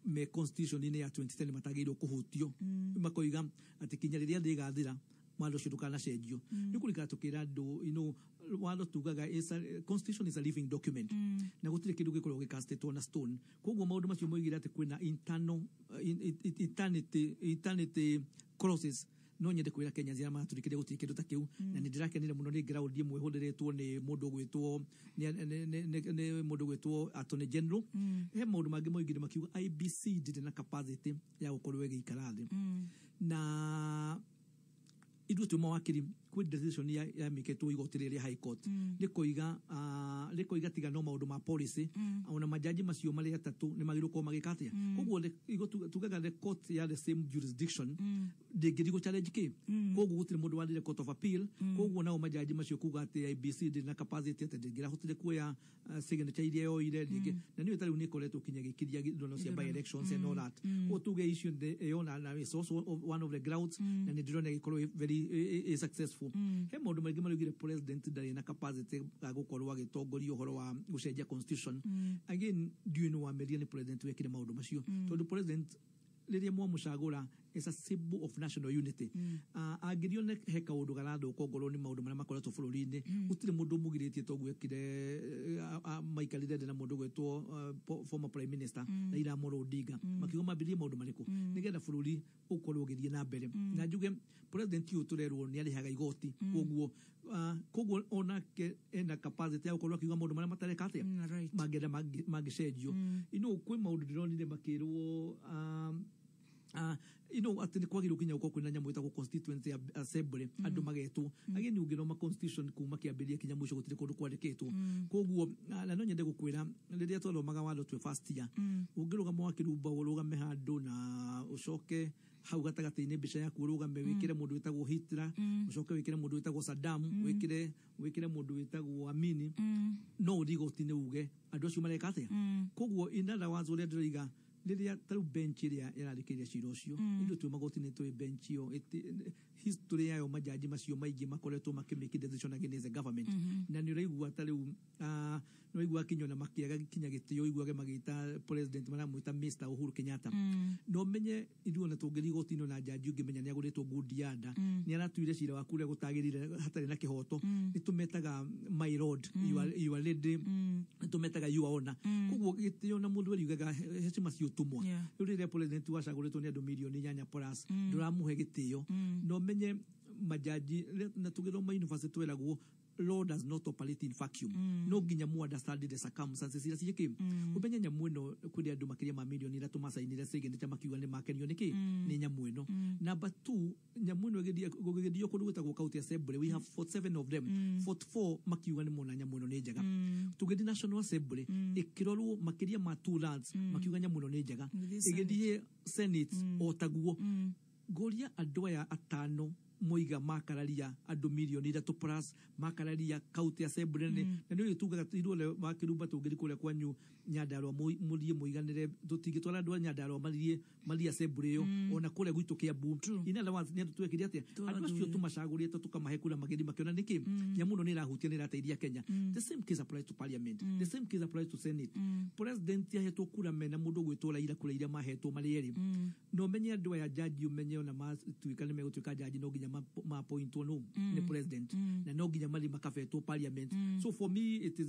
me constitution-inĩ ya 2010 matagĩrĩirwo kũhutio, makoiga atĩ kinya rĩrĩa thĩ ĩgathira watho ũcio ndũkanacenjio. Nĩ kũrikana tũkĩra andũ, watho tugaga constitution is a living document, na gũtirĩ kĩndũ gĩkoragwo gĩcastĩtwo na stone. Koguo maũndũ macio moigire atĩ kwĩna internal eternity clauses, no nyende kwĩra Kenya arĩa maratũrikĩria gũtirĩ kĩndũ ta kĩu. Na nĩ ndĩrakenire mũno nĩ ground ĩmwe ĩhũthĩrĩtwo nĩ mũndũ ũgwĩtwo nĩ mũndũ ũgwĩtwo Attorney General. He maũndũ mangĩ moigire makiuga IBC ndĩrĩ na capacity ya gũkorwo ĩgĩikara thĩ, na ithuĩ twĩ mawakiri kwĩ decision yamĩkĩtwo igoti rĩrĩa High Court, rĩkoiga tiga no maũndũ ma policy, ona majaji macio marĩ atatũ nĩ magĩrĩirwo gũkorwo magĩka atĩa. Koguo tugaga the court ya the same jurisdiction ndĩngĩthiĩ gũ challenge kĩ. Koguo gũtirĩ mũndũ wathire Court of Appeal. Koguo nao majaji macio kuga atĩ IBC ndĩrĩ na capacity, atĩ ndĩngĩrahotire kuoya signature iria yoire ndĩngĩ, na nĩyo tarĩu nĩ ĩkoretwo kinya gĩkiria ithurano cia by elections and all that. Koguo tuge icio ĩyo na is also one of the grounds, na nĩ ndĩrona ĩgĩkorwo ĩ very successful. He maũndũ maingĩ maraugire president ndarĩ na capacity ya gũkorwo agĩtongoria ũhoro wa gũcenjia constitution. Again, ndiũĩ nĩ wameria nĩ president wekire maũndũ macio, tondũ president rĩrĩa mwamũcagũra is a symbol of national unity. Angĩrione he kaũndũ garathũka, ongorwo nĩ maũndũ marĩa makoretwo bũrũri-inĩ, gũtirĩ mũndũ ũmũgirĩtie toguo ekire, maikarire thĩ na mũndũ ũgwĩtwo former prime minister Raila Amolo Odinga, makiuga mambĩrĩrie maũndũ marĩkũ nĩgetha bũrũri ũkorwo ũgĩthiĩ na mbere. Na njuge president ũyũ tũrerwo nĩ arĩhaga igoti, koguo onake ena capacity ya gũkorwo akiuga maũndũ marĩa matareka atĩa, mangĩenda mangĩcenjio. Kwĩ maũndũ ndĩronire makĩrwo atĩ nĩ kwagĩrĩirwo nginya gũkorwo kwĩna nyamũ ĩtagwo constituency assembly, andũ magetwo. Again, ũngĩthoma constitution kuma kĩambĩrĩria kinya mũico, gũtirĩ kũndũ kwandĩkĩtwo. Koguo na no nyende gũkwĩra rĩrĩa twathomaga watho twĩ first year, ũngĩrũgama wakĩrumba ũrũgame handũ na ũcoke hau gatagatĩ-inĩ mbica yaku ũrũgame, wĩkĩre mũndũ wĩtagwo Hitler, ũcoke wĩkĩre mũndũ wĩtagwo Saddam, wĩkĩre mũndũ wĩtagwo Amini, no ũthiĩ igoti-inĩ uge andũ acio mareka atĩa. Koguo in other words, ũrĩa ndĩroiga, rĩrĩa tarĩu bench ĩrĩa ĩrarĩkĩrĩria cira ũcio, ithuĩ twĩ magoti-inĩ twĩ bench ĩyo history yayo majaji macio maingĩ makoretwo makĩmake decision against the government. Na nĩ ũraigua ta rĩu nĩ ũraigua kinya ona makĩaga kinya gĩtĩo, ũiguage magĩta president, maramwĩta Mr Uhuru Kenyatta. No menye ithuĩ ona tũngĩthiĩ igoti-inĩ ona jaji ũngĩmenya nĩ agũrĩtwo ngundi ya nda, nĩ aratuire cira waku ũrĩa gũtagĩrĩire hatarĩ na kĩhoto, nĩ tũmetaga my lord, your lady, nĩ tũmetaga your honor. Koguo gĩtĩo na mũndũ eriugaga heshima si utumwa. Rĩu rĩrĩa president wacagũrĩtwo nĩ andũ mirioni 8 plus, ndũramũhe gĩtĩo, no menye majaji na tũgĩthoma university tweragwo law does not operate in vacuum. No nginya mu understand the circumstances iria ciĩkĩ ũmenye nyamũ ĩno. Kũrĩ andũ makĩria ma mirioni 3 macainire signature makiuga nĩ makenio nĩ kĩ nĩ nyamũ ĩno. Number two, nyamũ ĩno gũgĩthio kũndũ gwĩtagwo county assembly, we have 47 of them, 44 makiuga nĩ mona nyamũ ĩno nĩ njega. Tũgĩthiĩ National Assembly, ĩkĩrorwo makĩria ma two thirds makiuga nyamũ ĩno nĩ njega. Gũthiĩ. Ĩgĩthiĩ Senate o taguo. Ngũria andũ aya atano Moiga makararia andũ mirioni 3 plus makararia county assembly na nĩ tugaga ithuothe wa Kĩrumba tũngĩthiĩ kũrĩa kwanyu Nyandarua mũthiĩ mũiganĩre tũtingĩtwara andũ a Nyandarua mathiĩ assembly ĩyo ona kũrĩa gwitũ Kiambu. In other words, nĩ andũ twekire atĩa andũ acio tũmacagũrĩte tũkamahe kura magĩthiĩ makĩona nĩkĩ nyamũ ĩno nĩ ĩrahutia nĩ ĩrateithia Kenya. The same case applies to parliament, the same case applies to senate. President ahetwo kura mena mũndũ ũgwĩtwo Raila kura iria mahetwo marĩ erĩ na ũmenye andũ aya jaji ũmenye ona matuĩka nĩ megũtuĩka jaji no nginya ma-appointwo no nĩ president na no nginya mathiĩ makabetwo parliament. So for me it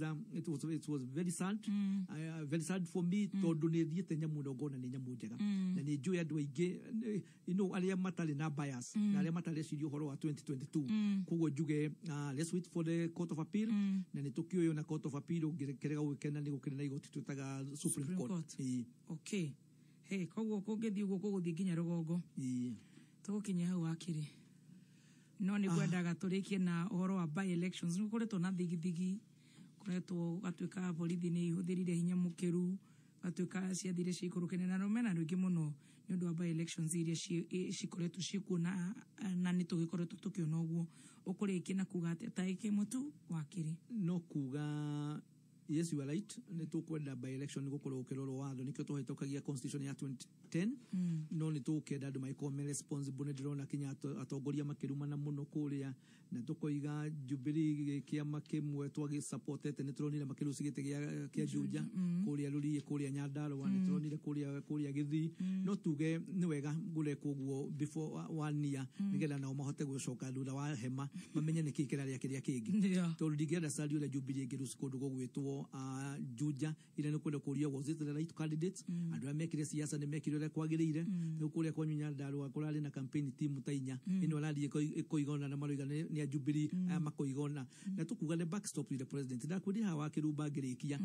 was very sad, very sad for me tondũ nĩ thiĩte nyamũ ĩno ngona nĩ nyamũ njega na nĩ njũĩ andũ aingĩ arĩa matarĩ na bias na arĩa matareciria ũhoro wa 2022. Koguo njuge let's wait for the court of appeal na nĩ tũkĩũĩ ona court of appeal ũngĩrega gwĩkena nĩ gũkĩrĩ na igoti twĩtaga Supreme Court. Court. Ĩĩ. Okay, hey, koguo kũngĩthiĩ ũguo kũgũthiĩ nginya rũgongo. Ĩĩ. Tũgũkinya hau wakiri no nĩ ngwendaga tũrĩkie na ũhoro wa by elections. Nĩ gũkoretwo na thigithigi, koretwo gatuĩka borithi nĩ ihũthĩrire hinya mũkĩru, gatuĩka ciathire ciikũrũkĩte na rũmena rũingĩ mũno nĩ ũndũ wa by elections iria cikoretwo ciĩkuo na nĩ tũgĩkoretwo tũkĩona ũguo. Ũkũrĩkia na kuga atĩa ta ĩkĩmwe tu wakiri? No kuga yes, you are right, nĩ tũkwenda by election gũkorwo gũkĩrorwo watho nĩkĩo tũhĩtũkagia constitution ya 2010 no nĩ tũkenda andũ magĩkorwo me responsible. Nĩ ndĩrona kinya atongoria makĩrumana mũno kũrĩa na tũkoiga Jubilee kĩama kĩmwe twagĩsupportete nĩ tũronire makĩruci gĩtĩ kĩa Juja kũrĩa Rũriĩ, kũrĩa Nyandarua nĩ tũronire kũrĩa Gĩthii. No tuge nĩ wega gũrekwo ũguo before one year nĩgetha nao mahote gũcoka thutha wa hema mamenye nĩkĩ kĩrarĩa kĩrĩa kĩngĩ tondũ ndingĩenda cari ũrĩa Jubilee ĩngĩruci kũndũ gũgwĩtwo Juja ira nĩ kwenda kũria was it the right candidate. Andũ arĩa mekire siasa nĩ mekire ũrĩa kwagĩrĩire. Rĩu kũrĩa kwanyu Nyandarua kũrarĩ na campaign team ta inya, ĩno ĩrathiĩ ĩkoiga ona na maroiga nĩ a Jubilee, aya makoiga ona na tũkuga the backstop with the president. Ndakwĩrire haha wa Kĩrumba ngĩrĩkia,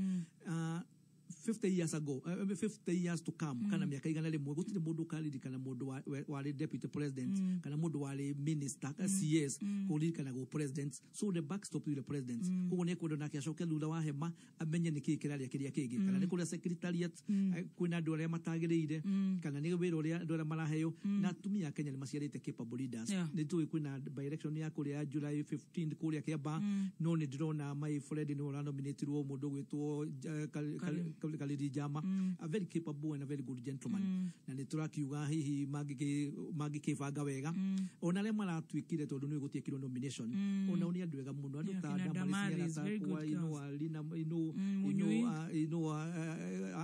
50 years ago, 50 years to come kana mĩaka 100 gũtirĩ mũndũ ũkaririkana mũndũ warĩ deputy president kana mũndũ warĩ minister, CS, kũririkanagwo president. So the backstop with the president. Koguo nĩ ekwenda nake acoke thutha wa hema amenye nĩkĩ kĩrarĩa kĩrĩa kĩngĩ kana nĩ kũrĩa secretariat kwĩna andũ arĩa matagĩrĩire kana nĩ wĩra ũrĩa andũ arĩa maraheo na atumia a Kenya nĩ maciarĩte capable leaders. Nĩ tũĩ kwĩna by election ya kũrĩa ya July 15 kũrĩa Kiambaa no nĩ ndĩrona my friend nĩ ũranominatirwo mũndũ ũgwĩtwo Kaliri Jama, a very capable and a very good gentleman na nĩ tũrakiuga hihi mangĩkĩbanga wega ona arĩa maratuĩkire tondũ nĩ gũtiĩkirwo nomination onao nĩ andũ ega mũno andũ ta kina Damaris Damaris, very good Nyaratakwa girls. Lina ino Munyui.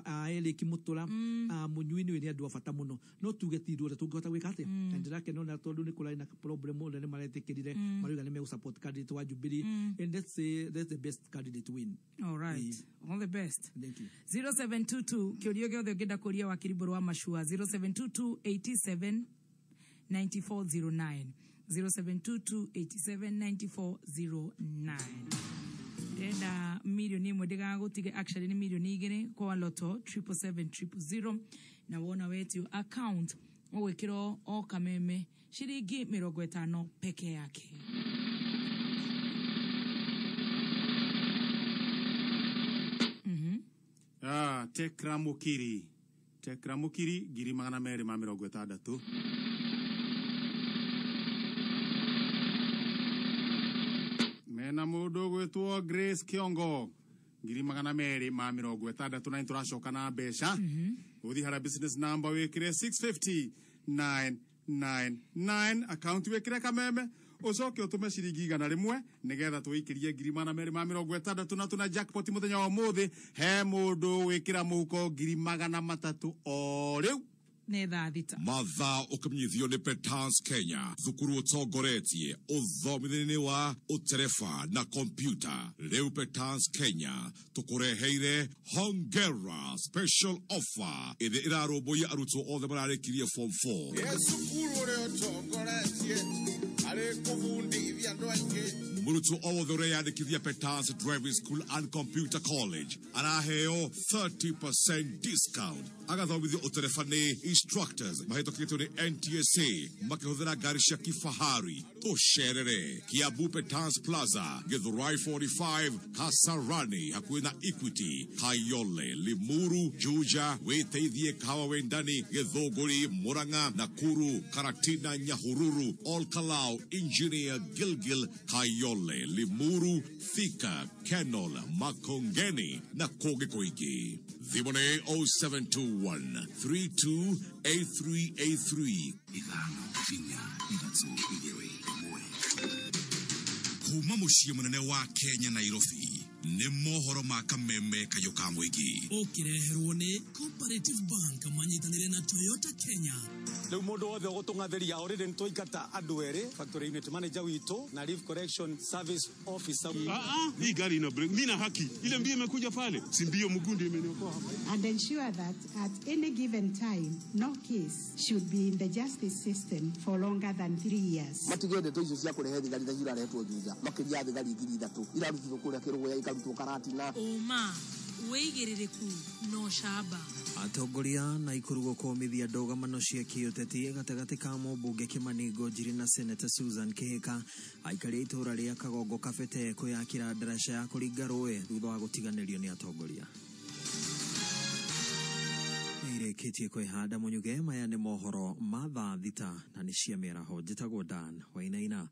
A Eric Mutura, Munyui nĩ andũ a bata mũno no tuge ti ithuothe tũngĩhota gwĩka atĩa na ndĩrakena ona tondũ nĩ kũrarĩ na problem othe nĩ maretĩkĩrire marauga nĩ megũ support candidate wa Jubilee and let's say that's the best candidate win. All right. All the best. Thank you. 0722 kĩũria gĩothe ũngĩenda kũria wakiri Mbũrũ wa Macua, 0722 87 9409, 0722 87 9409. Ndĩrenda 1 million ndĩgagũtige, actually nĩ 2 million kwa Lotto 777 000 na wona wetio account ũgwĩkĩrwo o kameme ciringi 50 peke yake. Ah, Tekra Mukiri, Tekra Mukiri 260,000. Mena mũndũ ũgwĩtwo Grace Kiongo 260,000 na nĩtũracoka na mbeca ũthiĩ harĩa business number wĩkĩre 650 999, account wĩkĩre kameme ũcoke ũtũme ciringi 100 nĩgetha tũikĩrie 260,000 na tũna jackpot mũthenya wa ũmũthĩ he mũndũ wĩkĩra mũhuko 300,000 o rĩu. Nĩ thaa 6. Mathaa ũkĩmenyithio nĩ Petans Kenya, thukuru ũtongoretie ũthomithia-inĩ wa ũtereba na kompyuta. Rĩu Petans Kenya tũkũreheire hongera special offer ĩrĩa ĩrarũmbũiya arutwo othe mararĩkirie form 4. Ĩ cukuru ũrĩa ũtongoretie harĩ kũbundithia andũ aingĩ. Mũrutwo o wothe ũreyandĩkithia Peters Driving School and Computer College araheo 30% discount, agathomithio ũtereba nĩ instructors mahĩtũkĩtwo nĩ NTSA makĩhũthĩra ngari cia kifahari. Tũcerere Kiambu Peters Plaza, Githurai 45, Kasarani hakuhĩ na Equity, Kayole, Limuru, Juja, Wĩteithie, Kahawa Wendani, Gĩthũngũri, Murang'a, Nakuru, Karatina, Nyahururu, Olkalau, Engineer, Gilgil, Kayole, Limuru, Thika, Kenol, Makongeni na kũngĩ kũingĩ. Thimũ nĩ 0721 328383. 5 4 3 2 1. Kuma mũciĩ mũnene wa Kenya, Nairobi, nĩ mohoro ma kameme kayũ ka mũingĩ. Ũkĩreherwo nĩ Cooperative Bank manyitanĩire na Toyota Kenya. Rĩu mũndũ wothe ũgũtũng'athĩria already nĩ twaingata andũ erĩ, factory unit manager witũ na leave correction service officer. Ah, ah, hii gari ina break. Mimi na haki. Ile mbio imekuja pale. Si mbio mgundi imeniokoa hapa. And ensure that at any given time, no case should be in the justice system for longer than 3 years. Matige ndeto icio cia kũrehe thigari ta irarehetwo Juja, makĩria ya thigari 3,000 irarutirwo kũrĩa Kĩrũgũya, ikarutwo Karatina. Ũma, wĩigĩrĩrĩku na ũcamba. Atongoria na Ikuru gũkũmithia ndũgamano cia kĩũteti gatagatĩ ka mũmbunge Kimani Ngunjiri na Seneta Susan Kihika. Aikari a itũũra rĩa Kagongo Kabete kwĩyakĩra ndaraca ya kũringa rũĩ thutha wa gũtiganĩrio nĩ atongoria. Irĩkĩtie kwĩhanda mũnyuge. Maya nĩ mohoro ma thaa 6 na nĩ cia mĩaraho. Njĩtagwo Dan Wainaina.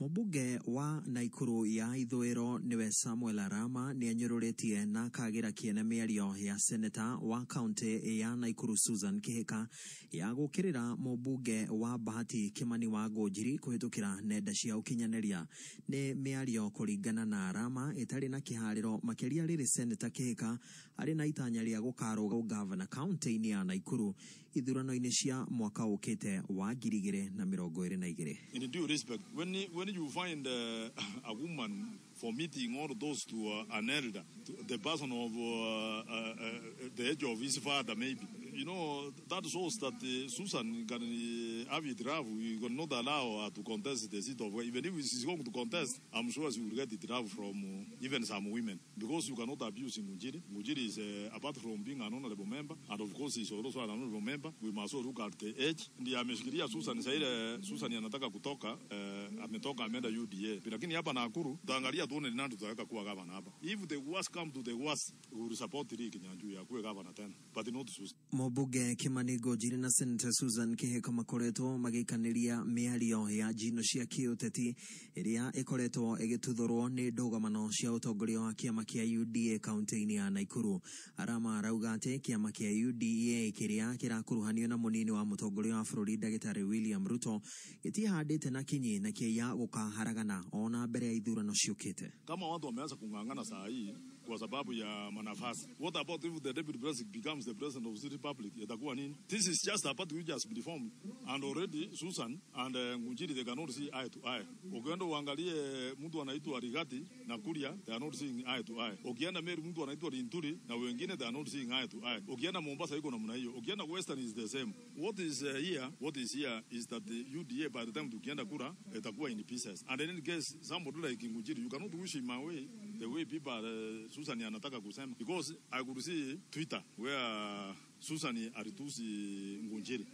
Mũmbunge wa Naikuru ya ithũĩro nĩwe Samuel Arama nĩ anyũrũrĩtie na akagĩra kĩene mĩario ya seneta wa kaunti ya Naikuru Susan Kihika ya gũkĩrĩra mũmbunge wa Bahati Kimani wa Ngũnjiri kũhĩtũkĩra nenda cia ũkinyanĩria. Nĩ mĩario kũringana na Arama ĩtarĩ na kĩharĩro, makĩria rĩrĩ seneta Kihika arĩ na itanya rĩa gũkarũga ũgavana kaunti-inĩ ya Naikuru ithurano-inĩ cia mwaka ũkĩte wa 2022. In due respect, when you find a woman for meeting all those to an elder, to the person of the age of his father, maybe, that shows that Susan can have it rough. We cannot allow her to contest the seat of, even if she's going to contest, I'm sure she will get it rough from even some women, because you cannot abuse Ngunjiri. Ngunjiri is, apart from being an honorable member, and of course he's also an honorable member, we must also look at the age. Ndiye ameshikilia Susan sasa, ile Susan anataka kutoka, ametoka ameenda UDA. Lakini hapa Nakuru, tutaangalia tuone ni nani tutaweka kuwa gavana hapa. If the worst come to the worst, we will support Lee Kinyanjui akuwe gavana tena, but not Susan. Mũmbunge Kimani Ngunjiri na Senator Susan Kihika makoretwo magĩikanĩria mĩario ya njino cia kĩũteti ĩrĩa ĩkoretwo ĩgĩtuthũrwo nĩ ndũgamano cia ũtongoria wa kĩama kĩa UDA kaunti-inĩ ya Naikuru. Arama arauga atĩ kĩama kĩa UDA kĩrĩa kĩrakuruhanio na mũnini wa mũtongoria wa bũrũri ndagĩtarĩ William Ruto gĩtihandĩte na kinyi na kĩaya gũkaharagana ona mbere ya ithurano ciũkĩte. Kama watu wameanza kung'ang'ana saa hii kwa sababu ya manafasi, what about if the deputy president becomes the president of the republic? Itakuwa nini? This is just a party which has been formed, and already Susan and Ngunjiri, they cannot see eye to eye. Ukienda uangalie mtu anaitwa Rigati na Kuria, they are not seeing eye to eye. Ukienda Meru mtu anaitwa Linturi na wengine, they are not seeing eye to eye. Ukienda Mombasa iko namna hiyo. Ukienda Western is the same. What is here is that the UDA, by the time tukienda kura, itakuwa in pieces. And in any case, somebody like Ngunjiri, you cannot wish him away the way people Susan anataka kusema, because I could see Twitter where Susan alitusi Ngunjiri.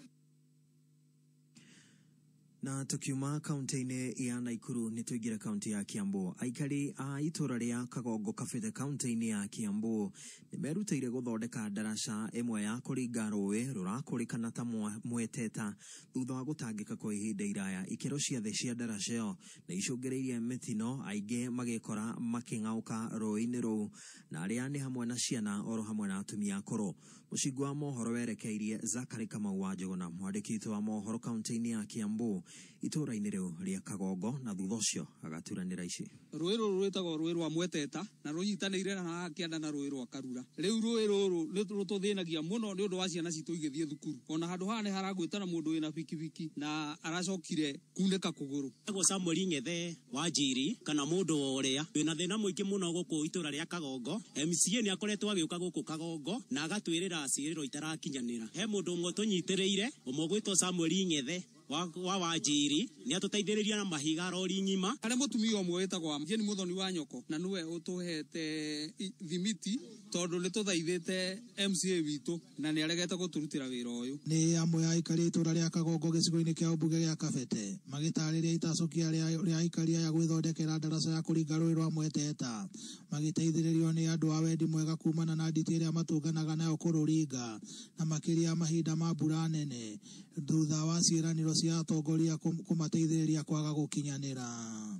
Na tukiuma kaunti-inĩ ya Naikuru nĩ tũingĩre kaunti ya Kiambu. Aikari a itũra rĩa Kagongo Kabete kaunti-inĩ ya Kiambu nĩ merutĩire gũthondeka ndaraca ĩmwe ya kũringa rũĩ rũrakũrĩkana ta Mweteta thutha wa gũtangĩka kwa ihinda iraya. Ikĩro cia thĩ cia ndaraca ĩyo nĩ icũngĩrĩirie mĩtino, aingĩ magĩkora makĩng'aũka rũĩ-inĩ rũu, na arĩa nĩ hamwe na ciana oro hamwe na atumia akũrũ. Mũcingo wa mohoro werekeirie Zakari Kamau wa Njũgũna, mwandĩki witũ wa mohoro kaunti-inĩ ya Kiambu itũra-inĩ rĩu rĩa Kagongo, na thutha ũcio agaturanĩra ici. Rũĩ rũrũ rwĩtagwo rũĩ rwa Mweteta na rũnyitanĩire na haha kĩanda na rũĩ rwa Karura. Rĩu rũĩ rũrũ nĩ rũtũthĩnagia mũno nĩ ũndũ wa ciana citũ igĩthiĩ thukuru. Ona handũ haha nĩ haragwĩtana mũndũ wĩna bikibiki na aracokire kunĩka kũgũrũ. Etagwo Samuel Ng'ethe wa Njiri kana mũndũ wa ũrĩa wĩna thĩna mũingĩ mũno gũkũ itũra rĩa Kagongo. MCA nĩ akoretwo agĩũka gũkũ Kagongo na agatwĩrĩra ciĩrĩro itarakinyanĩra. He mũndũ ũmwe tũnyitĩrĩire ũmwe ũgwĩtwo Samuel Ng'ethe wa Wanjiri nĩ atũteithĩrĩria na mahiga rori ng'ima. Harĩ mũtumia ũmwe wĩtagwo Jane Muthoni wa Nyoko na nĩwe ũtũhete thimiti tondũ nĩ tũthaithĩte MCA witũ na nĩ aregete gũtũrutĩra wĩra ũyũ. Nĩ amwe a aikari itũra rĩa Kagongo gĩcigo-inĩ kĩa ũmbunge gĩa Kabete magĩtarĩria itacũkia rĩa aikari aya gwĩthondekera ndaraca ya kũringa rũĩ rwa Mweteta magĩteithĩrĩrio nĩ andũ a wendi mwega kumana na nditi ĩrĩa matũnganaga nayo kũrũringa na makĩria mahinda ma mbura nene thutha wa ciĩranĩro cia atongoria kũmateithĩrĩria kwaga gũkinyanĩra.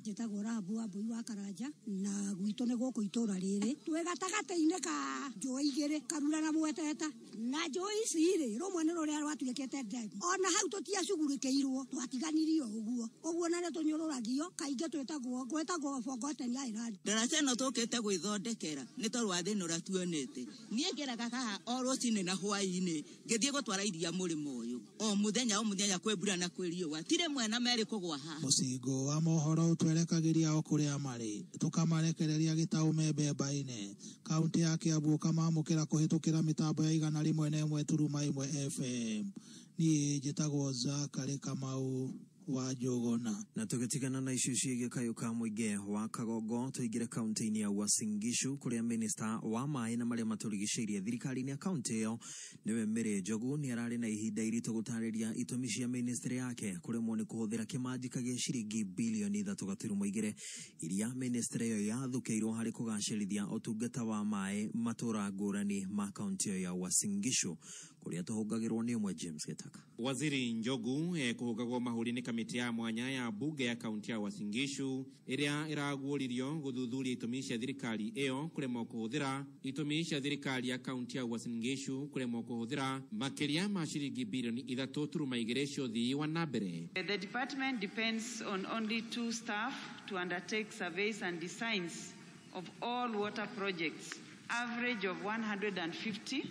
Njĩtagwo Rahabu wa Mbui wa Karanja na gwitũ nĩ gũkũ itũra rĩrĩ twĩ gatagatĩ-inĩ ka njũĩ igĩrĩ, Karura na Mweteta, na njũĩ ici rĩ rũmwe nĩ rũrĩa rwatuĩkĩte ndemu, ona hau tũtiacugurĩkĩirwo, twatiganirio ũguo ũguo, na nĩ tũnyũrũragio kaingĩ, twĩtagwo gwĩtagwo Forgotten Island. Ndaraca ĩno tũkĩte gwĩthondekera nĩ tondũ wa thĩna ũrĩa tuonete. Niĩ ngeraga haha o rũcinĩ na hwaĩ-inĩ ngĩthiĩ gũtwara iria mũrĩmo ũyũ o mũthenya kwĩ mbura na kwĩ riũa, ti rĩmwe na merĩ kũgwa haha. Mũcingo wa mohoro ũtwerekagĩria o kũrĩa marĩ tũkamarekereria gĩtaũ membemba-inĩ kaunti ya Kiambu ũkamamũkĩra kũhĩtũkĩra mĩtambo ya 101.1 FM. Niĩ njĩtagwo Zakari Kamau wa Njũgũna. Na tũgĩtigana na icio ciĩgiĩ kayũ ka mũingĩ wa Kagongo tũingĩre kaunti-inĩ ya Uasin Gishu kũrĩa minista wa maĩ na marĩa matũrigicĩirie thirikari-inĩ ya kaunti ĩyo nĩwe Mary Njogu nĩ ararĩ na ihinda iritũ gũtarĩria itũmi cia ministry yake kũremwo nĩ kũhũthĩra kĩmanjĩka gĩa ciringi bilioni 3.2 iria ministry ĩyo yathũkĩirwo harĩ kũgacĩrithia ũtungata wa maĩ matũra ngũrani ma kaunti ĩyo ya Uasin Gishu kũrĩa tũhũngagĩrwo nĩ ũmwe James Gĩtaka. Waziri Njogu kũhũngagwo mahũri nĩ kamĩtĩ ya mwanya ya bunge ya kaunti ya Uasin Gishu ĩrĩa ĩraguũririo gũthuthuria itũmi cia thirikari ĩyo kũremwo kũhũthĩra itũmi cia thirikari ya kaunti ya Uasin Gishu kũremwo kũhũthĩra makĩria ma ciringi bilioni 3.2 cia ũthii wa na mbere. The department depends on only 2 staff to undertake surveys and designs of all water projects, average of 150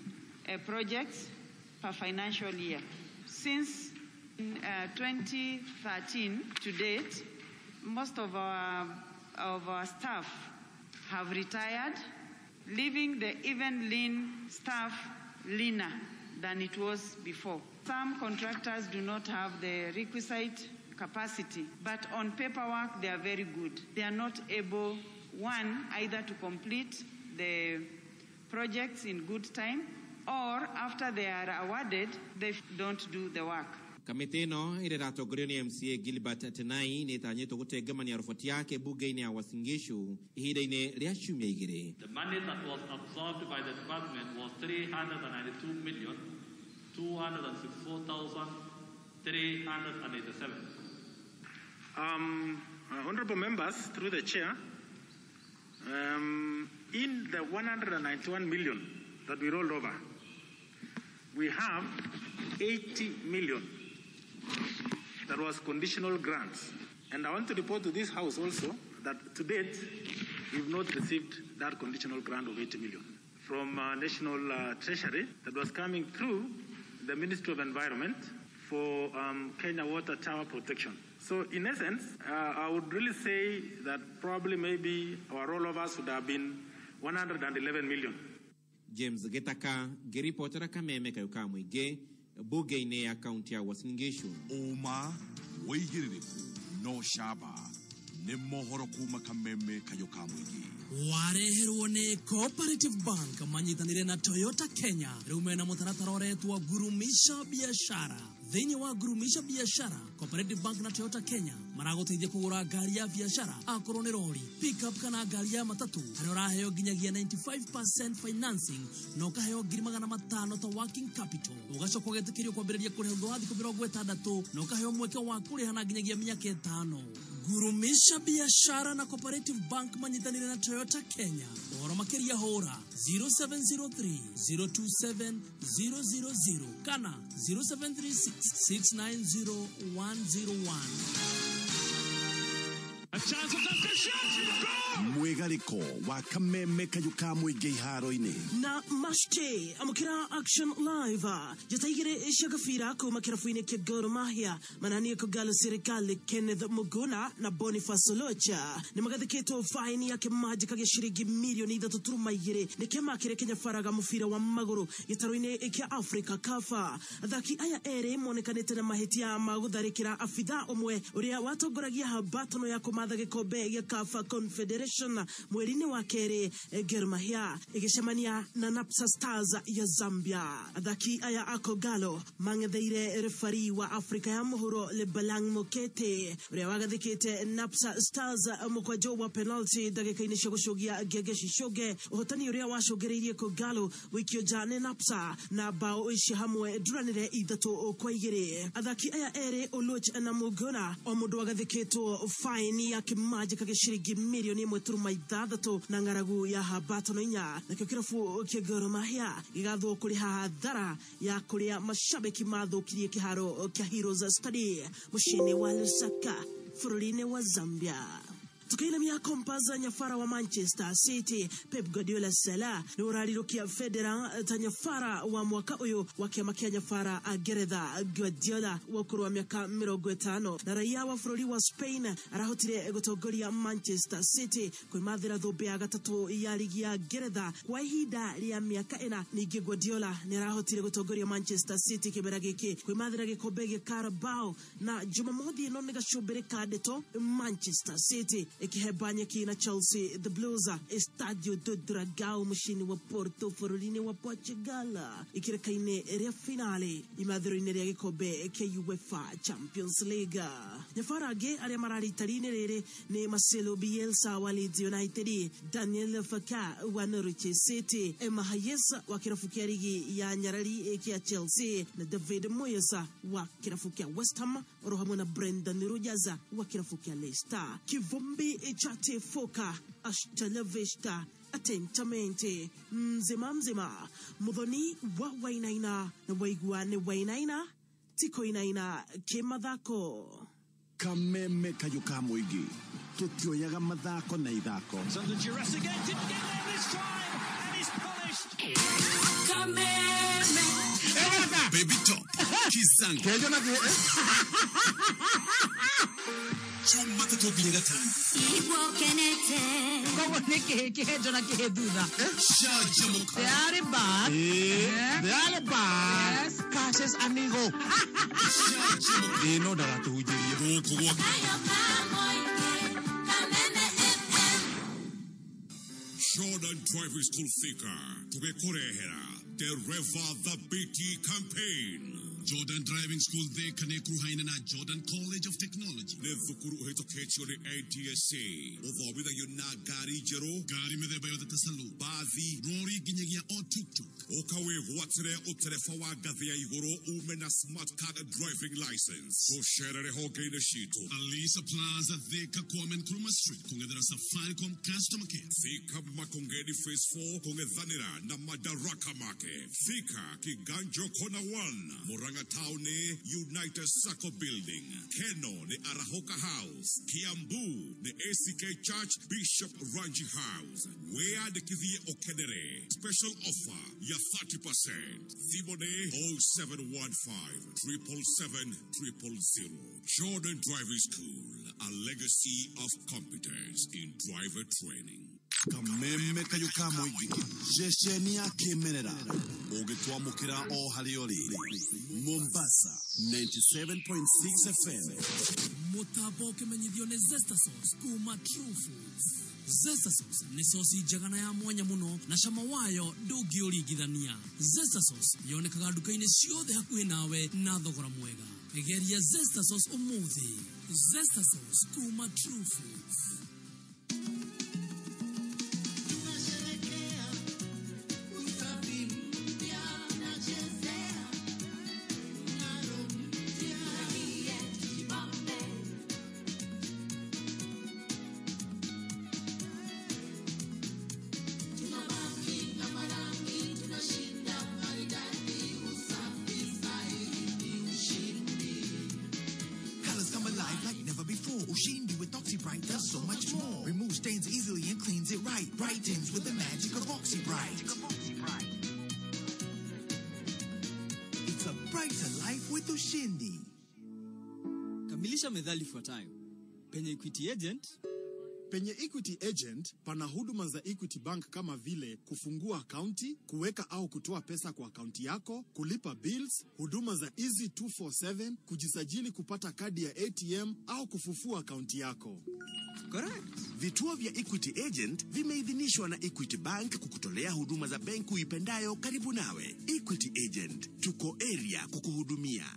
projects per financial year. Since 2013 to date, most of our staff have retired, leaving the even lean staff leaner than it was before. Some contractors do not have the requisite capacity, but on paperwork they are very good. They are not able, one, either to complete the projects in good time, or after they are awarded, they don't do the work. Kamĩtĩ ĩno ĩrĩa ĩratongorio nĩ MCA Gilbert Tenai nĩ ĩtanyĩtwo gũtengemania roboti yake bunge-inĩ ya Uasin Gishu ihinda-inĩ rĩa ciumia igĩrĩ. The money that was absorbed by the department was 392,264,387. Honorable members, through the chair, in the 191 million that we rolled over, we have 80 million that was conditional grants. And I want to report to this House also that to date, we've not received that conditional grant of 80 million from National Treasury that was coming through the Ministry of Environment for Kenya Water Tower Protection. So in essence, I would really say that probably maybe our rollovers would have been 111 million. James Gitaka ngĩribotera kameme kayũ ka mũingĩ bunge-inĩ ya kaunti ya Uasin Gishu. Ũma wĩigĩrĩrĩku no camba nĩ mohoro kuma kameme kayũ ka mũingĩ. Wareherwo nĩ Cooperative Bank manyitanĩire na Toyota Kenya rĩu mena mũtaratara ũretwo Gurumisha Biashara. Thĩinĩ wa Gurumisha Biashara, Cooperative Bank na Toyota Kenya maragũteithia kũgũra ngari ya biashara akorwo nĩ rori, pickup kana ngari ya matatu harĩa ũraheo nginyagia 95% financing na ũkaheo 500,000 ta working capital. Ũgacoka ũgetĩkĩrio kwambĩrĩria kũrĩha thutha wa thikũ 60 na ũkaheo mweke wa kũrĩha na nginyagia mĩaka 5. Gurumisha Biashara na Cooperative Bank manyitanĩire na Toyota Kenya. Ũhoro makĩria hũra 0703 027 000 kana 0736 690 101. A chance for Shot! Mwĩ Mwĩgarĩko wa kameme kayũ ka mũingĩ iharo-inĩ. Na mashte amukira action live njata igĩrĩ cia gabira kuma kĩrabu-inĩ kĩa Gor Mahia mananie Kogalo serikali Kenneth Muguna na Boniface Olocha nĩ magathĩkĩtwo faini ya kĩmanjĩka gĩa ciringi mirioni 3.2 nĩ kĩama kĩrĩa kĩnyabaraga mũbira wa magũrũ gĩtarũ-inĩ kĩa Africa CAF. Athaki aya erĩ monekanĩte na mahĩtia ma gũtharĩkĩra abitha ũmwe ũrĩa watongoragia hambatano ya kũmatha gĩkombe gĩa CAF Confederation mweri-inĩ wa kerĩ. Gor Mahia ĩgĩcemania na Napsa Stars ya Zambia. Athaki aya a Kogalo mang'etheire refari wa Afrika ya mũhuro Lebalang Mokete ũrĩa wagathĩkĩte Napsa Stars mũkwanjo wa penalty ndagĩka-inĩ cia gũcũgia ngenge cicũge, ũhotani ũrĩa wacũngĩrĩirie Kogalo gũikio nja nĩ Napsa na bao ici hamwe nduranĩre 3-2. Athaki aya erĩ Oluoch na Muguna o mũndũ agathĩkĩtwo faini ya kĩmanjĩka gĩa ciringi mirioni 1.6 na ng'aragu ya hambatano 4. Nakĩo kĩrabu kĩa Gor Mahia gĩgathwo kũrĩha hathara ya kũrĩa mashabiki mathũkirie kĩharo kĩa Heroes Stadium mũciĩ-inĩ wa Lusaka bũrũri-inĩ wa Zambia. Tukainamia Compass nyafara wa Manchester City Pep Guardiola Salah nĩ ũrarirũkia Federer ta nyafara wa mwaka ũyũ wa kĩama kĩa nyafara a Ngeretha. Guardiola wa ũkũrũ wa mĩaka 50 na raia wa bũrũri wa Spain arahotire gũtongoria Manchester City kwĩmathĩra thũmbĩ ya gatatũ ya ligi ya Ngeretha kwa ihinda rĩa mĩaka 4. Ningĩ Guardiola nĩ arahotire gũtongoria Manchester City kĩmera gĩkĩ kwĩmathĩra gĩkombe gĩa Carabao, na Jumamothi ĩno nĩ gacũmbĩrĩ ka ndeto Manchester City ikiheba nyeki na Chelsea the Blues Estadio do Dragao mũciĩ-inĩ wa Porto bũrũri-inĩ wa Portugal ikĩrĩka-inĩ rĩa finale imathĩro-inĩ rĩa gĩkombe kĩa UEFA Champions League. Nyabara angĩ arĩa mararĩ itari-inĩ rĩrĩ nĩ Marcelo Bielsa wa Leeds United, Daniel Farke wa Norwich City, Emma Hayes wa kĩrabu kĩa ligi ya nyarari kĩa Chelsea na David Moyes wa kĩrabu kĩa West Ham oro hamwe na Brendan Rodgers wa kĩrabu kĩa Leicester. Kivumbi chate foka hasta la vista atentamente mzima mzima muthoni wa Wainaina na waigua nĩ Wainaina tikoinaina kĩmathako. Kameme kayũ ka mũingĩ tũtioyaga mathako na ithako. Kameme Baby Top Kizango Jumatatu nginya gatano. Koguo nĩ kĩhĩ kĩhenjo na kĩhĩ thutha. Canjamũka. They are back. They are back. Yes. Cassius amigo. Ĩ no ndagatũhunjĩrie. Gũkũ gwa Jordan Driving School Thika tũgĩkũrehera Dereva Thabiti Campaign. Jordan Driving School Thika nĩ ĩkuruhaine na Jordan College of Technology. Nĩ thukuru ũhĩtũkĩtio nĩ NTSA, ũthomithagio na ngari njerũ, ngari mĩthemba yothe ta saloon, bathi, rori nginyagia o tuk-tuk. Ũka wĩgwatĩre ũtereba wa ngathĩ ya igũrũ ume na smart card driving license. Tũcerere honge-inĩ citũ Alisa Plaza Thika, Kwame Nkrumah Street, kũng'ethera Safaricom customer care. Thika Makongeni Phase 4 kũng'ethanĩra na Madaraka Market. Thika Kiganjo Corner 1, Murang'a Town United Sacco Building, Keno ni Arahoka House, Kiambu ni ACK Church Bishop Ranji House. Wĩyandĩkithie ũkenere special offer ya 30%. Thimũ nĩ 0715 777 000. Jordan Driving School, a legacy of competence in driver training. Kameme kayũ ka mũingĩ ceceni ya kĩmerera ũngĩtwamũkĩra o harĩa ũrĩ. Mombasa 97.6 FM. Mũtambo ũkĩmenyithio nĩ Zesta Sauce kuma True Foods. Zesta Sauce nĩ sosi njega na ya mwanya mũno na cama wayo ndũngĩũringithania. Zesta Sauce yonekaga nduka-inĩ ciothe hakuhĩ nawe na thogora mwega. Geria Zesta Sauce ũmũthĩ. Zesta Sauce kuma True Foods. Colors come alive like never before. Ushindi with Oxy Bright does so much more. Remove stains easily. night brightens with the magic of OxyBright. It's a brighter life with Ushindi. Kamilisha methali ifuatayo. Penye Equity Agent. Penye Equity Agent pana huduma za Equity Bank kama vile kufungua akaunti, kuweka au kutoa pesa kwa akaunti yako, kulipa bills, huduma za Easy 247, kujisajili kupata kadi ya ATM au kufufua akaunti yako. Correct. Vituo vya Equity Agent vimeidhinishwa na Equity Bank kukutolea huduma za benki uipendayo karibu nawe. Equity Agent, tuko area kukuhudumia.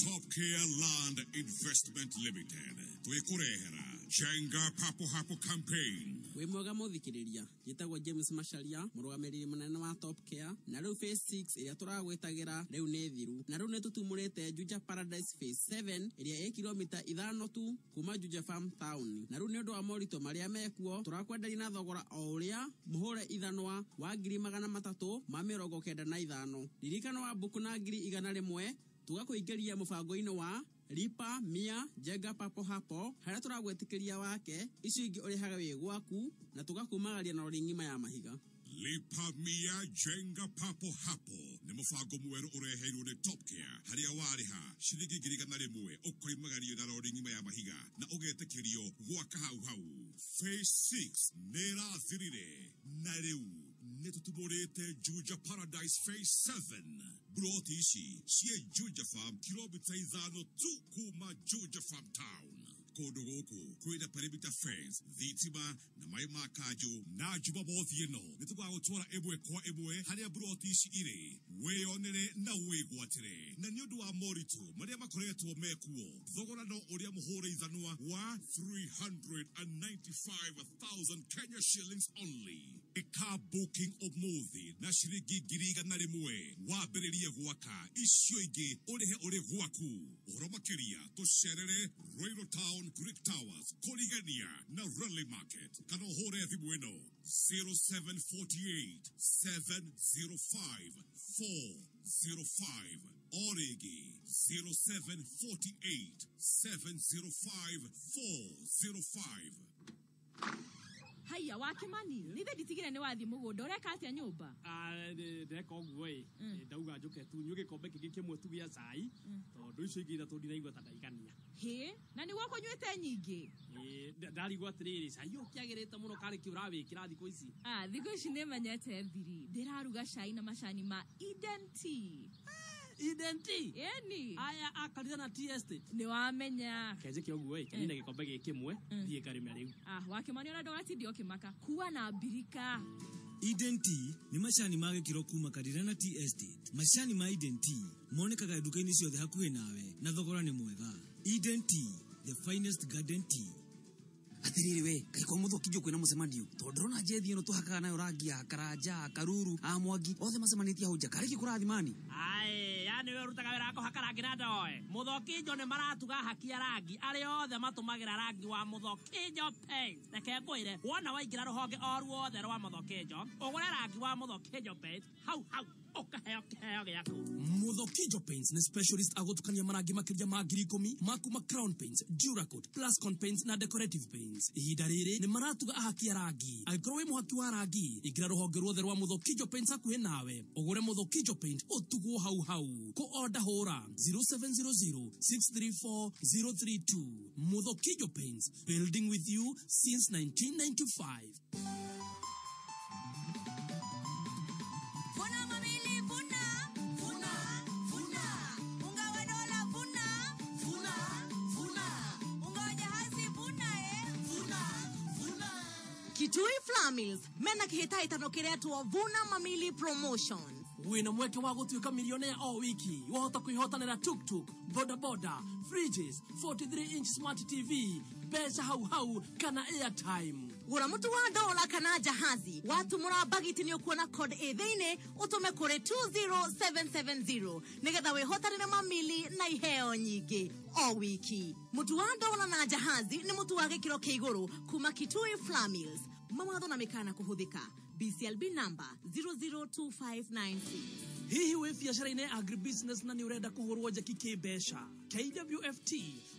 Top Care Land Investment Limited twikurehera Jenga Papo Hapo campaign. Wĩ mwega mũthikĩrĩria, njĩtagwo James Macharia, mũrũgamĩrĩri mũnene wa Top Care, na rĩu phase 6 ĩrĩa tũragwĩtagĩra rĩu nĩ thiru, na rĩu nĩ tũtumũrĩte Juja Paradise phase 7 ĩrĩa ĩ kilomita 5 tu kuma Juja Farm Town. Na rĩu nĩ ũndũ wa moritũ marĩa mekuo, tũrakwenderia na thogora o ũrĩa mũhũre ithanwa wa 395,000. Ririkana wa mbuku na 100,000 tũgakũingĩria mũbango-inĩ wa Lipa Mia Jenga Papo Hapo harĩa tũragwĩtĩkĩria wake icio ingĩ ũrĩhaga wĩ gwaku na tũgakumagaria na rori ng'ima ya mahiga. Lipa Mia Jenga Papo Hapo nĩ mũbango mwerũ ũreheirwo nĩ Top Care harĩa warĩha ciringi 100,000 ũkoimagario na rori ng'ima ya mahiga na ũgetĩkĩrio gwaka hau hau. Phase 6 nĩ ĩrathirire na rĩu nĩ tũtumũrĩte Juja Paradise Phase 7. Broti ici ciĩ Juja Farm kilomita 5 tu kuma Juja Farm Town. Kũndũ gũkũ kwĩna perimeter fence, thitima na maĩ ma kanjũ. Na Jumamothi ĩno nĩ tũgagũtwara ĩmwe kwa ĩmwe harĩa broti ici irĩ, wĩyonere na wĩgwatĩre. Na nĩ ũndũ wa moritũ marĩa makoretwo mekuo, thogora no ũrĩa mũhũre ithanwa wa 395,000 Kenya shillings only. Ĩka booking ũmũthĩ na ciringi 100,000 wambĩrĩrie gwaka, icio ingĩ ũrĩhe ũrĩ gwaku. Ũhoro makĩria tũcerere Ruiru Town, Greek Towers, Korigania na Raleigh Market, kana ũhũre thimũ ĩno 0748 705 405 o rĩngĩ 0748 705 405. Haiya wa Kimani, nithe nditigire nĩ wathiĩ mũgũnda, ũreka atĩa nyũmba? Ndeka ũguo ĩ, ndauga njũke tu nyue gĩkombe kĩngĩ kĩmwe tu gĩa cai, tondũ icio ingĩ ithatũ ndiraigua ta ndaigania. Hĩ, na nĩguo ũkũnyuĩte nyingĩ? Ndarigwo atĩrĩrĩ, cai ũyũ ũkĩagĩrĩte mũno karĩ kĩ ũrawĩkĩra thikũ ici? Thikũ ici nĩmenyete thiri, ndĩraruga cai na macani ma Eden Tea. Eden Tea? Ĩni. Aya akarire na tea estate. Nĩ wamenya. Kenjĩke ũguo ĩ, kenine gĩkombe gĩkĩ kĩmwe, thiĩ ngarĩme rĩu. Wa Kimani ona ndũgatinde ũkĩmaka, kua na mbirika. Eden Tea nĩ macani ma gĩkĩro kuma Karirana Tea Estate. Macani ma Eden Tea monekaga nduka-inĩ ciothe hakuhĩ nawe na thogora nĩ mwega. Eden Tea, the finest garden tea. Atiriri we, kai kwa muthu kinjo kwina mucemanio tondu ndirona njethi ino tuhakaga nayo rangi ya Karanja, Karuru, a Mwangi othe macemanĩtie hau nja karĩ kĩ kũrathimani. Ae, yani we ũrutaga wĩra wa kũhaka rangi na ndoe. Mũthokinjo nĩ maratuga haki ya rangi arĩa othe matũmagĩra rangi wa Mũthokinjo Paint. Reke ngwĩre, wona waingĩra rũhonge o ruothe rwa Mũthokinjo, ũgũre rangi wa Mũthokinjo Paint hau hau ũkaheo kĩheo gĩaku. Mũthokinjo Paints nĩ specialist agũtukania marangi makĩria ma 10,000 ma kuma Crown Paints, Duracoat, Plascon Paints na Decorative Paints. Ihinda rĩrĩ nĩ maratuga ahaki a rangi. Angĩkorwo wĩ mũhaki wa rangi, ingĩra rũhonge ruothe rwa Mũthokinjo Paints hakuhĩ nawe, ũgũre Mũthokinjo Paint ũtugwo hau hau. Kũ order hũra 0700 634 032. Mũthokinjo Paints, building with you since 1995. Vuna mamili, vuna, vuna, vuna. Unga wa dola, vuna, vuna, vuna. Unga wa jahazi, vuna, vuna, vuna. Kitui Flour Mills mena kĩhĩtahĩtano kĩretwo Vuna Mamili Promotion. Wĩna mweke wa gũtuĩka milionea o wiki, wahota kwĩhotanĩra tuktuk, boda boda, fridges, 43 inch smart TV, mbeca hau hau kana airtime. Gũra mũtu wa dola kana jahazi, watumũra bagiti nĩ ũkuona code ĩ thĩinĩ, ũtũme kũrĩ 20770 nĩgetha wĩhotanĩre mamili na iheo nyingĩ o wiki. Mũtu wa dola na jahazi nĩ mũtu wa gĩkĩro kĩa igũrũ kuma Kitui Flour Mills. Mawatho na mĩkana kũhũthĩka. BCLB number 002596. Hihi wĩ biacara-inĩ agribusiness na nĩ ũrenda kũhũrwo njeki kĩmbeca? KWFT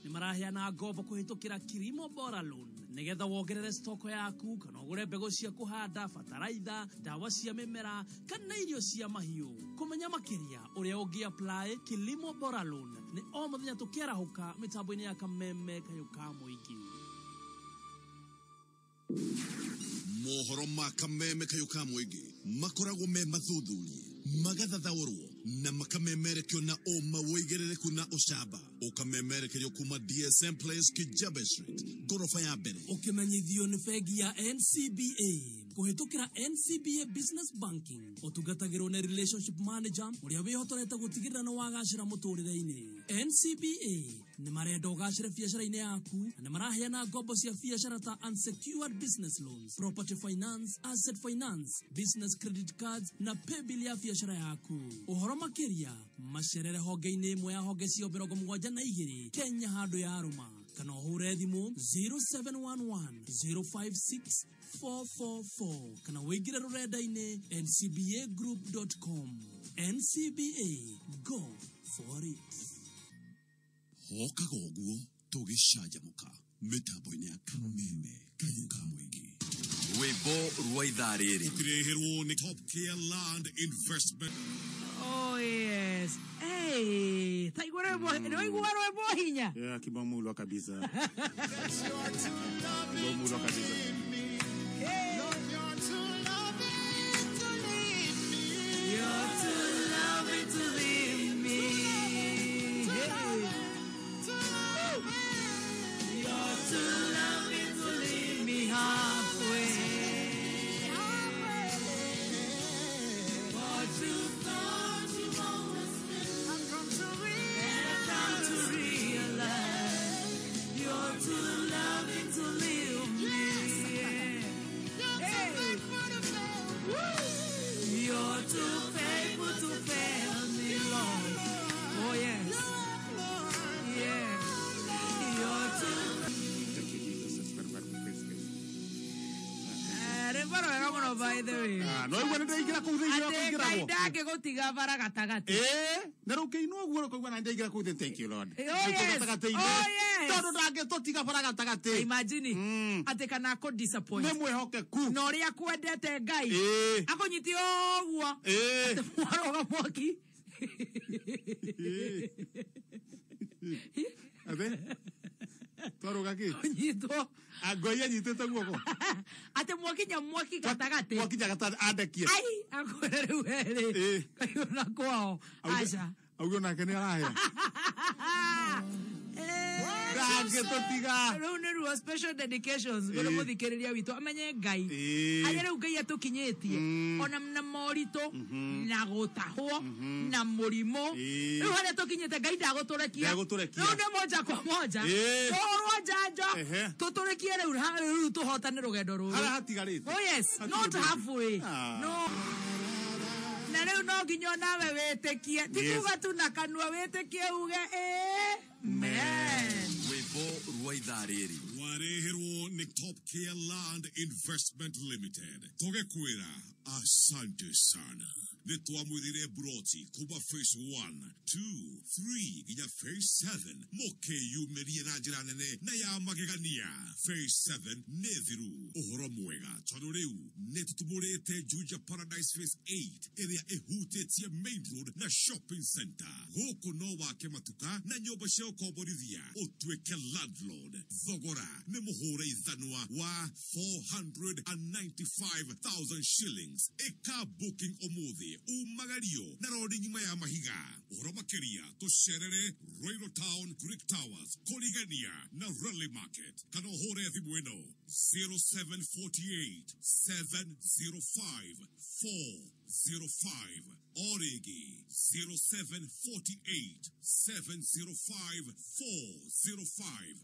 nĩ maraheana ngombo kũhĩtũkĩra Kilimo Bora Loan nĩgetha wongerere stoko yaku kana ũgũre mbegũ cia kũhanda, bataraitha, ndawa cia mĩmera kana irio cia mahiũ. Kũmenya makĩria ũrĩa ũngĩ apply Kilimo Bora Loan nĩ o mũthenya tũkĩarahũka mĩtambo-inĩ ya Kameme Kayũ ka Mũingĩ. Mohoro ma Kameme Kayũ ka Mũingĩ makoragwo me mathuthurie, magathathaũrwo na makamemerekio na ũma wĩigĩrĩrĩku na ũcamba, ũkamemerekerio kuma DSM Place, Kijabe Street, ngoroba ya mbere. Ũkĩmenyithio nĩ bengi ya NCBA kũhĩtũkĩra NCBA Business Banking, ũtungatagĩrwo nĩ relationship manager ũrĩa wĩhotorete gũtigĩrĩra nĩ wagacĩra mũtũrĩre-inĩ. NCBA nĩ marenda ũgacĩre biacara-inĩ yaku na nĩ maraheana ngombo cia biacara ta unsecured business loans, property finance, asset finance, business credit cards na paybill ya biacara yaku. Ũhoro makĩria macerere honge-inĩ ĩmwe ya honge cio 72 Kenya handũ ya Rũma, kana ũhũre thimũ 0711 056 444 kana wĩingĩre rũrenda-inĩ ncbagroup.com. NCBA, go for it. Hokaga ũguo tũgĩcanjamũka mĩtambo-inĩ ya Kameme Kayũ ka Mũingĩ. Rwĩmbo rwa ithaa rĩrĩ ũkĩreherwo nĩ Top Care Land Investment. Oh yes. Hey, taigua rwĩmbo, nĩwaigua rwĩmbo hinya? Yeah, kibamulwa kabisa. Kibamulwa kabisa. You're too lovely to leave me. Hey. You're too lovely to leave me halfway. What you thought you always been, I've come to realize you're too lovely to leave me. Hey. You're too faithful to fail me, Lord. Oh yes. Yeah. You're too. Thank you, Jesus. That's very, very praise God. Rwĩmbo rwega mũno by the way. Ah, no igua nĩndaingĩra kũu thĩinĩ wa Atĩ kũingĩragwo. Ngai ndangĩgũtiga bara gatagatĩ. Ĩĩ, na rĩu kĩinwo ũguo ũkaigua na nĩndaingĩra kũu thĩinĩ. Thank you, Lord. Oh, yes. Gatagatĩ-inĩ. Oh, yes. Tondũ ndangĩtũtiga bara gatagatĩ. Imagine atĩ kana akũ disappoint. Nĩ mwĩhokeku. Na ũrĩa akwendete Ngai. Ĩĩ. Akũnyitie ũguo. Ĩĩ. Atĩ mwarũga mwaki. Atĩ? Twarũga kĩ? Kũnyitwo. Ngai anyitĩte guoko. Atĩ mwakinya mwaki gatagatĩ. Mwakinya gatagatĩ andekie. Ai, akwĩre rĩu werĩ. Ngai ona kwao. Aca. Auge onake nĩ arahĩa. Ndangĩtũtiga. Rĩu nĩ ruo special dedications kũrĩ mũthikĩrĩria witũ amenye Ngai harĩa rĩu Ngai atũkinyĩtie ona na moritũ na gũtahwo na mũrimũ, rĩu harĩa tũkinyĩte Ngai ndagũtũrekia. Ndagũtũrekia. Rĩu nĩ moja kwa moja tũhũrwo njanjo tũtũrekie rĩu rĩu tũhotane rũgendo rũrũ Harĩa hatigarĩte. Oh yes, not halfway. No. Na rĩu no nginya onawe wĩtĩkie, ti kuga tu na kanua, wĩtĩkie uge amen. Rwĩmbo rwa ithaa rĩrĩ wareherwo nĩ Top Care Land Investment Limited. Tũgĩkwĩra asante sana. Nĩ twamwĩrire broti kuma phase 1, 2, 3 nginya phase 7 mũkĩyumĩrie na njĩra nene na ya magegania. Phase 7 nĩ thiru. Ũhoro mwega tondũ rĩu nĩ tũtumũrĩte Juja Paradise phase 8 ĩrĩa ĩhutĩtie main road na shopping center. Gũkũ no wake matuka na nyũmba cia ũkomborithia ũtuĩke landlord. Thogora nĩ mũhũre ithanwa wa 495,000 shillings. Ĩka booking ũmũthĩ umagario na rodi ng'ima ya mahiga. Ũhoro makĩria tũcerere Royal Town Greek Towers kũrigania na Rally Market kana ũhũre thimũ ĩno 0748 705 405 o rĩngĩ 0748 705 405.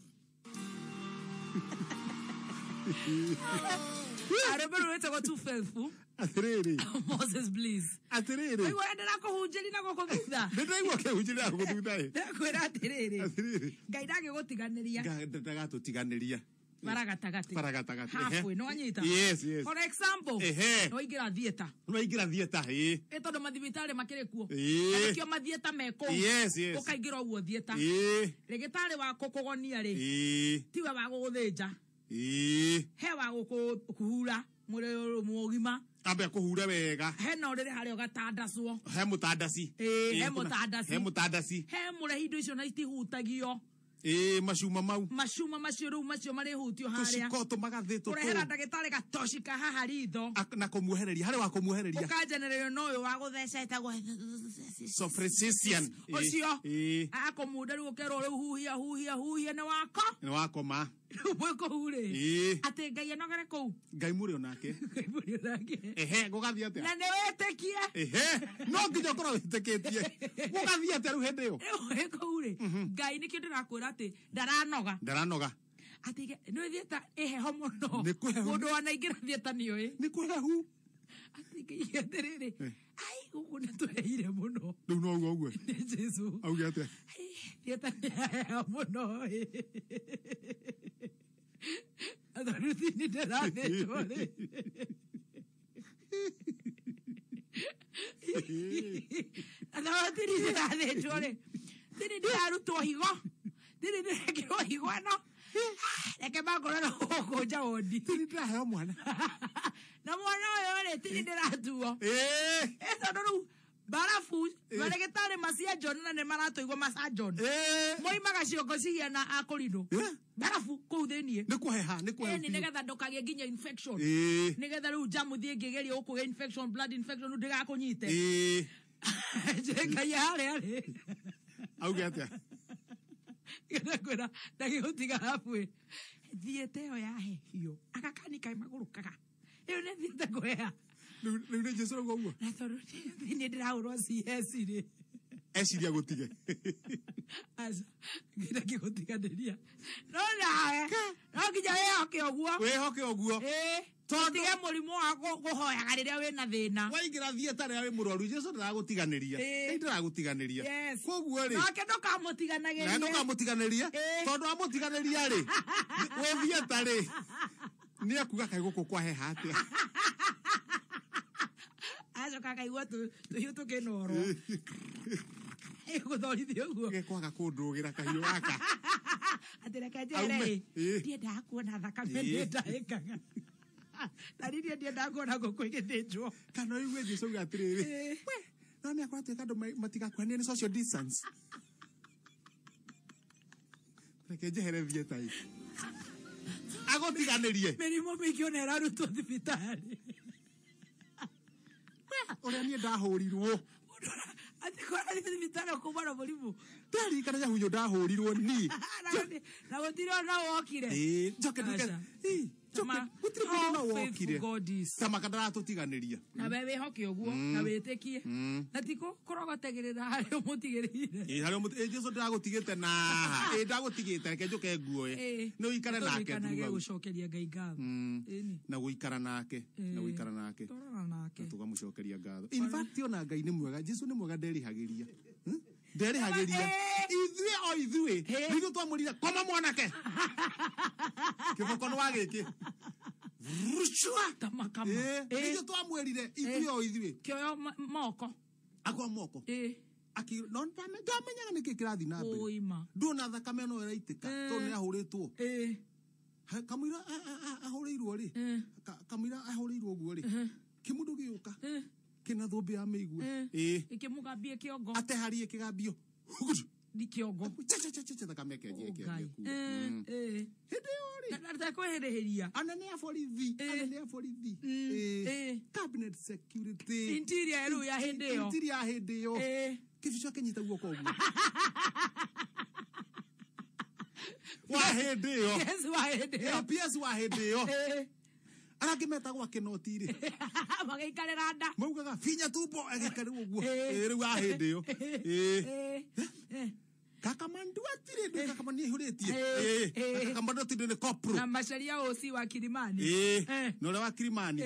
Arwĩmbo rũu rwĩtagwo Too Faithful. Atĩrĩrĩ. Moses Bliss. Atĩrĩrĩ. Waigua ndĩrakũhunjĩria na gũkũ thutha. Nĩndaigua ũkĩhunjĩria na gũkũ thutha ĩ. Ndĩrakwĩra atĩrĩrĩ. Atĩrĩrĩ. Ngai ndangĩgũtiganĩria. Ndagatũtiganĩria. Bara gatagatĩ. Bara gatagatĩ. Halfway, no anyita. Yes, yes. For example, Ehe. no ingĩra theatre. No ingĩra theatre, ĩĩ. Ĩ tondũ mathibitarĩ makĩrĩ kuo. Ĩĩ. Na nĩkĩo mathieta me kũu. Yes, yes. Ũkaingĩra ũguo theatre. Ĩĩ. Rĩgĩtarĩ wa kũkũgonia rĩ. Ĩĩ. Tiwe wa gũgũthĩnja. Ĩĩ. He wa gũkũhura mwĩrĩ mũgima. Ambe akũhure wega. Hena ũrĩrĩ harĩa ũgatandacwo. He mũtandaci. Ĩĩ, he mũtandaci. He mũtandaci. He mũrehi indo icio na itihutagio. Ĩĩ, macuma mau. Macuma macio rĩu macio marĩhutio harĩa. Tũciko tũmagathĩ tũtũ. Kũrehera ndagĩtarĩ gatoci ka haha ritho. Na kũmuohereria, harĩ wa kũmuohereria. Ũkanjenererio na ũyũ wa gũtheca ĩtagwo Sophronisician. Ũcio. Ĩĩ. Akũmunda rĩu ũkerwo rĩu huhia huhia huhia nĩ wako. Nĩ wakoma. Rĩu mwĩ kũu rĩ. Ĩĩ. Atĩ Ngai anogere kũu. Ngai mũrĩ onake. Ngai mũrĩ onake. Ehe, gũgathiĩ atĩa? Na nĩ wĩtĩkie. Ehe, no nginya ũkorwo wĩtĩkĩtie. Gũgathiĩ atĩa rĩu hĩndĩ ĩyo? Rĩu wĩ kũu rĩ. Ngai nĩkĩo ndĩrakwĩra atĩ ndaranoga. Ndaranoga. Atĩ nĩ thieta ĩheho mũno. Nĩ kũhehu. Mũndũ wanaingĩra thieta nĩoĩ. Nĩ kũhehu. Atĩ Ngai atĩrĩrĩ. Ai, gũkũ nĩ tũheire mũno. Rĩu no ũguo ũguo. Nĩ Jesũ. Auge atĩa? Thieta nĩ yaheha mũno ĩ. Tondũ tini ndĩrathĩnjwo rĩ. Tondũ tini ndĩrathĩnjwo rĩ. Tini ndĩrarutwo higo. Tini ndĩrekĩrwo higo ĩno. Reke mangorwo na gũkũ nja wondi. Tini ndĩraheo mwana. Na mwana ũyũ rĩ, tini ndĩratuo. Ĩĩ. Ĩ tondũ rĩu barabu marĩgĩtarĩ macianjon na nĩ maratũigua macanjon. Moimaga ciongo cihiana akũrinũ. Barabu kũu thĩiniĩ. Nĩ kũheha, nĩ kũhehu. Ĩni nĩgetha ndũkagĩe nginya infection. Ĩĩ. Nĩgetha rĩu njamuthi ĩngĩgeria gũkũgĩa infection, blood infection rĩu ndĩgakũnyite. Ĩĩ. Ngai harĩa rĩ. Auge atĩa? Ngĩenda kwĩra ndagĩgũtiga halfway. Thiĩte ĩyo yahehio. Agakani kaĩ magũrũkaga. Ĩyo nĩ thiĩte kũheha. Rĩu nĩ Jesũ rauga ũguo? Na tondũ niĩ ndĩrahũrwo CS rĩ. Eciria gũtige. Aca, ngĩenda ngĩgũtiganĩria. No nawe, no nginya wĩhoke ũguo. Wĩhoke ũguo. Ĩĩ. Tũtige mũrimũ wa kũhoyaga rĩrĩa wĩna thĩna. Waingĩra theatre rĩrĩa wĩ mũrwaru, Jesũ ndaragũtiganĩria. Ngai ndaragũtiganĩria. Koguo rĩ. Nake ndũkamũtiganagĩrie. Na ndũkamũtiganĩrie. Tondũ amũtiganĩria rĩ, wĩ theatre rĩ, nĩ ekuga kaĩ gũkũ kwaheha atĩa. Acoka akaigua tũhiũ tũkĩnorwo. Ĩgũthorithia ũguo. Gekwaga kũndũgĩra kahiũ gaka. Atĩ reke njere ĩ, ndiendaga kuona thakame nĩndahĩkaga. Na niĩ ndiendaga kuona ngũkũ ĩgĩthĩnjwo. Kana ũigue Jesũ auga atĩrĩrĩ, we, no nĩ akorwo andũ matigakuhanie nĩ social distance. Reke njehere theatre ĩ. Agũtiganĩrie. Mĩrimũ mĩingĩ ona ĩrarutwo thibitarĩ. Ũrĩa niĩ ndahũrirwo. Atĩ kũrathiĩ thibitarĩ kuma na mũrimũ. Ndarikana Nyahunyo ndahũrirwo niĩ. Na gũtirĩ ona wokire. Ĩĩ, njoke nduĩke, ĩĩ, njoke, gũtirĩ mũndũ ona wokire. Tamaka ndaratũtiganĩria. Na we wĩhoke ũguo, na wĩtĩkie. Na ti kũrogotagĩrĩra harĩa ũmũtigĩrĩire. Ĩĩ, harĩa ĩĩ, Jesũ ndĩragũtigĩte na haha. Ĩĩ, ndagũtigĩte, reke njũke nguoe. Nĩ ũikare nake Tũririkanage throughout. gũcokeria Ngai ngatho. Ĩni. Na gũikara nake, na gũikara nake. Tũrora nake. Na tũgamũcokeria ngatho. In fact, ona Ngai nĩ mwega, Jesũ nĩ mwega nderĩhagĩria. Nderĩhagĩria. Ithuĩ o ithuĩ, nithuĩ twamwĩrire, koma mwanake. Kĩboko nĩ wa gĩkĩ. Rucua. Tamakama. Nithuĩ twamwĩrire, ithuĩ o ithuĩ. Kĩoyo moko. Akwa moko. No ndamenyaga nĩkĩ kĩrathiĩ na mbere. Ũima. Nduona thakame no ĩraitĩka, tondũ nĩ ahũrĩtwo. Kamũira ahũrĩirwo rĩ, kamũira ahũrĩirwo ũguo rĩ, kĩmũndũ gĩũka, kĩna thũmbĩ ya mĩigua. Ĩkĩmũgambie kĩongo. Ateharie kĩgambio. Ni kĩongo. Cha thakame ĩkĩanjia ĩkĩanjia kuura. Hĩndĩ ĩyo rĩ. Na ndekwĩhĩrĩria. Anene a borithi, anene a borithi. Cabinet security. Interior rĩu ya hĩndĩ ĩyo. Interior ya hĩndĩ ĩyo. Kĩbico akĩnyita guoko ũguo. Wa hĩndĩ ĩyo. PS wa hĩndĩ ĩyo. PS wa hĩndĩ ĩyo. Arĩa angĩ metagwo akĩnoti rĩ. Magĩikarĩra nda. Maugaga finya tumbo agĩikarĩra ũguo. Rĩu wa hĩndĩ ĩyo. Kakamandu atirĩ ndũ Kakamandu nĩaihũrĩtie. Kakamandu atirĩ nĩ kopro. Na Macharia OC wa Kilimani. Na ũrĩa wa Kilimani.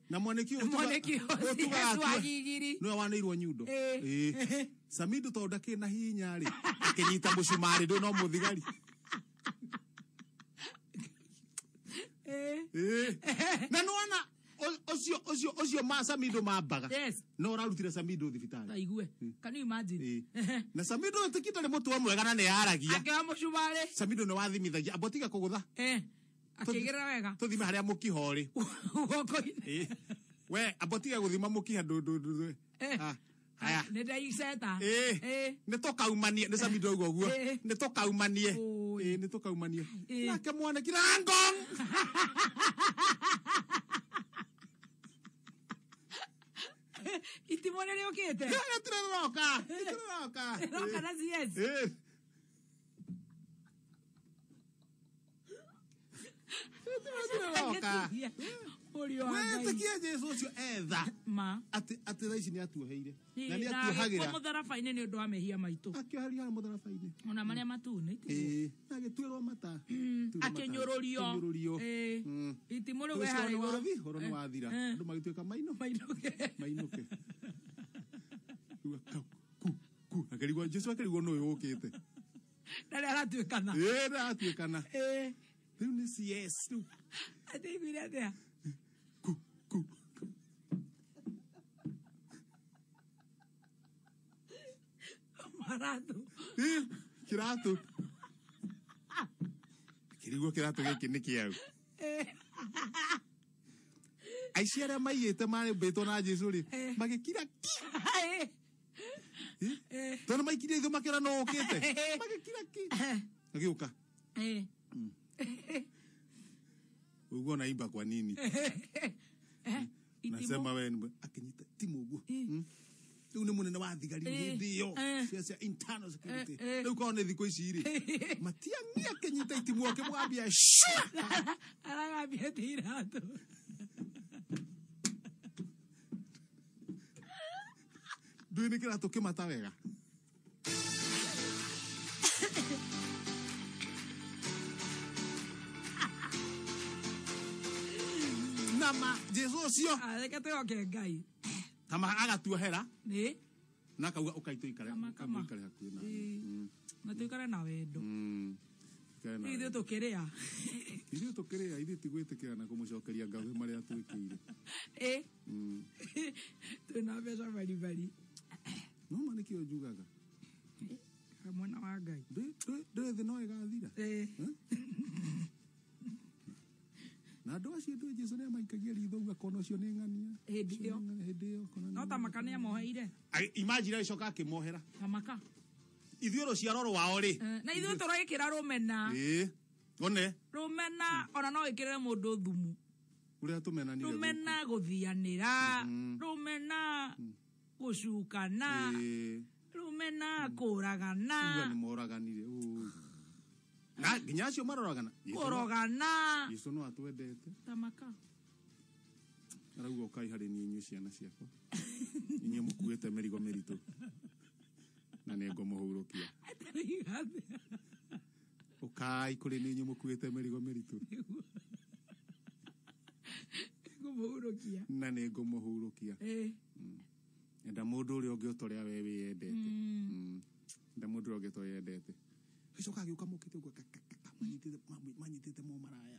Na Mwaniki Mwaniki OC wa Gigiri. Nĩwe wanĩirwo nyundo. Samidu tondũ ndakĩrĩ na hinya rĩ, akĩnyita mũcumarĩ ndũ no mũthigari. Na nĩwona ũcio ũcio ũcio ma Samido mambaga. Yes. No ũrarutire Samido thibitarĩ. Taigue. Can you imagine? Na Samido ĩtĩkĩte nĩ mũtuo mwega na nĩ yaragia. Akĩoya mũcumarĩ. Samido nĩ wathimithagia amba tiga kũgũtha. Akĩigĩrĩra wega. Tũthime harĩa mũkiha ũrĩ. Guoko-inĩ. We amba tiga gũthima mũkiha ndũ. Haya. Nĩ ndaiceta. Nĩ tũkaumanie nĩ Samido auga ũguo. Nĩ tũkaumanie. Nĩ tũkaumanie. Nake mwanake rangong. Itimũ nĩ rĩũkĩte. Rĩroka. Rĩroka. Rĩroka na CS. Rĩroka. Mũriũ wa Ngai. Wĩtĩkie Jesũ ũcio etha. Ma. Atĩ thaa ici nĩ atuoheire. Na nĩ Na atuohagĩra. agĩkua mũtharaba-inĩ nĩ ũndũ wa mehia maitũ. Akĩoherio harĩa mũtharaba-inĩ. Ona marĩa matune. Na agĩtuĩrwo mata. Akĩnyũrũrio. Akĩnyũrũrio. Itimũ rĩu we harĩa igũrũ. Ũhoro nĩ wathira. Andũ magĩtuĩka mainũke. Mainũke. Ku ku. Akĩrigwo Jesũ akĩrigwo nũ ũyũ ũkĩte. Na nĩ aratuĩkana. Nĩ aratuĩkana. Rĩu nĩ CS rĩu. Atĩ aiguire atĩa? Ku ku. Maratũ. Kĩratũ. Kĩrigwo kĩratũ gĩkĩ nĩ kĩau. Aici arĩa maiyĩte marĩmbĩtwo na Jesũ rĩ, magĩkira ki. Tondũ maikirie ithuĩ makĩona nũ ũkĩte. Magĩkira ki. Agĩũka. Ũguo unaimba kwa nini? Nasema wewe ni akinyita timu ũguo. Rĩu nĩ mũnene wa thigari hĩndĩ ĩyo cia internal security. Rĩu korwo nĩ thikũ ici rĩ, Matiang'i akĩnyita itimũ akĩmwambia shua. Aragambia ti iratũ. Ndũĩ nĩ kĩratũ kĩmata wega. Nama Jesũ ũcio. Reke twĩhoke Ngai. Kama agatuohera. Nĩ. Na akauga ũkai tũikare. Kama. Mũikare hakuhĩ na niĩ. Na tũikare na wendo. Tũikare na Ithuĩ wendo. tũkĩrĩa. Ithuĩ tũkĩrĩa, ithuĩ ti gwĩtĩkĩra na kũmũcokeria ngatho marĩa twĩkĩire. Twĩna mbeca baribari. No ma nĩkĩo njugaga. Mwena wa Ngai. Ndũĩ thĩ no ĩgathira. Na andũ acio ndũĩ Jesũ nĩamaikagia ritho ũguo akona ũcio nĩ ng'ania. Hĩndĩ ĩyo. Hĩndĩ ĩyo akona nĩ No tamaka nĩ amoheire. Imagine agĩcoka akĩmohera. Tamaka. Ithuĩ rũciaro rwao rĩ. Na ithuĩ tũrekĩra rũmena. One. Rũmena ona no ĩkĩrĩre mũndũ thumu. Ũrĩa tũmenanire. Rũmena gũthianĩra. Rũmena gũcukana. Rũmena kũragana. Uga nĩ moraganire. Na nginya acio maroragana. Kũrogana. Jesũ no atwendete. Tamaka. Arauga ũkai harĩ niĩ inyuĩ ciana ciakwa. Inyuĩ mũkuĩte mĩrigo mĩritũ. Na nĩ ngũmũhurũkia. Ũkai kũrĩ niĩ inyuĩ mũkuĩte mĩrigo mĩritũ. Ngũmũhurũkia. Na nĩ ngũmũhurũkia. Enda mũndũ ũrĩa ũngĩ ota ũrĩa we wĩyendete. Enda mũndũ ũrĩa ũngĩ ta ũrĩa wĩyendete. Gĩcoka agĩũka mokĩte ũguo manyitĩte mo maraya.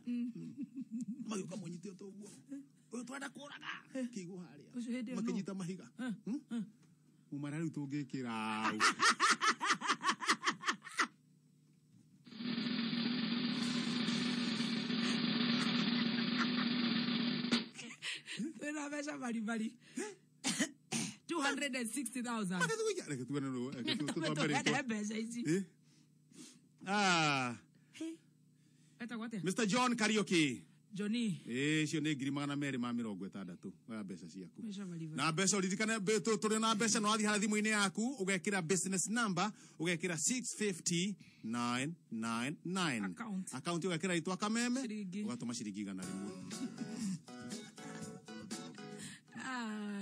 Magĩũka mũnyitĩte ũguo. Ũyũ twenda kũraga. Kĩigwo harĩa. Ũcio hĩndĩ ĩyo nũ? Makĩnyita mahiga. Mũmara rĩu tũngĩkĩra ũ. Twĩna mbeca baribari. 260,000. Reke tuone nũ- reke tũtwambe Tũtwende rĩtwa. mbeca ici. Etagwo atĩa? Mr. John Kariuki. Johnny. Icio nĩ 260,000 oya mbeca ciaku. Mbeca baribari. Na mbeca ũririkane tũrĩ na mbeca no wathiĩ harĩa thimũ-inĩ yaku ũgekĩra business number ũgekĩra 650999. Account. Account ũgekĩra rĩtwa Kameme Ciringi. ũgatũma ciringi 100.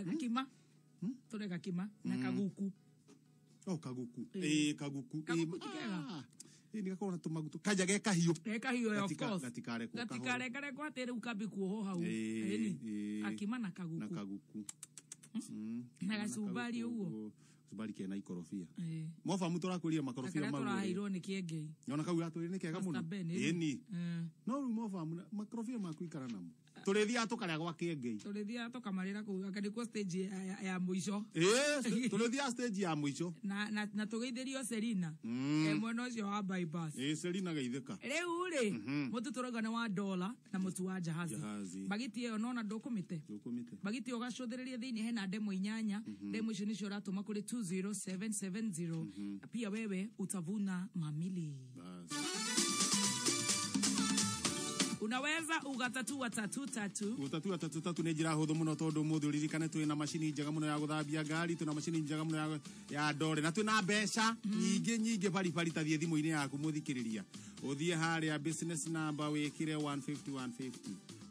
Gakima. Tũrĩ gakima na kaguku. Oh, kaguku. Kaguku. Kaguku ti kega. Nĩ gakoragwo na tũmaguta. Kanja ge kahiũ. Ge kahiũ, of course. Gatikarekwo kahoro. Gatikarekareko atĩ rĩu kambi kuohwo hau. Ĩni. Akima na kaguku. Na kaguku. Na gacumbari ũguo. Kachumbari kena ikorobia. Ĩĩ. Mobamu tũrakũria makorobia Karĩa mau. tũraheirwo nĩ Kĩengei. Nyona kau gatwĩrĩ nĩ kega mũno. Pastor Ben, ĩĩ. Ĩni. No rĩu mobamu makorobia maku ikara namo. Tũrĩthiaga tũkarĩa gwa Kĩengei. Tũrĩthiaga tũkamarĩra kũu anga nĩkuo stage ya mũico. Ĩĩ, tũrĩthiaga stage ya mũico. Na tũgeithĩrio Selina. Mwena ũcio wa bypass. Ĩĩ, Selina geithĩka. Rĩu rĩ, mũtu tũrauga nĩ wa dola na mũtu wa jahazi. Jahazi. Bagiti ĩyo nona ndũkũmĩte. Ndũkũmĩte. Bagiti ĩyo ũgacũthĩrĩria thĩinĩ hena ndemwa 8. Ndemwa icio nĩcio ũratũma kũrĩ 20770. Pia wewe utavuna mamili. Unaweza ugatatua tatu tatu. Gũtatua tatu tatu nĩ njĩra hũthũ mũno tondũ ũmũthĩ ũririkane twĩ na macini njega mũno ya gũthambia ngari, twĩ na macini njega mũno ya ndore na twĩ na mbeca nyingĩ nyingĩ baribari. Ta thiĩ thimũ-inĩ yaku mũthikĩrĩria, ũthiĩ harĩa business number wĩkĩre 150 150,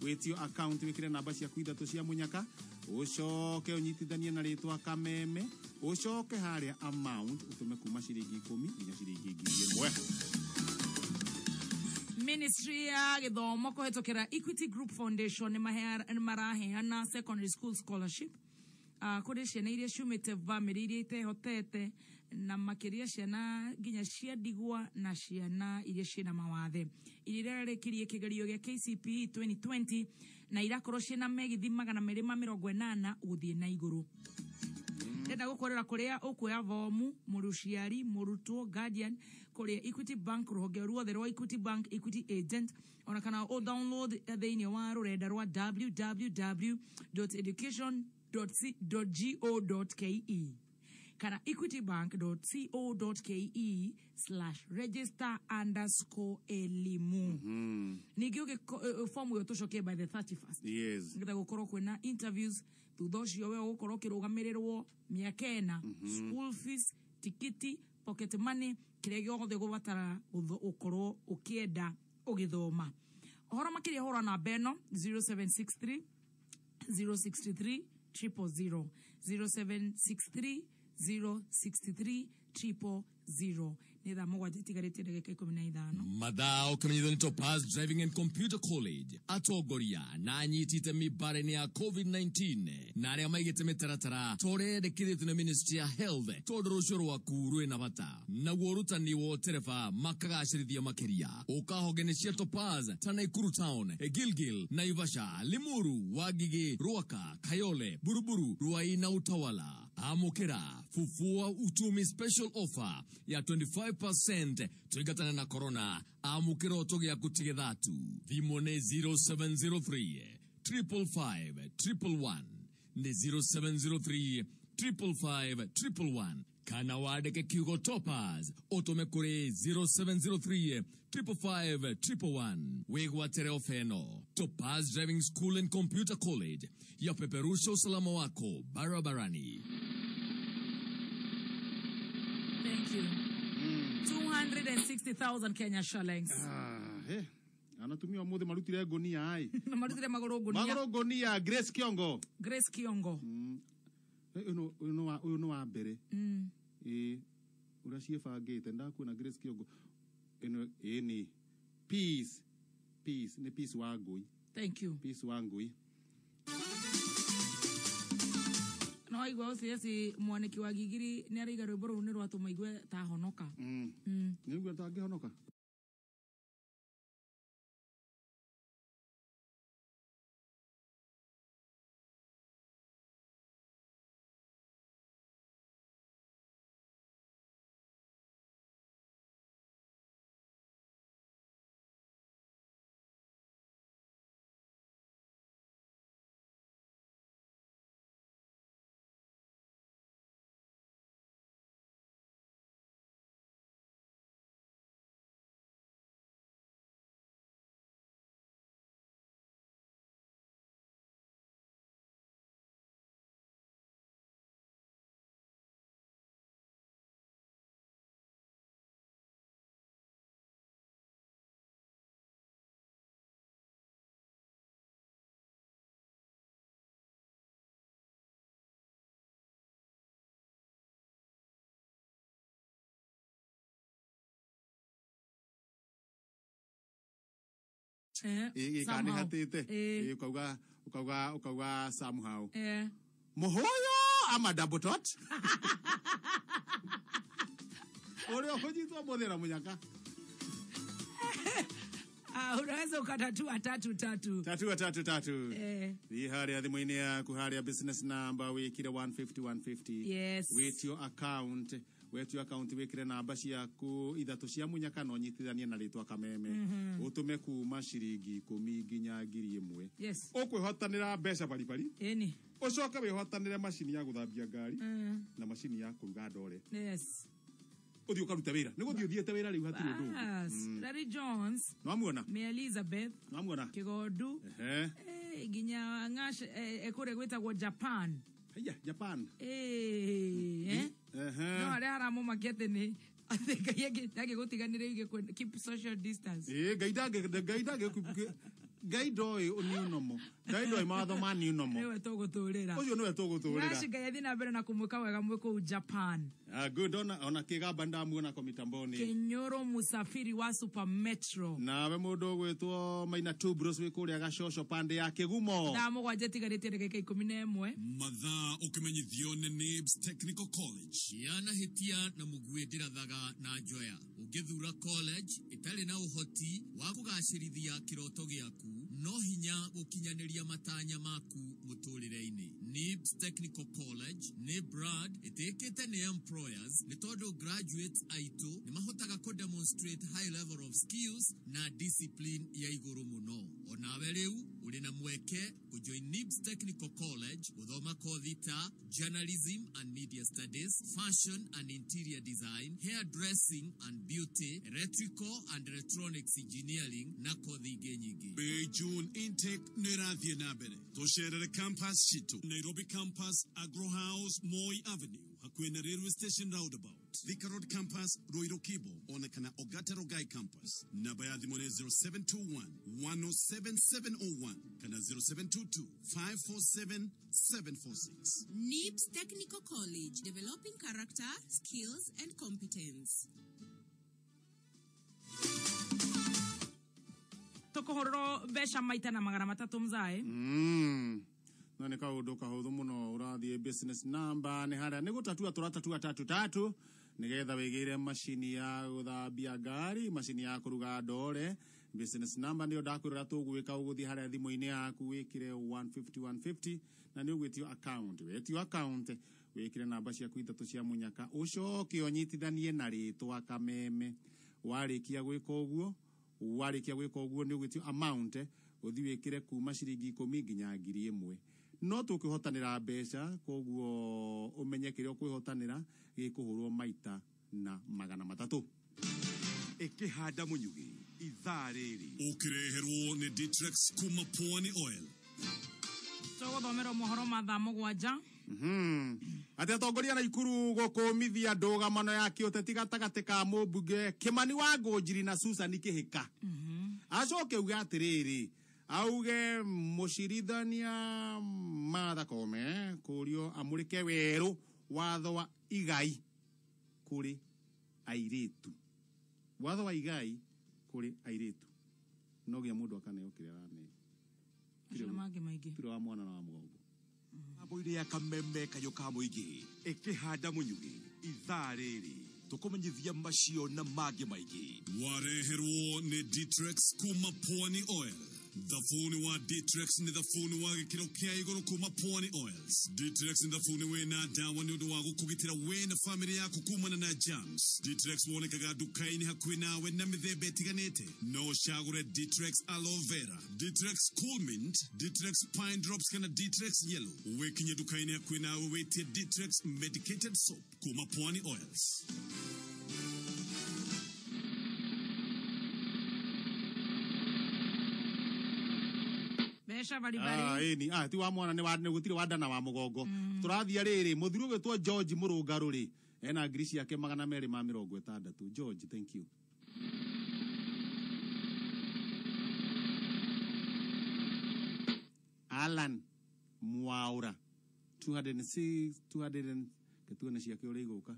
wĩtio account wĩkĩre namba ciaku ithatũ cia mũnyaka, ũcoke ũnyitithanie na rĩtwa Kameme, ũcoke harĩa amount ũtũme kuma ciringi 10 nginya ciringi 1,000. Ministry ya gĩthomo kũhetũkĩra Equity Group Foundation nĩ maraheana secondary school scholarship kũrĩ ciana iria ciumĩte bamĩrĩ iria itehotete, na makĩria ciana nginya cia ndigwa na ciana iria ciĩna mawathe, iria irarĩkirie kĩgerio gĩa KCPE 2020 na irakorwo ciĩna megithi 280 gũthiĩ na igũrũ. Ndenda gũkũrĩra kũrĩa ũkuoya vomu, mũruciari, mũrutwo, guardian, kũrĩa Equity Bank, rũhonge ruothe rwa Equity Bank, Equity agent, ona kana ũ download thĩinĩ wa rũrenda rwa www.education.go.ke kana equitybank.co.ke/register_elimu. Ningĩ ũgĩ fomu ĩyo tũcokie by the 31st. Yes. Nĩgetha gũkorwo kwĩna interviews thutha ũcio, we ũgũkorwo ũkĩrũgamĩrĩrwo mĩaka 4, school fees, tikiti, pocket money, kĩrĩa gĩothe ũgũbatara ũkorwo ũkĩenda ũgĩthoma. Ũhoro makĩria hũra namba ĩno 0763 063 000, 0763 063 000. Nĩ thaa 7 itigarĩtie ndagĩka 15. Mathaa ũkĩmenyithio nĩ Topaz Driving and Computer College, atongoria na anyiti itemi mbara-inĩ ya COVID-19 na arĩa maigĩte mĩtaratara ta ũrĩa yendekithĩtio nĩ Ministry ya Health, tondũ rũciũ rwaku rwĩna bata naguo ũrutani wa ũtereba makagacĩrithia makĩria. Ũkahonge-inĩ cia Topaz ta Nakuru Town, Gilgil, Naivasha, Limuru, Wangigĩ, Ruaka, Kayole, Buruburu, Ruai na Utawala. Amũkĩra Fufua Uchumi special offer ya 25% tũingatane na corona. Amũkĩra ũtũ gĩaku ti gĩthatu. Thimũ nĩ 0703 555 111, nĩ 0703 555 111, kana wandĩke kiugo Topaz ũtũme kũrĩ 0703 555 111 wĩgwatĩre ofa ĩno. Topaz Driving School and Computer College yapeperusha usalama wako barabarani. Thank you. 260,000 Kenya shillings. Anatumia ũmũthĩ marutire ngũnia ai. Na marutire magũrũ ngũnia. Magũrũ ngũnia. Grace Kiongo. Grace Kiongo. Ũyũ nĩ wa mbere. Ĩĩ, ũrĩa ciĩbangĩte ndakuona Grace Kiongo ĩno. Ĩĩ, nĩ Peace, Peace, nĩ Peace wa Ngui. Thank you. Peace wa Ngui. No aigua ũcio eci mwanĩki wa gigiri nĩ araiga rwĩmbo rũu nĩ rwatũma igue ta honoka. Nĩigua tangĩhonoka. Somehow. Kanĩhatĩte ũkauga ũkauga ũkauga somehow. Mũhũyũ ama double tot. Ũrĩa ũkũnyitwo mũthĩ na mũnyaka. Ah, unaweza ukatatua tatu tatu. Tatua tatu tatu. Eh. Thiĩ harĩa thimũ-inĩ yaku harĩa business number wĩkĩre 150 150. Yes. Wĩtio account, wetio account wĩkĩre namba ciaku ithatũ cia mũnyaka na ũnyitithanie na rĩtwa Kameme. Ũtũme kuma ciringi 10 nginya 1000. Yes. Ũkwĩhotanĩra mbeca baribari. Ĩni. Ũcoke wĩhotanĩre macini ya gũthambia ngari na macini ya kũruga ndore. Yes. Ũthiĩ ũkarute wĩra. Nĩ gũthiĩ ũthiĩte wĩra rĩu hatirĩ ũndũ ũngĩ. Bas. Larry Jones. Nĩwamuona? Me Elizabeth. Nĩwamuona? Kigondu. Ehe. Eh, nginya ngash kũrĩa gwĩtagwo Japan. Haya, Japan. Eh, eh. Ehe. No arĩa haramũmakia atĩ nĩ atĩ Ngai angĩgũtiganĩria yuge keep social distance. Ĩ, Ngai ndangĩ Ngai ndangĩ Ngai ndoĩ new normal. Ngai ndoĩ mawatho ma new normal. Nĩwe tũgũtũrĩra. Ũcio nĩwe tũgũtũrĩra. Ngaci Ngai athiĩ na mbere na kũmwĩka wega mwĩ kũu Japan. Ah, good. Ona kĩgamba ndamuona ko mitamboni. Kenyoro Musafiri wa Super Metro. Nawe mũndũ ũgwĩtwo Maina Tubros wĩ kũrĩa Gacoco pande ya Kĩgumo. Thaa mũgwanja ĩtigarĩtie ndagĩka 11. Mathaa ũkĩmenyithio nĩ NIBS Technical College. Yanahĩtia na mũguĩ ndĩrathaga na njoya. Ũngĩthura college ĩtarĩ na ũhoti wa kũgacĩrithia kĩroto gĩaku, no hinya gũkinyanĩria matanya maku mũtũrĩre-inĩ. NIBS Technical College nĩ brand ĩtĩkĩte nĩ employers nĩ tondũ graduates aitũ nĩ mahotaga kũ demonstrate high level of skills na discipline ya igũrũ mũno. Onawe rĩu ũrĩ na mweke kũjoin NIBS Technical College gũthoma kothi ta journalism and media studies, fashion and interior design, hairdressing and beauty, electrical and electronics engineering na kothi ingĩ nyingĩ. May June intake nĩ ĩrathiĩ na mbere. Tũcerere campus citũ Nairobi campus, Agro House, Moi Avenue, hakuhĩ na railway station roundabout, Thika Road campus, Ruiru Kibo, ona kana Ogata Rogai campus. Namba ya thimũ nĩ 0721 107 701 kana 0722 547 746. NIBS Technical College, developing character, skills, and competence. Tũkũhũrĩrwo mbeca maita na 300 mzae. No nĩ kaũndũ kahũthũ mũno ũrathiĩ business number nĩ harĩa nĩ gũtatua tũratatua tatu tatu nĩgetha wĩgĩre macini ya gũthambia ngari, macini ya kũruga ndore. Business number nĩyo ndakwĩrora tũgwĩka ũgũthiĩ harĩa thimũ-inĩ yaku wĩkĩre 150 150 na nĩ ũgwĩtio account. Wetio account wĩkĩre namba ciaku ithatũ cia mũnyaka ũcoke ũnyitithanie na rĩtwa Kameme. Warĩkia gwĩka ũguo nĩ ũgwĩtio amount ũthiĩ wĩkĩre kuma ciringi 10 nginya 1000. No tũkwĩhotanĩra mbeca koguo ũmenye kĩrĩa ũkwĩhotanĩra gĩkũhũrwo maita na 300. Ĩkĩhanda mũnyugĩ ithaa rĩrĩ. Ũkĩreherwo nĩ Ditrex kuma Pwani Oil. Tũgũthomerwo mohoro ma thaa mũgwanja. Atĩ atongoria na Ikuru gũkũmithia ndũgamano ya kĩũteti gatagatĩ ka mũmbunge Kĩmani wa Ngũnjiri na Susan Kĩhĩka. Acoke auge atĩrĩrĩ, auge mũcirithania Martha Koome kũrio amũrĩke werũ watho wa igai kũrĩ airĩtu. Watho wa igai kũrĩ airĩtu. No nginya mũndũ akaneo kĩrĩa araneo. Macio mangĩ maingĩ. Tiro wa mwana na wa mũgongo. Mboire ya Kameme kayũ ka mũingĩ ĩkĩhanda mũnyugĩ ithaa rĩrĩ tũkũmenyithia macio na mangĩ maingĩ. Wareherwo nĩ Ditrex kuma Pwani Oil. Thabuni wa Ditrex nĩ thabuni wa gĩkĩro kĩa igũrũ kuma Pwani Oils. Ditrex nĩ thabuni wĩna ndawa nĩ ũndũ wa gũkũgitĩra we na famĩlĩ yaku kumana na germs. Ditrex wonekaga nduka-inĩ hakuhĩ nawe na mĩthemba ĩtiganĩte. No ũcagũre Ditrex Aloe Vera, Ditrex Cool Mint, Ditrex Pine Drops kana Ditrex Yellow. Wĩkinye nduka-inĩ hakuhĩ nawe wĩtie Ditrex Medicated Soap kuma Pwani Oils. Mbeca baribari. Ĩni ti wa mwana nĩ wa nĩ gũtirĩ wa ndana wa mũgongo. Tũrathiĩ rĩrĩ mũthuri ũgwĩtwo George Mũrũngarũ rĩ ena ngiri ciake 260. George, thank you. Alan Mwaura 206 200 gĩtuone ciake ũrĩa igũka.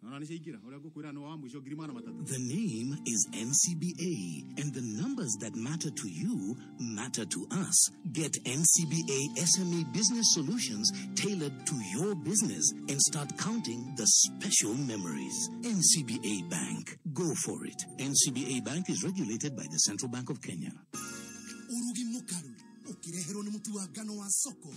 Naona nĩ ciaingĩra ũrĩa ngũkwĩra nĩ wa mũico 300,000. The name is NCBA, and the numbers that matter to you matter to us. Get NCBA SME business solutions tailored to your business and start counting the special memories. NCBA Bank. Go for it. NCBA Bank is regulated by the Central Bank of Kenya. Urugi mukaru ukireherwo nĩ mũtu wa ngano wa soko.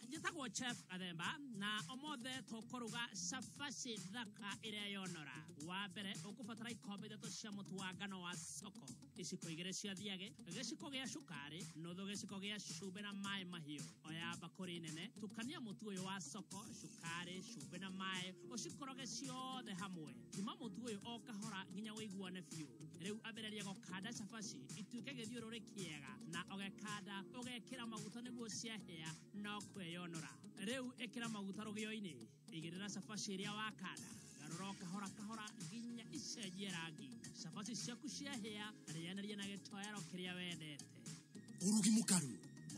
Njĩtagwo Chef Gathemba na ũmũthĩ tũkũruga cabaci thaka ĩrĩa yonora. Wa mbere ũkũbatara ikombe 3 cia mũtu wa ngano wa soko, iciko 2 cia thiagĩ, gĩciko gĩa cukari, nuthu gĩciko gĩa cumbĩ na maĩ mahiũ. Oya mbakũri nene, tukania mũtu ũyũ wa soko, cukari, cumbĩ na maĩ, ũcikoroge ciothe hamwe. Kima mũtu ũyũ o kahora nginya ũiguane biũ. Rĩu ambĩrĩria gũkanda cabaci ituĩke gĩthiũrũrĩ kĩega, na ũgekanda ũgekĩra maguta nĩguo ciahĩa no kwĩyonora. Rĩu ĩkĩra maguta rũgĩo-inĩ, igĩrĩra cabaci ĩrĩa wakanda, garũra o kahora kahora nginya icenjie rangi. Cabaci ciaku ciahĩa, rĩanĩria na gĩtoero kĩrĩa wendete. Urugi mukaru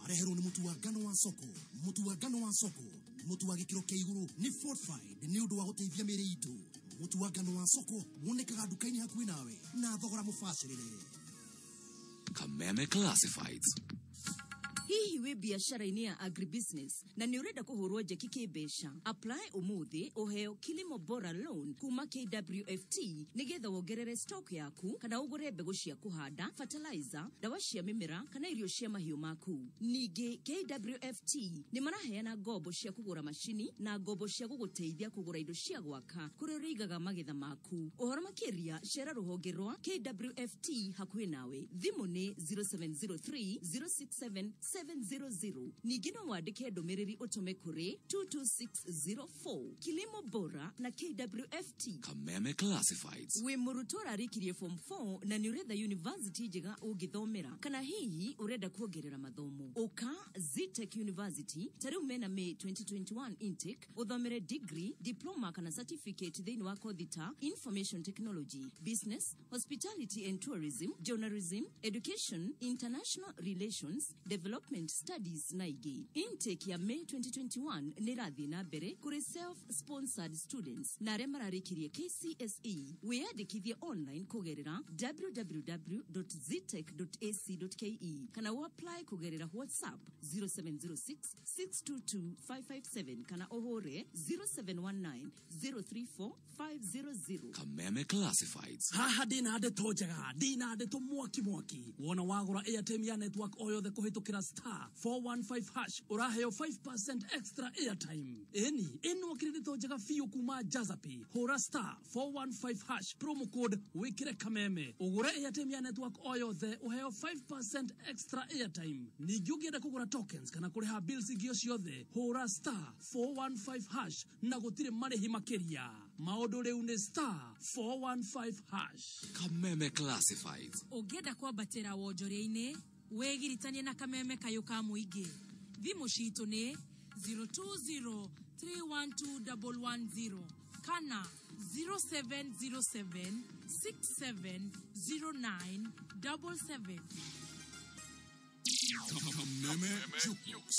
wareherwo nĩ mũtu wa ngano wa soko. Mũtu wa ngano wa soko, mũtu wa gĩkĩro kĩa igũrũ, nĩ fortified nĩ ũndũ wa gũteithia mĩĩrĩ itũ. Mũtu wa ngano wa soko wonekaga nduka-inĩ hakuhĩ nawe na thogora mũbacĩrĩre. Kameme Classifieds. Hihi wĩ biacara-inĩ ya agribusiness na nĩ ũrenda kũhũrwo njeki kĩmbeca? Apply ũmũthĩ ũheo Kilimo Bora Loan kuma KWFT nĩgetha wongerere stock yaku kana ũgũre mbegũ cia kũhanda, fertilizer, ndawa cia mĩmera kana irio cia mahiũ maku. Ningĩ KWFT nĩ maraheana ngombo cia kũgũra macini na ngombo cia gũgũteithia kũgũra indo cia gwaka kũrĩa ũrĩigaga magetha maku. Ũhoro makĩria cera rũhonge rwa KWFT hakuhĩ nawe. Thimũ nĩ 0703 067 700. Ningĩ no wandĩke ndũmĩrĩri ũtũme kũrĩ 22604. Kilimo Bora na KWFT. Kameme Classifieds. Wĩ mũrutwo ũrarĩkirie form 4 na nĩ ũretha university njega ũngĩthomera, kana hihi ũrenda kuongerera mathomo, ũka Zetech University ta rĩu mena May 2021 intake ũthomere degree, diploma kana certificate thĩinĩ wa kothi ta information technology, business, hospitality and tourism, journalism, education, international relations, development studies na ingĩ. Intake ya May 2021 nĩ ĩrathiĩ na mbere kũrĩ self-sponsored students na arĩa mararĩkirie KCSE. Wĩyandĩkithie online kũgerera www.zetech.ac.ke kana ũapply kũgerera WhatsApp 0706 622 557 kana ũhũre 0719 034 500. Kameme Classifieds. Haha ndĩna ndeto njega, ndĩna ndeto mwaki mwaki. Wona wagũra airtime ya network o yothe kũhĩtũkĩra star 415 hash ũraheo 5% extra airtime. Ĩni ĩno akĩrĩ ndeto njega biũ kuma Jazapi. Hũra star 415 hash promo code wĩkĩre Kameme ũgũre airtime ya network o yothe ũheo 5% extra airtime. Ningĩ ũngĩenda kũgũra tokens kana kũrĩha bills ingĩ o ciothe, hũra star 415 hash na gũtirĩ marĩhi makĩria. Maũndũ rĩu nĩ star 415 hash. Kameme Classifieds. Ũngĩenda kwambatĩra wonjoria-inĩ, wĩgiritanie na Kameme kayũ ka mũingĩ. Thimũ citũ nĩ 020 312 110 kana 0707 6709 77. Kameme Jukebox.